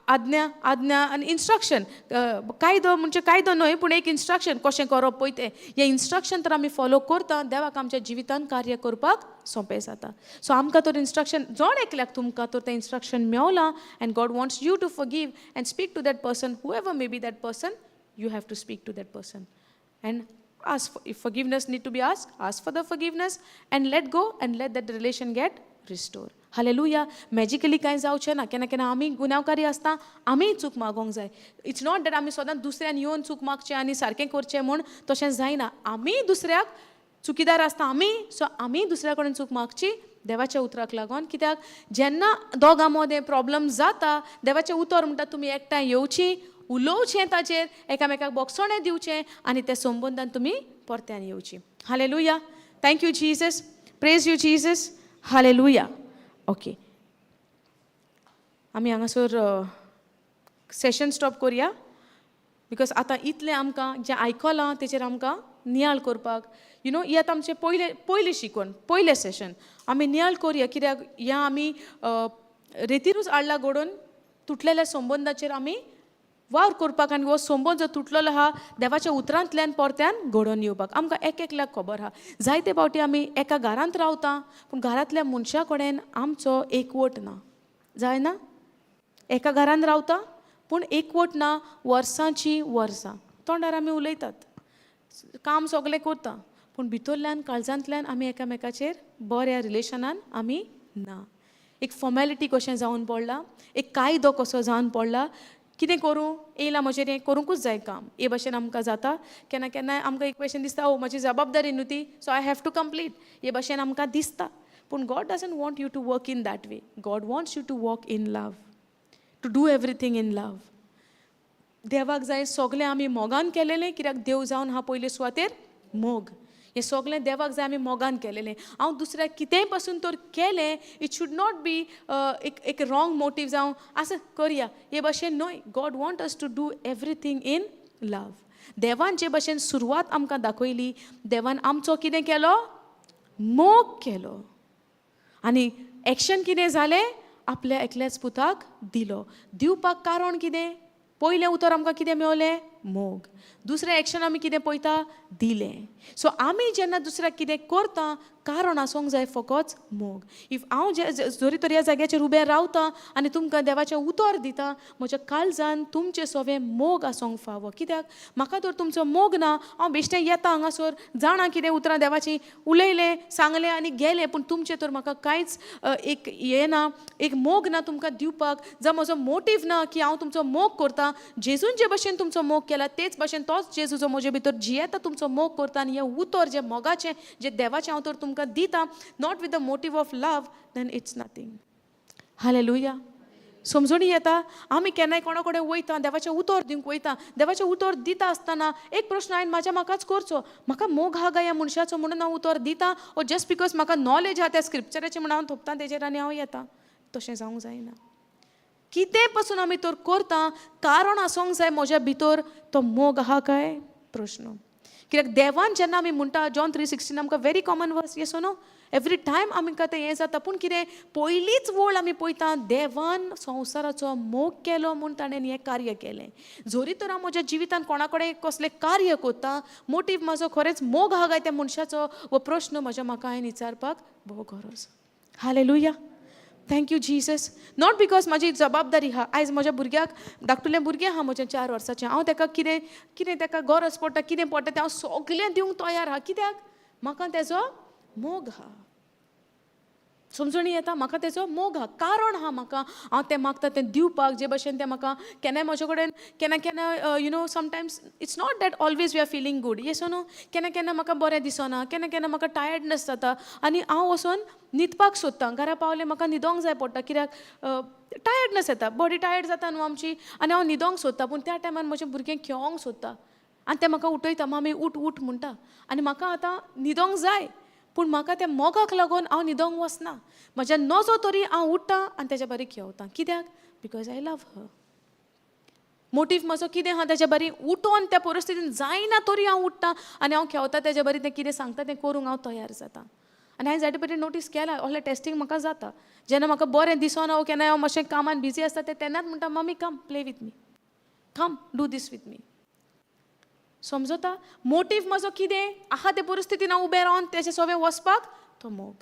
आज्ञा, आज्ञा आनी इन्स्ट्रक्शन. कायदो म्हणजे कायदो न्हय, पूण एक इन्स्ट्रक्शन कशें करप पळय तें. हें इन्स्ट्रक्शन तर आमी फॉलो करता, देवाक आमच्या जिवितान कार्य करपाक सोंपें जाता. सो आमकां तर इन्स्ट्रक्शन, जण एकल्याक तुमकां तर तें instruction मेवलां and God wants you to forgive and speak to that person, whoever may be that person, you have to speak to that person and ask for, if forgiveness need to be asked, ask for the forgiveness and let go and let that relation get restored. Hallelujah. Magically कांय जावचें ना. केन्ना केन्ना आमी गुन्यांवकारी आसता, आमी चूक मागोंक जाय. It's not that आमी सदांच दुसऱ्यान येवन चूक मागचें आनी सारकें करचें म्हूण, तशें जायना. आमी दुसऱ्याक चुकीदार आसता आमी, सो आमी दुसऱ्या कडेन चूक मागची देवाच्या उतराक लागून. कित्याक जेन्ना दोगां मदें प्रॉब्लम जाता, देवाचें उतर म्हणटा, तुमी एकठांय येवची, उलोवचें ताचेर, एकामेकाक बोगसणें दिवचें आनी त्या संबंदान तुमी परत्यान येवची. Hallelujah. Thank you, Jesus. Praise you, Jesus. Hallelujah. Okay, आमी हांगासर सेशन स्टॉप करुया, because आतां इतलें आमकां जें आयकलां तेचेर आमकां नियाळ करपाक, you know ही आतां आमचें पयलें पयलें शिकवण, पयलें सेशन. आमी नियाळ करुया, कित्याक ह्या आमी रेतीरूच हाडला घडोवन तुटलेल्या संबंदाचेर आमी वावर करपाक आनी हो संबंद जो तुटलेलो आहा, देवाच्या उतरांतल्यान परत्यान घडोवन येवपाक. आमकां एक एकल्याक खबर आहा, जायते फावटी आमी एका घरांत रावता, पूण घरांतल्या मनशा कडेन आमचो एकवट ना. जायना? एका घरांत रावता पूण एकवट ना. वर्सांची वर्सां तोंडार आमी उलयतात, काम सगलें करता, पूण भितरल्यान काळजांतल्यान आमी एकामेकाचेर बऱ्या रिलेशनान आमी ना. एक फॉर्मेलिटी कशें जावन पडला, एक कायदो कसो जावन पडला. कितें करूं, येयलां म्हजेर, हें करूंकूच जाय काम, हे भशेन आमकां जाता. केन्ना केन्नाय आमकां एक भशेन दिसता, ओ म्हजी जबाबदारी न्हू ती, so I have to complete, हे भशेन आमकां दिसता. पूण God doesn't want you to work in that way. God wants you to walk in love, to do everything in love. देवाक जाय सगळें आमी मोगान केलेलें, कित्याक देव जावन हा पयले सुवातेर मोग. हें सगळें देवाक जाय आमी मोगान केलेलें. हांव दुसऱ्याक कितेंय पासून तर केलें, it should not be एक एक रॉंग मोटीव जावं, आसा करया, हे भशेन न्हय. God want us to do everything in love. देवान जे भशेन सुरवात आमकां दाखयली, देवान आमचो कितें केलो? मोग केलो. आनी एक्शन कितें जालें? आपल्या एकल्याच पुताक दिलो. दिवपाक कारण कितें? पयलें उतर आमकां कितें मेवलें? मोग. दुसरें एक्शन आमी कितें पळयता? दिलें. सो आमी जेन्ना दुसऱ्याक कितें करता, कारण आसूंक जाय फकत मोग. If हांव जे जरी तर ह्या जाग्याचेर उबें रावता आनी तुमकां देवाचें उतर दिता, म्हज्या काळजान तुमचें सवें मोग आसूंक फावो. कित्याक म्हाका तर तुमचो मोग ना, हांव बेश्टें येता हांगासर, जाणा कितें उतरां देवाचीं उलयलें, सांगलें आनी गेलें, पूण तुमचें तर म्हाका कांयच एक हें ना, एक मोग ना तुमकां दिवपाक. जावं म्हजो मोटीव ना की हांव तुमचो मोग करता. जेजून जे भशेन तुमचो मोग केला, तेच भशेन तोच जेजू जो म्हजे भितर जियेता तुमचो मोग करता. आनी हें उतर जें मोगाचें, जें देवाचें हांव तर तुमकां दिता, not with the motive of love, then it's nothing. Hallelujah. समजणी येता? आमी केन्नाय कोणा कडेन वयता, देवाचें उतर दिवंक वयता, देवाचें उतर दिता आसतना एक प्रश्न हांवें म्हाज्या म्हाकाच करचो, म्हाका मोग आहा काय ह्या मनशाचो म्हणून हांव उतर दिता, ओ जस्ट because म्हाका नॉलेज आहा त्या स्क्रिप्चराचें म्हणून हांव थोपता तेजेर आनी हांव येता? तशें जावंक जायना. कितें पसून आमी तर करता, कारण आसूंक जाय म्हज्या भितर तो मोग आहा काय प्रश्न. कित्याक देवान जेन्ना आमी म्हणटा, जॉन 3:16 आमकां very common verse, yes no? Every time आमकां तें हें जाता. पूण कितें पयलीच वळ आमी पळयता, देवान संवसाराचो मोग केलो म्हूण ताणें हें कार्य केलें. जरी तर हांव म्हज्या जिवितान कोणा कडेन कसलें कार्य करता, मोटीव म्हाजो खरेंच मोग आहा काय त्या मनशाचो, हो प्रश्न म्हज्या म्हाका हांवें विचारपाक भोव गरज. Hallelujah, thank you Jesus. Not because म्हाजी जबाबदारी आहा. आयज म्हज्या भुरग्याक, धाकटुलें भुरगें आहा म्हजें 4 वर्साचें, हांव ताका कितें कितें ताका गरज पडटा, कितें पडटा तें हांव सगलें दिवंक तयार आहा. कित्याक? म्हाका तेजो मोग आहा. समजणी येता? म्हाका तेजो मोग आहा, कारण आहा म्हाका, हांव तें मागता तें दिवपाक. जे भशेन तें म्हाका केन्नाय म्हजे कडेन केन्ना केन्ना you know sometimes it's not that always we are feeling good, yes no. केन्ना केन्ना म्हाका बरें दिसना, केन्ना केन्ना म्हाका टायर्डनेस जाता आनी हांव वचोन न्हिदपाक सोदता. घरा पावलें म्हाका न्हिदोंक जाय पडटा, कित्याक टायर्डनेस येता, बॉडी टायर्ड जाता न्हू आमची, आनी हांव न्हिदोंक सोदता. पूण त्या टायमार म्हजें भुरगें खेळोंक सोदता आनी तें म्हाका उठयता, मामी उठ उठ म्हणटा. आनी म्हाका आतां न्हिदोंक जाय, पूण म्हाका त्या मोगाक लागून हांव न्हिदोंक वचना. म्हज्या नजो तरी हांव उठ्ठा आनी तेज्या बारी खेळता. कित्याक? Because I love her. Motive म्हजो कितें आहा तेज्या बारी उठोन त्या परिस्थितीन जायना तरी हांव उठ्ठा आनी हांव खेळता तेज्या बारी, तें कितें सांगता तें करूंक हांव तयार जाता. आनी हांवें जायते पयलीं नोटीस केला, असलें टेस्टींग म्हाका जाता. जेन्ना म्हाका बरें दिसना वो केन्ना हांव मातशें कामान बिजी आसता तें तेन्नाच म्हणटा, mummy come play with me, come do this with me. समजता? मोटीव म्हजो कितें आहा ते परिस्थितीन हांव उबें रावन तेजे सवें वचपाक, तो मोग.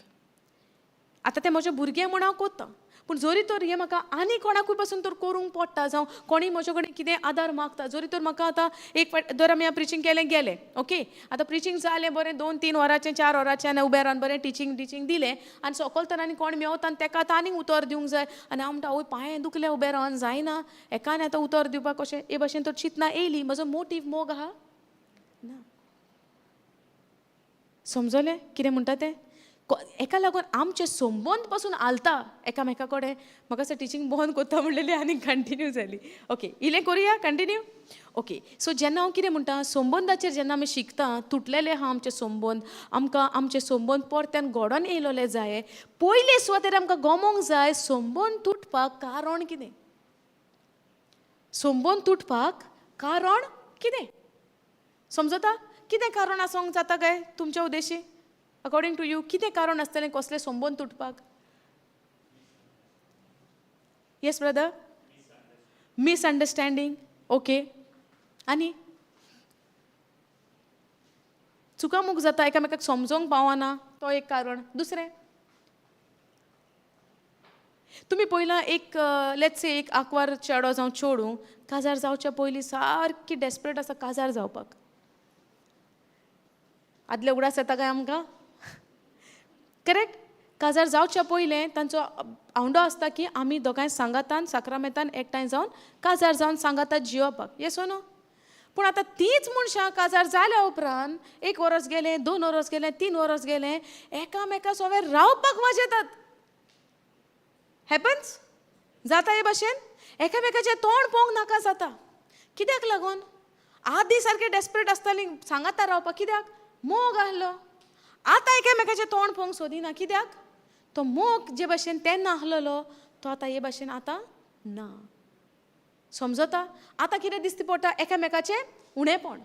आतां तें म्हजें भुरगें म्हूण हांव कोत्ता, पूण जरी तर हें म्हाका आनी कोणाकूय पासून तर करूंक पडटा, जावं कोणीय म्हजे कडेन कितें आदार मागता, जरी तर म्हाका आतां एक फावट जर आमी प्रिचींग केलें गेलें, ओके, आतां प्रिचींग जालें बरें 2-3 वरांचें 4 वरांचें आनी उबें रावन बरें टिचींग टिचींग दिलें आनी सकल तर आनी कोण मेवता आनी तेका आतां आनीक उतर दिवंक जाय आनी हांव म्हणटा आवय पांयें दुखलें उबें रावन जायना, एका आनी आतां उतर दिवपाक कशें, हे भाशेन तर चिंतना येयली, म्हजो मोटीव मोग आहा ना. समजलें कितें म्हणटा तें? एका लागून आमचे संबंद पासून हालता एकामेका कडेन. म्हाका असो टिचींग बंद करता म्हणलेली आनी कंटिन्यू जाली. ओके, इल्लें करुया कंटिन्यू. ओके, सो जेन्ना हांव कितें म्हणटा, संबंदाचेर जेन्ना आमी शिकता, तुटलेले आहा आमचे संबंद, आमकां आमचे संबंद परत्यान घडोवन येयलोले जाय. पयले सुवातेर आमकां गमोंक जाय संबंद तुटपाक कारण कितें, संबंद तुटपाक कारण कितें. समजता? कितें कारण आसूंक जाता काय तुमच्या उद्देशी? अकॉर्डिंग टू you कितें कारण आसतलें कसलें संबंद तुटपाक? Yes brother, misunderstanding. Okay, आनी चुकामूक जाता, एकामेकाक समजोंक पावना, तो एक कारण. दुसरें तुमी पयलां एक let's say एक आंकवार चेडो जावं चेडूं काजार जावच्या पयलीं सारकी डेस्परेट आसा काजार जावपाक. आदले उगडास येता काय आमकां? करेक्ट. काजार जावच्या पयलें तांचो आवंडो आसता की आमी दोगांय सांगातान साक्रामेंतान एकठांय जावन काजार जावन सांगातान जियोवपाक. येस ओ नो? पूण आतां तींच मनशां काजार जाल्या उपरांत 1 वरस गेलें, 2 वरस गेलें, 3 वरस गेलें, एकामेका सवें रावपाक वाजेतात. हॅपन्स जाता हे भाशेन, एकामेकाचें तोंड पळोवंक नाका जाता. कित्याक लागून? आदीं सारकें डेस्परेट आसतालीं सांगाता रावपाक, कित्याक? मोग आहलो. आतां एकामेकाचें तोंड पळोवंक सोदिना, कित्याक? तो मोग जे भाशेन तेन्ना आहलोलो तो आतां हे भाशेन आतां ना. समजता? आतां कितें दिसता पडटा, एकामेकाचें उणेपण,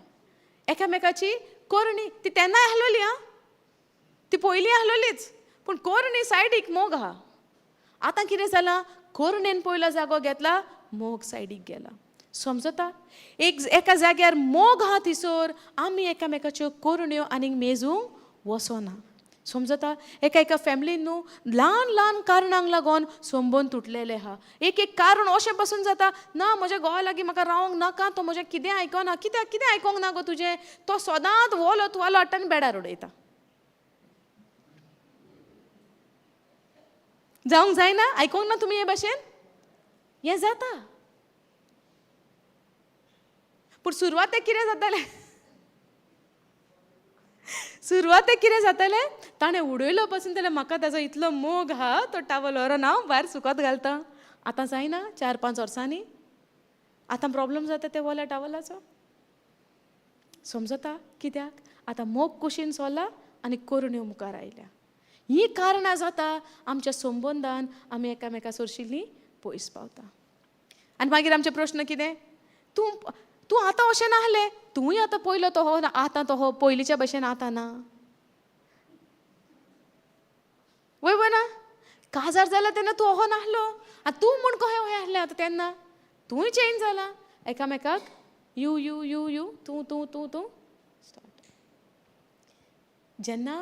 एकामेकाची करणी. ती तेन्नाय आहलोली, आं, ती पयलीं आहलोलीच, पूण करणी सायडीक मोग आहा. आतां कितें जालां, करणेन पयलो जागो घेतला, मोग सायडीक गेला. समजता? एक एका जाग्यार मोग आहा थंयसर आमी एकामेकाच्यो करण्यो आनीक मेजूंक वचना. समजता? एका एका फॅमिलीन न्हू ल्हान ल्हान कारणांक लागून संबंद तुटलेले आहा. एक एक कारण अशें पसून जाता, ना म्हज्या घोवा लागीं म्हाका रावंक नाका, तो म्हजें कितें आयकना. कित्याक कितें आयकोंक ना गो तुजें? तो सदांच वोलो तुवालो हाडटा आनी बेडार उडयता. जावंक जायना? आयकोंक ना तुमी हे भाशेन? हें जाता. पूण सुरवातेक कितें जातालें? सुरवातेक कितें जातालें, ताणें उडयलो पसून जाल्यार म्हाका ताजो इतलो मोग आहा, तो टावल व्हरोन हांव भायर सुकत घालता. आतां जायना, 4-5 वर्सांनी आतां प्रॉब्लम जाता त्या वोल्या टावलाचो. समजता? कित्याक? आतां मोग कुशीन सोल्ला आनी करण्यो मुखार आयल्या. हीं कारणां जाता आमच्या संबंदान आमी एकामेका सरशिल्लीं पयस पावता. आनी मागीर आमचे प्रश्न कितें, तूं तूं आतां अशें नासलें, तूंय आतां पयलो तो हो, आतां तो हो, पयलींच्या भशेन आतां ना. वय वय ना काजार जाला तेन्ना तूं ओहो नासलो आनी तूं म्हूण कहें ओहें आहलें आतां तेन्ना तूंय चेंज जाला एकामेकाक you you you you तूं तूं तूं तूं स्टार्ट. जेन्ना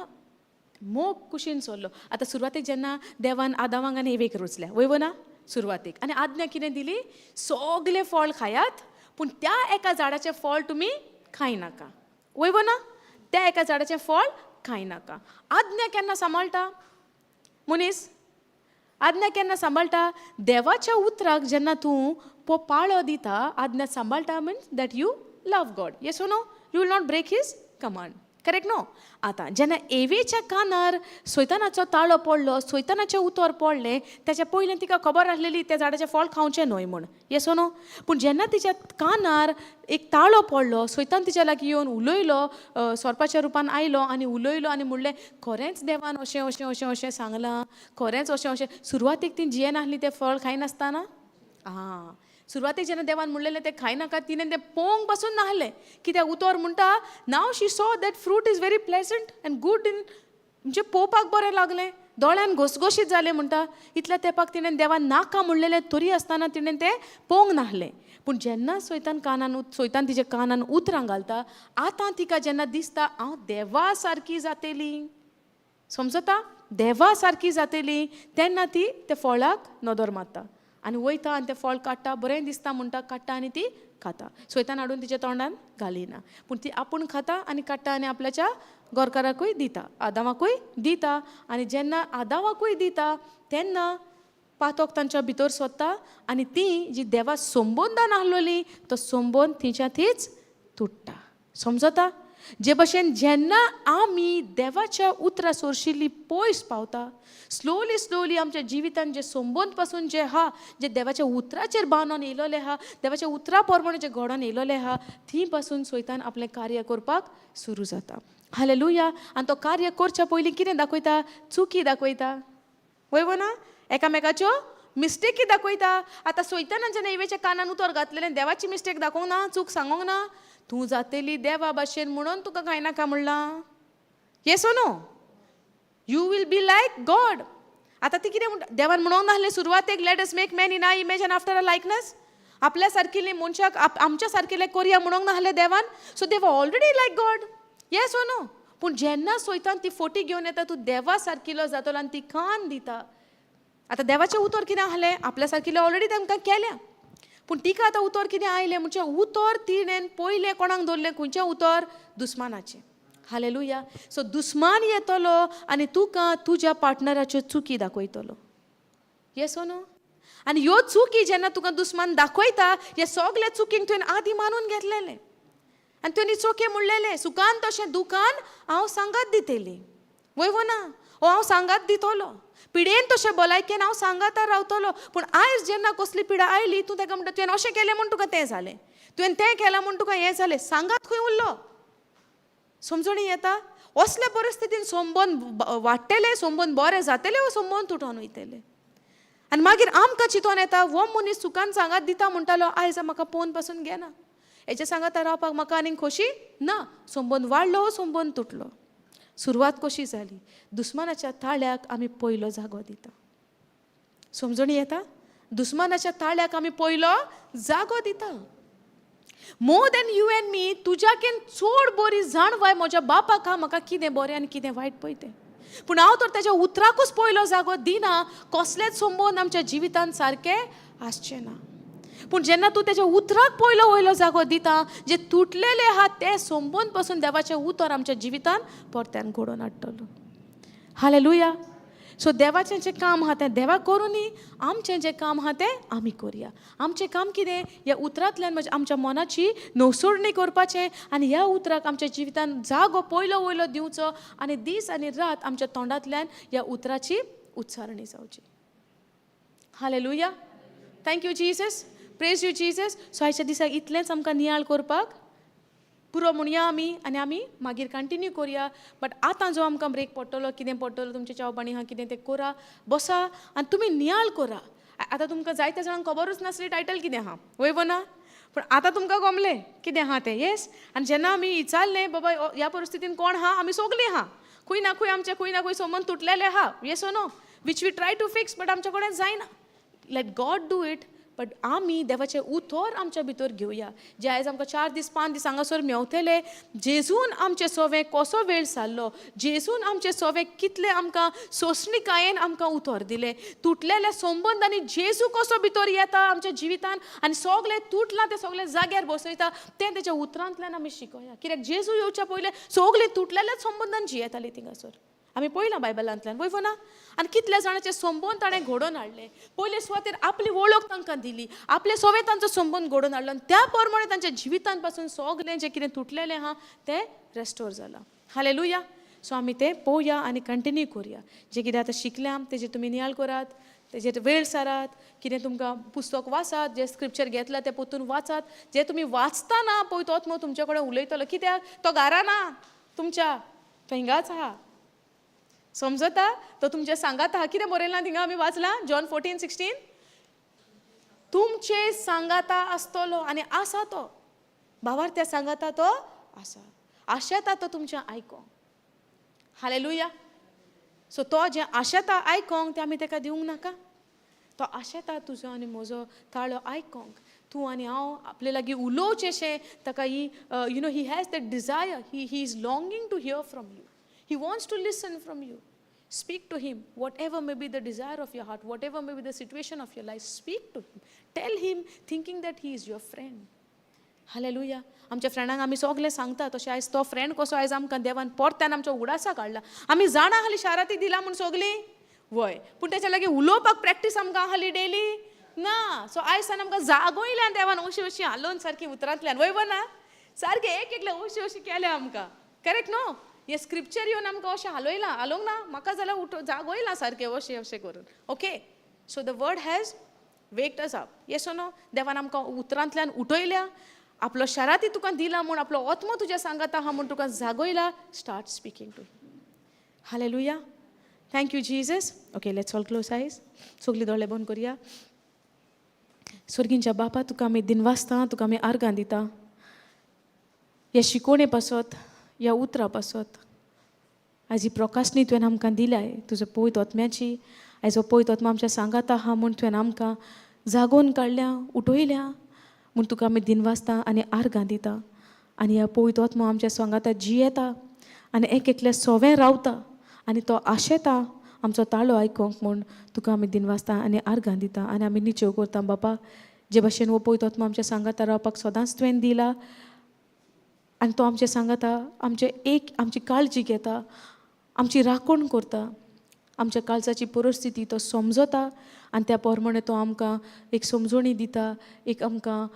मोग कुशीन सोडलो आतां सुरवातेक जेन्ना देवान आदावांक आनी एवेक रचल्या वय ना सुरवातेक आनी आज्ञा कितें दिली सगलें फळ खायात पूण त्या एका झाडाचें फळ तुमी खायनाका वय ना त्या एका झाडाचें फळ खायनाका. आज्ञा केन्ना सांबाळटा मनीस? आज्ञा केन्ना सांबाळटा? देवाच्या उतराक जेन्ना तूं पाळो दिता आज्ञा सांबाळटा means that you love God. Yes no? You will not break his command. Correct न्हू? आतां जेन्ना एवेच्या कानार सैतानाचो ताळो पडलो, सैतानाचें उतर पडलें, तेच्या पयलीं तिका खबर आसलेली त्या झाडाचें फळ खावचें न्हय म्हूण. येस न्हू? पूण जेन्ना तिच्या कानार एक ताळो पडलो, सैतान तिच्या लागीं येवन उलयलो, सोरपाच्या रुपान आयलो आनी उलयलो आनी म्हणलें खरेंच देवान अशें अशें अशें अशें सांगलां, खरेंच अशें अशें. सुरवातेक ती जियेनासली तें फळ खायनासतना. आं, सुरवातेक जेन्ना देवान म्हणलेलें तें खायनाका, तिणें तें पोंग पासून नासलें. कित्याक उतर म्हणटा now she saw that fruit is very pleasant and good in, म्हणजे पळोवपाक बरें लागलें, दोळ्यान घोसघोशीत जालें म्हणटा. इतल्या तेंपाक तिणें देवान नाका म्हणलेलें तरी आसतना तिणें तें पोंग नासलें. पूण जेन्ना सैतान कानान सैतान तिच्या कानान उतरां घालता, आतां तिका जेन्ना दिसता हांव देवा सारकी जातली, समजता, देवा सारकी जातली, तेन्ना ती त्या फळाक नदर मारता आनी वयता आनी तें फळ काडटा, बरें दिसता म्हणटा, काडटा आनी ती खाता. सैतान हाडून तिच्या तोंडान घालिना, पूण ती आपूण खाता आनी काडटा आनी आपल्याच्या गोरकाराकूय दिता, आदावाकूय दिता. आनी जेन्ना आदावाकूय दिता तेन्ना पातोक तांच्या भितर सोदता आनी ती जी देवा संबंदान आहलोली तो संबंद तिच्या थीच तुट्टा. समजता? जे भशेन जेन्ना आमी देवाच्या उतरा सोरशिल्ली पयस पावता, स्लोली स्लोली आमच्या जिवितान जे संबंद पासून जे आहा, जे देवाच्या उतराचेर बांदून येयलोले आहा, देवाच्या उतरा प्रमाणे जे घडोवन येयलोले आहा, थंय पासून सैतान आपलें कार्य करपाक सुरू जाता. हालेलुया. आनी तो कार्य करच्या पयलीं कितें दाखयता? चुकी दाखयता. वय वो ना? एकामेकाच्यो मिस्टेकी दाखयता. आतां सैतानान जेन्ना एवेच्या कानान उतर घातलेलें, देवाची मिस्टेक दाखोवंक ना, चूक सांगोंक ना, तूं जातली देवा भाशेन म्हणून तुका खायनाका म्हणलां. Yes no? You will be like God. आतां ती कितें म्हणटा? देवान म्हणूंक नासलें सुरवातेक let us make man in our image and after our likeness. आपल्या सारकिल्ली मनशाक आमच्या सारकिल्लें करया म्हणूंक नासलें देवान. So they were already like God. Yes no? पूण जेन्ना सैतान ती फोटी घेवन येता, तूं देवा सारकिलो जातलो आनी ती कान दिता. आतां देवाचें उतर कितें आहलें? आपल्या सारकिल्लें ऑलरेडी तांकां केल्या, पूण तिका आतां उतर कितें आयलें म्हणजे उतर तिणें पयलें कोणाक दवरलें? खंयचें उतर? दुस्मानाचें. हालेलुया. सो दुस्मान येतलो आनी तुका तुज्या पार्टनराच्यो चुकी दाखयतलो. येस न्हू? आनी ह्यो चुकी जेन्ना तुका दुस्मान दाखयता, ह्या सगल्या चुकींक तुवें आदीं मानून घेतलेलें आनी तुवें चोके म्हणलेलें, सुखान तशें दुखान हांव सांगात दितली. वय वो ना? ओ हांव सांगात दितलो, पिडेन तशें भलायकेन हांव सांगाता रावतलो. पूण आयज जेन्ना कसली पिडा आयली, तूं ताका म्हणटा तुवें अशें केलें म्हूण तुका तें जालें, तुवें तें केलां म्हूण तुका हें जालें. सांगात खंय उरलो? समजणी येता? असल्या परिस्थितीन संबंद वाडटले, संबंद बरे जातले वो संबंद तुटोन वयतले. आनी मागीर आमकां चिंतोन येता हो मनीस सुखान सांगात दिता म्हणटालो, आयज म्हाका पोवन पासून घेना, हेच्या सांगाता रावपाक म्हाका आनीक खोशी ना. संबंद वाडलो, संबंद तुटलो. सुरवात कशी जाली? दुस्मानाच्या ताळ्याक आमी पयलो जागो दिता. समजणी येता? दुस्मानाच्या ताळ्याक आमी पयलो जागो दिता. More than you and me, तुज्याकेन चड बरी जाणवाय म्हज्या बापाक आहा म्हाका कितें बरें आनी कितें वायट पळय तें. पूण हांव तर तेज्या उतराकूच पयलो जागो दिना, कसलेच संबंद आमच्या जिवितान सारकें आसचें ना. पूण जेन्ना तूं तेज्या उतराक पयलो वयलो जागो दिता, जे तुटलेले आहा ते संबंद पसून देवाचें उतर आमच्या जिवितान परत्यान घडोवन हाडटलो. हालेलुया. सो देवाचें जें काम आहा तें देवाक करूं, आमचें जें काम आहा तें आमी करया. आमचें काम कितें? ह्या उतरांतल्यान म्हणजे आमच्या मनाची नवसोडणी करपाचें आनी ह्या उतराक आमच्या जिवितान जागो पयलो वयलो दिवचो आनी दीस आनी रात आमच्या तोंडांतल्यान ह्या उतराची उच्चारणी जावची. Hallelujah. Thank you Jesus. Praise you Jesus. So आयच्या दिसाक इतलेंच आमकां नियाळ करपाक पुरो म्हणया आमी आनी आमी मागीर कंटिन्यू करया. बट आतां जो आमकां ब्रेक पडटलो, कितें पडटलो, तुमचें च्याव पाणी आहा कितें तें करा, बसा आनी तुमी नियाळ करा. आतां तुमकां जायत्या जाणांक खबरूच नासली टायटल कितें आहा, वय वो ना? पूण आतां तुमकां गमलें कितें आहा तें. येस. आनी जेन्ना आमी विचारलें बाबा ह्या परिस्थितीन कोण आहा, आमी सगलीं आहा. खंय ना खंय आमचे खंय ना खंय संबंद तुटलेले आहा, yes or no, which we try to fix, but आमच्या कडेन जायना. Let God do it, but आमी देवाचें उतर आमच्या भितर घेवया. जे आयज आमकां 4 दीस 5 दीस हांगासर मेवतले, जेजून आमचे सोवे कसो वेळ सारलो, जेजून आमचे सोवे कितले आमकां सोंसणिकायेन आमकां उतर दिलें, तुटलेले संबंद आनी जेजू कसो भितर येता आमच्या जिवितान आनी सगळें तुटलां तें सगळें जाग्यार बसयता, तें तेच्या उतरांतल्यान आमी शिकोया. कित्याक जेजू येवच्या पयलें सगळीं तुटलेल्याच संबंदान जियेतालीं थिंगासर. आमी पळयलां बायबलांतल्यान, वय ना? आनी कितल्या जाणांचे संबंद ताणें घडोवन हाडले. पयले सुवातेर आपली वळख तांकां दिली, आपले सोवे तांचो संबंद घडोवन हाडलो आनी त्या प्रमाणे तांच्या जिवितान पासून सगळें जें कितें तुटलेलें आहा तें रेस्टोर जालां. हालेलुया. सो आमी तें पळोवया आनी कंटिन्यू करुया. जें कितें आतां शिकल्या तेजेर तुमी नियाळ करात, तेजेर वेळ सारात. कितें तुमकां पुस्तक वाचात, जें स्क्रिप्चर घेतलां तें परतून वाचात. जें तुमी वाचतना पळय तोच मग तुमचे कडेन उलयतलो, कित्याक तो घरा ना तुमच्या, तो हिंगाच आहा. समजता? तो तुमच्या सांगात आहा. कितें बरयलां थिंगा आमी वाचलां, जॉन 14:16, तुमचे सांगाता आसतलो आनी आसा तो. भावार त्या सांगाता तो आसा, आशेता तो तुमचें आयकोंक. हालेलुया. सो तो जें आशेता आयकोंक तें आमी ताका दिवंक नाका? तो आशेता तुजो आनी म्हजो ताळो आयकोंक, तूं आनी हांव आपले लागीं उलोवचें ताका. He you know he has that desire. He is longing to hear from you. He wants to listen from you. Speak to him, whatever may be the desire of your heart, whatever may be the situation of your life, speak to him. Tell him, thinking that he is your friend. Hallelujah. आमच्या फ्रेंडांक आमी सगळें सांगता, तशें आयज तो फ्रेंड कसो आयज आमकां देवान परत्यान आमच्या उडासाक हाडला. आमी जाणा हाली शाराती दिला म्हूण सगळीं, वय, पूण तेच्या लागीं उलोवपाक प्रॅक्टीस आमकां हाली डेली ना. सो आयज सान आमकां जागोयल्यान देवान अशी अशी हालोवन सारकी उतरांतल्यान, वय ना? सारकें एक एकलें अशी अशी केलें आमकां, करेक्ट न्हू? हें स्क्रिप्चर येवन आमकां अशें हालयलां, हालोवंक ना म्हाका जाल्यार उठ जागोयलां सारकें अशें अशें करून. Okay, so the word has waked us up, yes no? देवान आमकां उतरांतल्यान उठयल्या. आपलो शाराती तुका दिला म्हूण, आपलो आत्मो तुज्या सांगाता आहा म्हूण तुका जागयला. Start speaking to. Hallelujah. Thank you, Jesus. Okay, let's all close eyes. सगळीं दोळे बंद करया. स्वर्गींच्या बापा, तुका आमी दिनवासता, तुका आमी आर्गां दिता ह्या शिकोवणे पासत, ह्या उतरां पासत. आयज ही प्रकाशनी तुवें आमकां दिल्याय तुजो पवित्र आत्म्याची. आयज हो पवित्र आत्मा आमच्या सांगाता आहा म्हूण तुवें आमकां जागोवन काडल्या, उठयल्या म्हूण तुका आमी दिनवासता आनी आर्गां दिता. आनी ह्या पवित्र आत्मा आमच्या सांगाता जियेता आनी एक एकल्या सोवें रावता आनी तो आशेता आमचो ताळो आयकोंक म्हूण तुका आमी दिनवासता आनी आर्गां दिता. आनी आमी निचेव करता बापा, जे भशेन हो पवित्र आत्मा आमच्या सांगाता रावपाक सदांच तुवें दिला आनी तो आमच्या सांगाता आमचे एक आमची काळजी घेता, आमची राखण करता, आमच्या काळजाची परिस्थिती तो समजता आनी त्या प्रमाणे तो आमकां एक समजोणी दिता, एक आमकां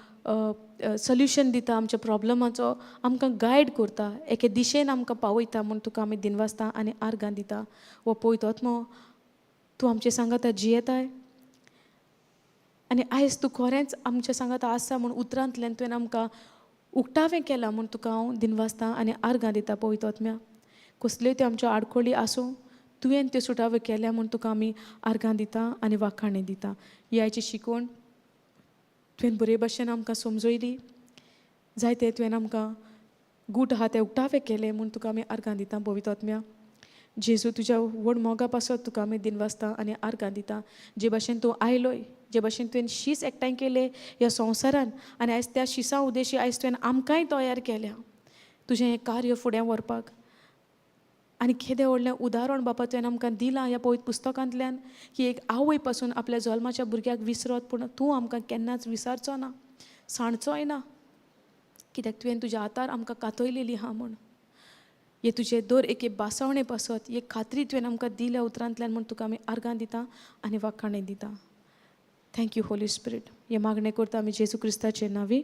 सोल्युशन दिता आमच्या प्रॉब्लमाचो, आमकां गायड करता, एके दिशेन आमकां पावयता म्हूण तुका आमी दिनवासता आनी आर्गां दिता. हो पवित्र आत्मो तूं आमचे सांगाता जियेताय आनी आयज तूं खरेंच आमच्या सांगाता आसा म्हूण उतरांतल्यान तुवें आमकां उक्तावें केलां म्हूण तुका हांव दिनवासता आनी आर्गां दिता. पवित्र आत्म्या, कसल्योय त्यो आमच्यो आडखळी आसूं, तुवें त्यो सुटाव्यो केल्या म्हूण तुका आमी आर्गां दिता आनी वाखाणी दिता. ही आयची शिकवण तुवें बरे भशेन आमकां समजयली, जायते तुवें आमकां गूट आहा ते उक्तावे केले म्हूण तुका आमी आर्गां दिता. पवित्र आत्म्या जेजू, तुज्या व्हड मोगा पासत तुका आमी दिनवासता आनी आर्गां दिता. जे भशेन तूं आयलोय, जे भशेन तुवें शीस एकठांय केले ह्या संवसारान आनी आयज त्या शिसां उद्देशी आयज तुवें आमकांय तयार केल्या तुजें हें कार्य फुडें व्हरपाक. आनी केदें व्हडलें उदाहरण बापा तुवें आमकां दिलां ह्या पवित्र पुस्तकांतल्यान की एक आवय पासून आपल्या जल्माच्या भुरग्याक विसरत, पूण तूं आमकां केन्नाच विसरचो ना, सांडचोय ना, कित्याक तुवें तुज्या हातार आमकां कातयलेली आहा म्हूण. हे तुजे दर एके बासावणे पासत एक खात्री तुवें आमकां दिल्या उतरांतल्यान म्हूण तुका आमी आर्गां दिता आनी वाखाणें दिता. Thank you, Holy Spirit. हें मागणें करता आमी जेजू क्रिस्ताचे नांवी.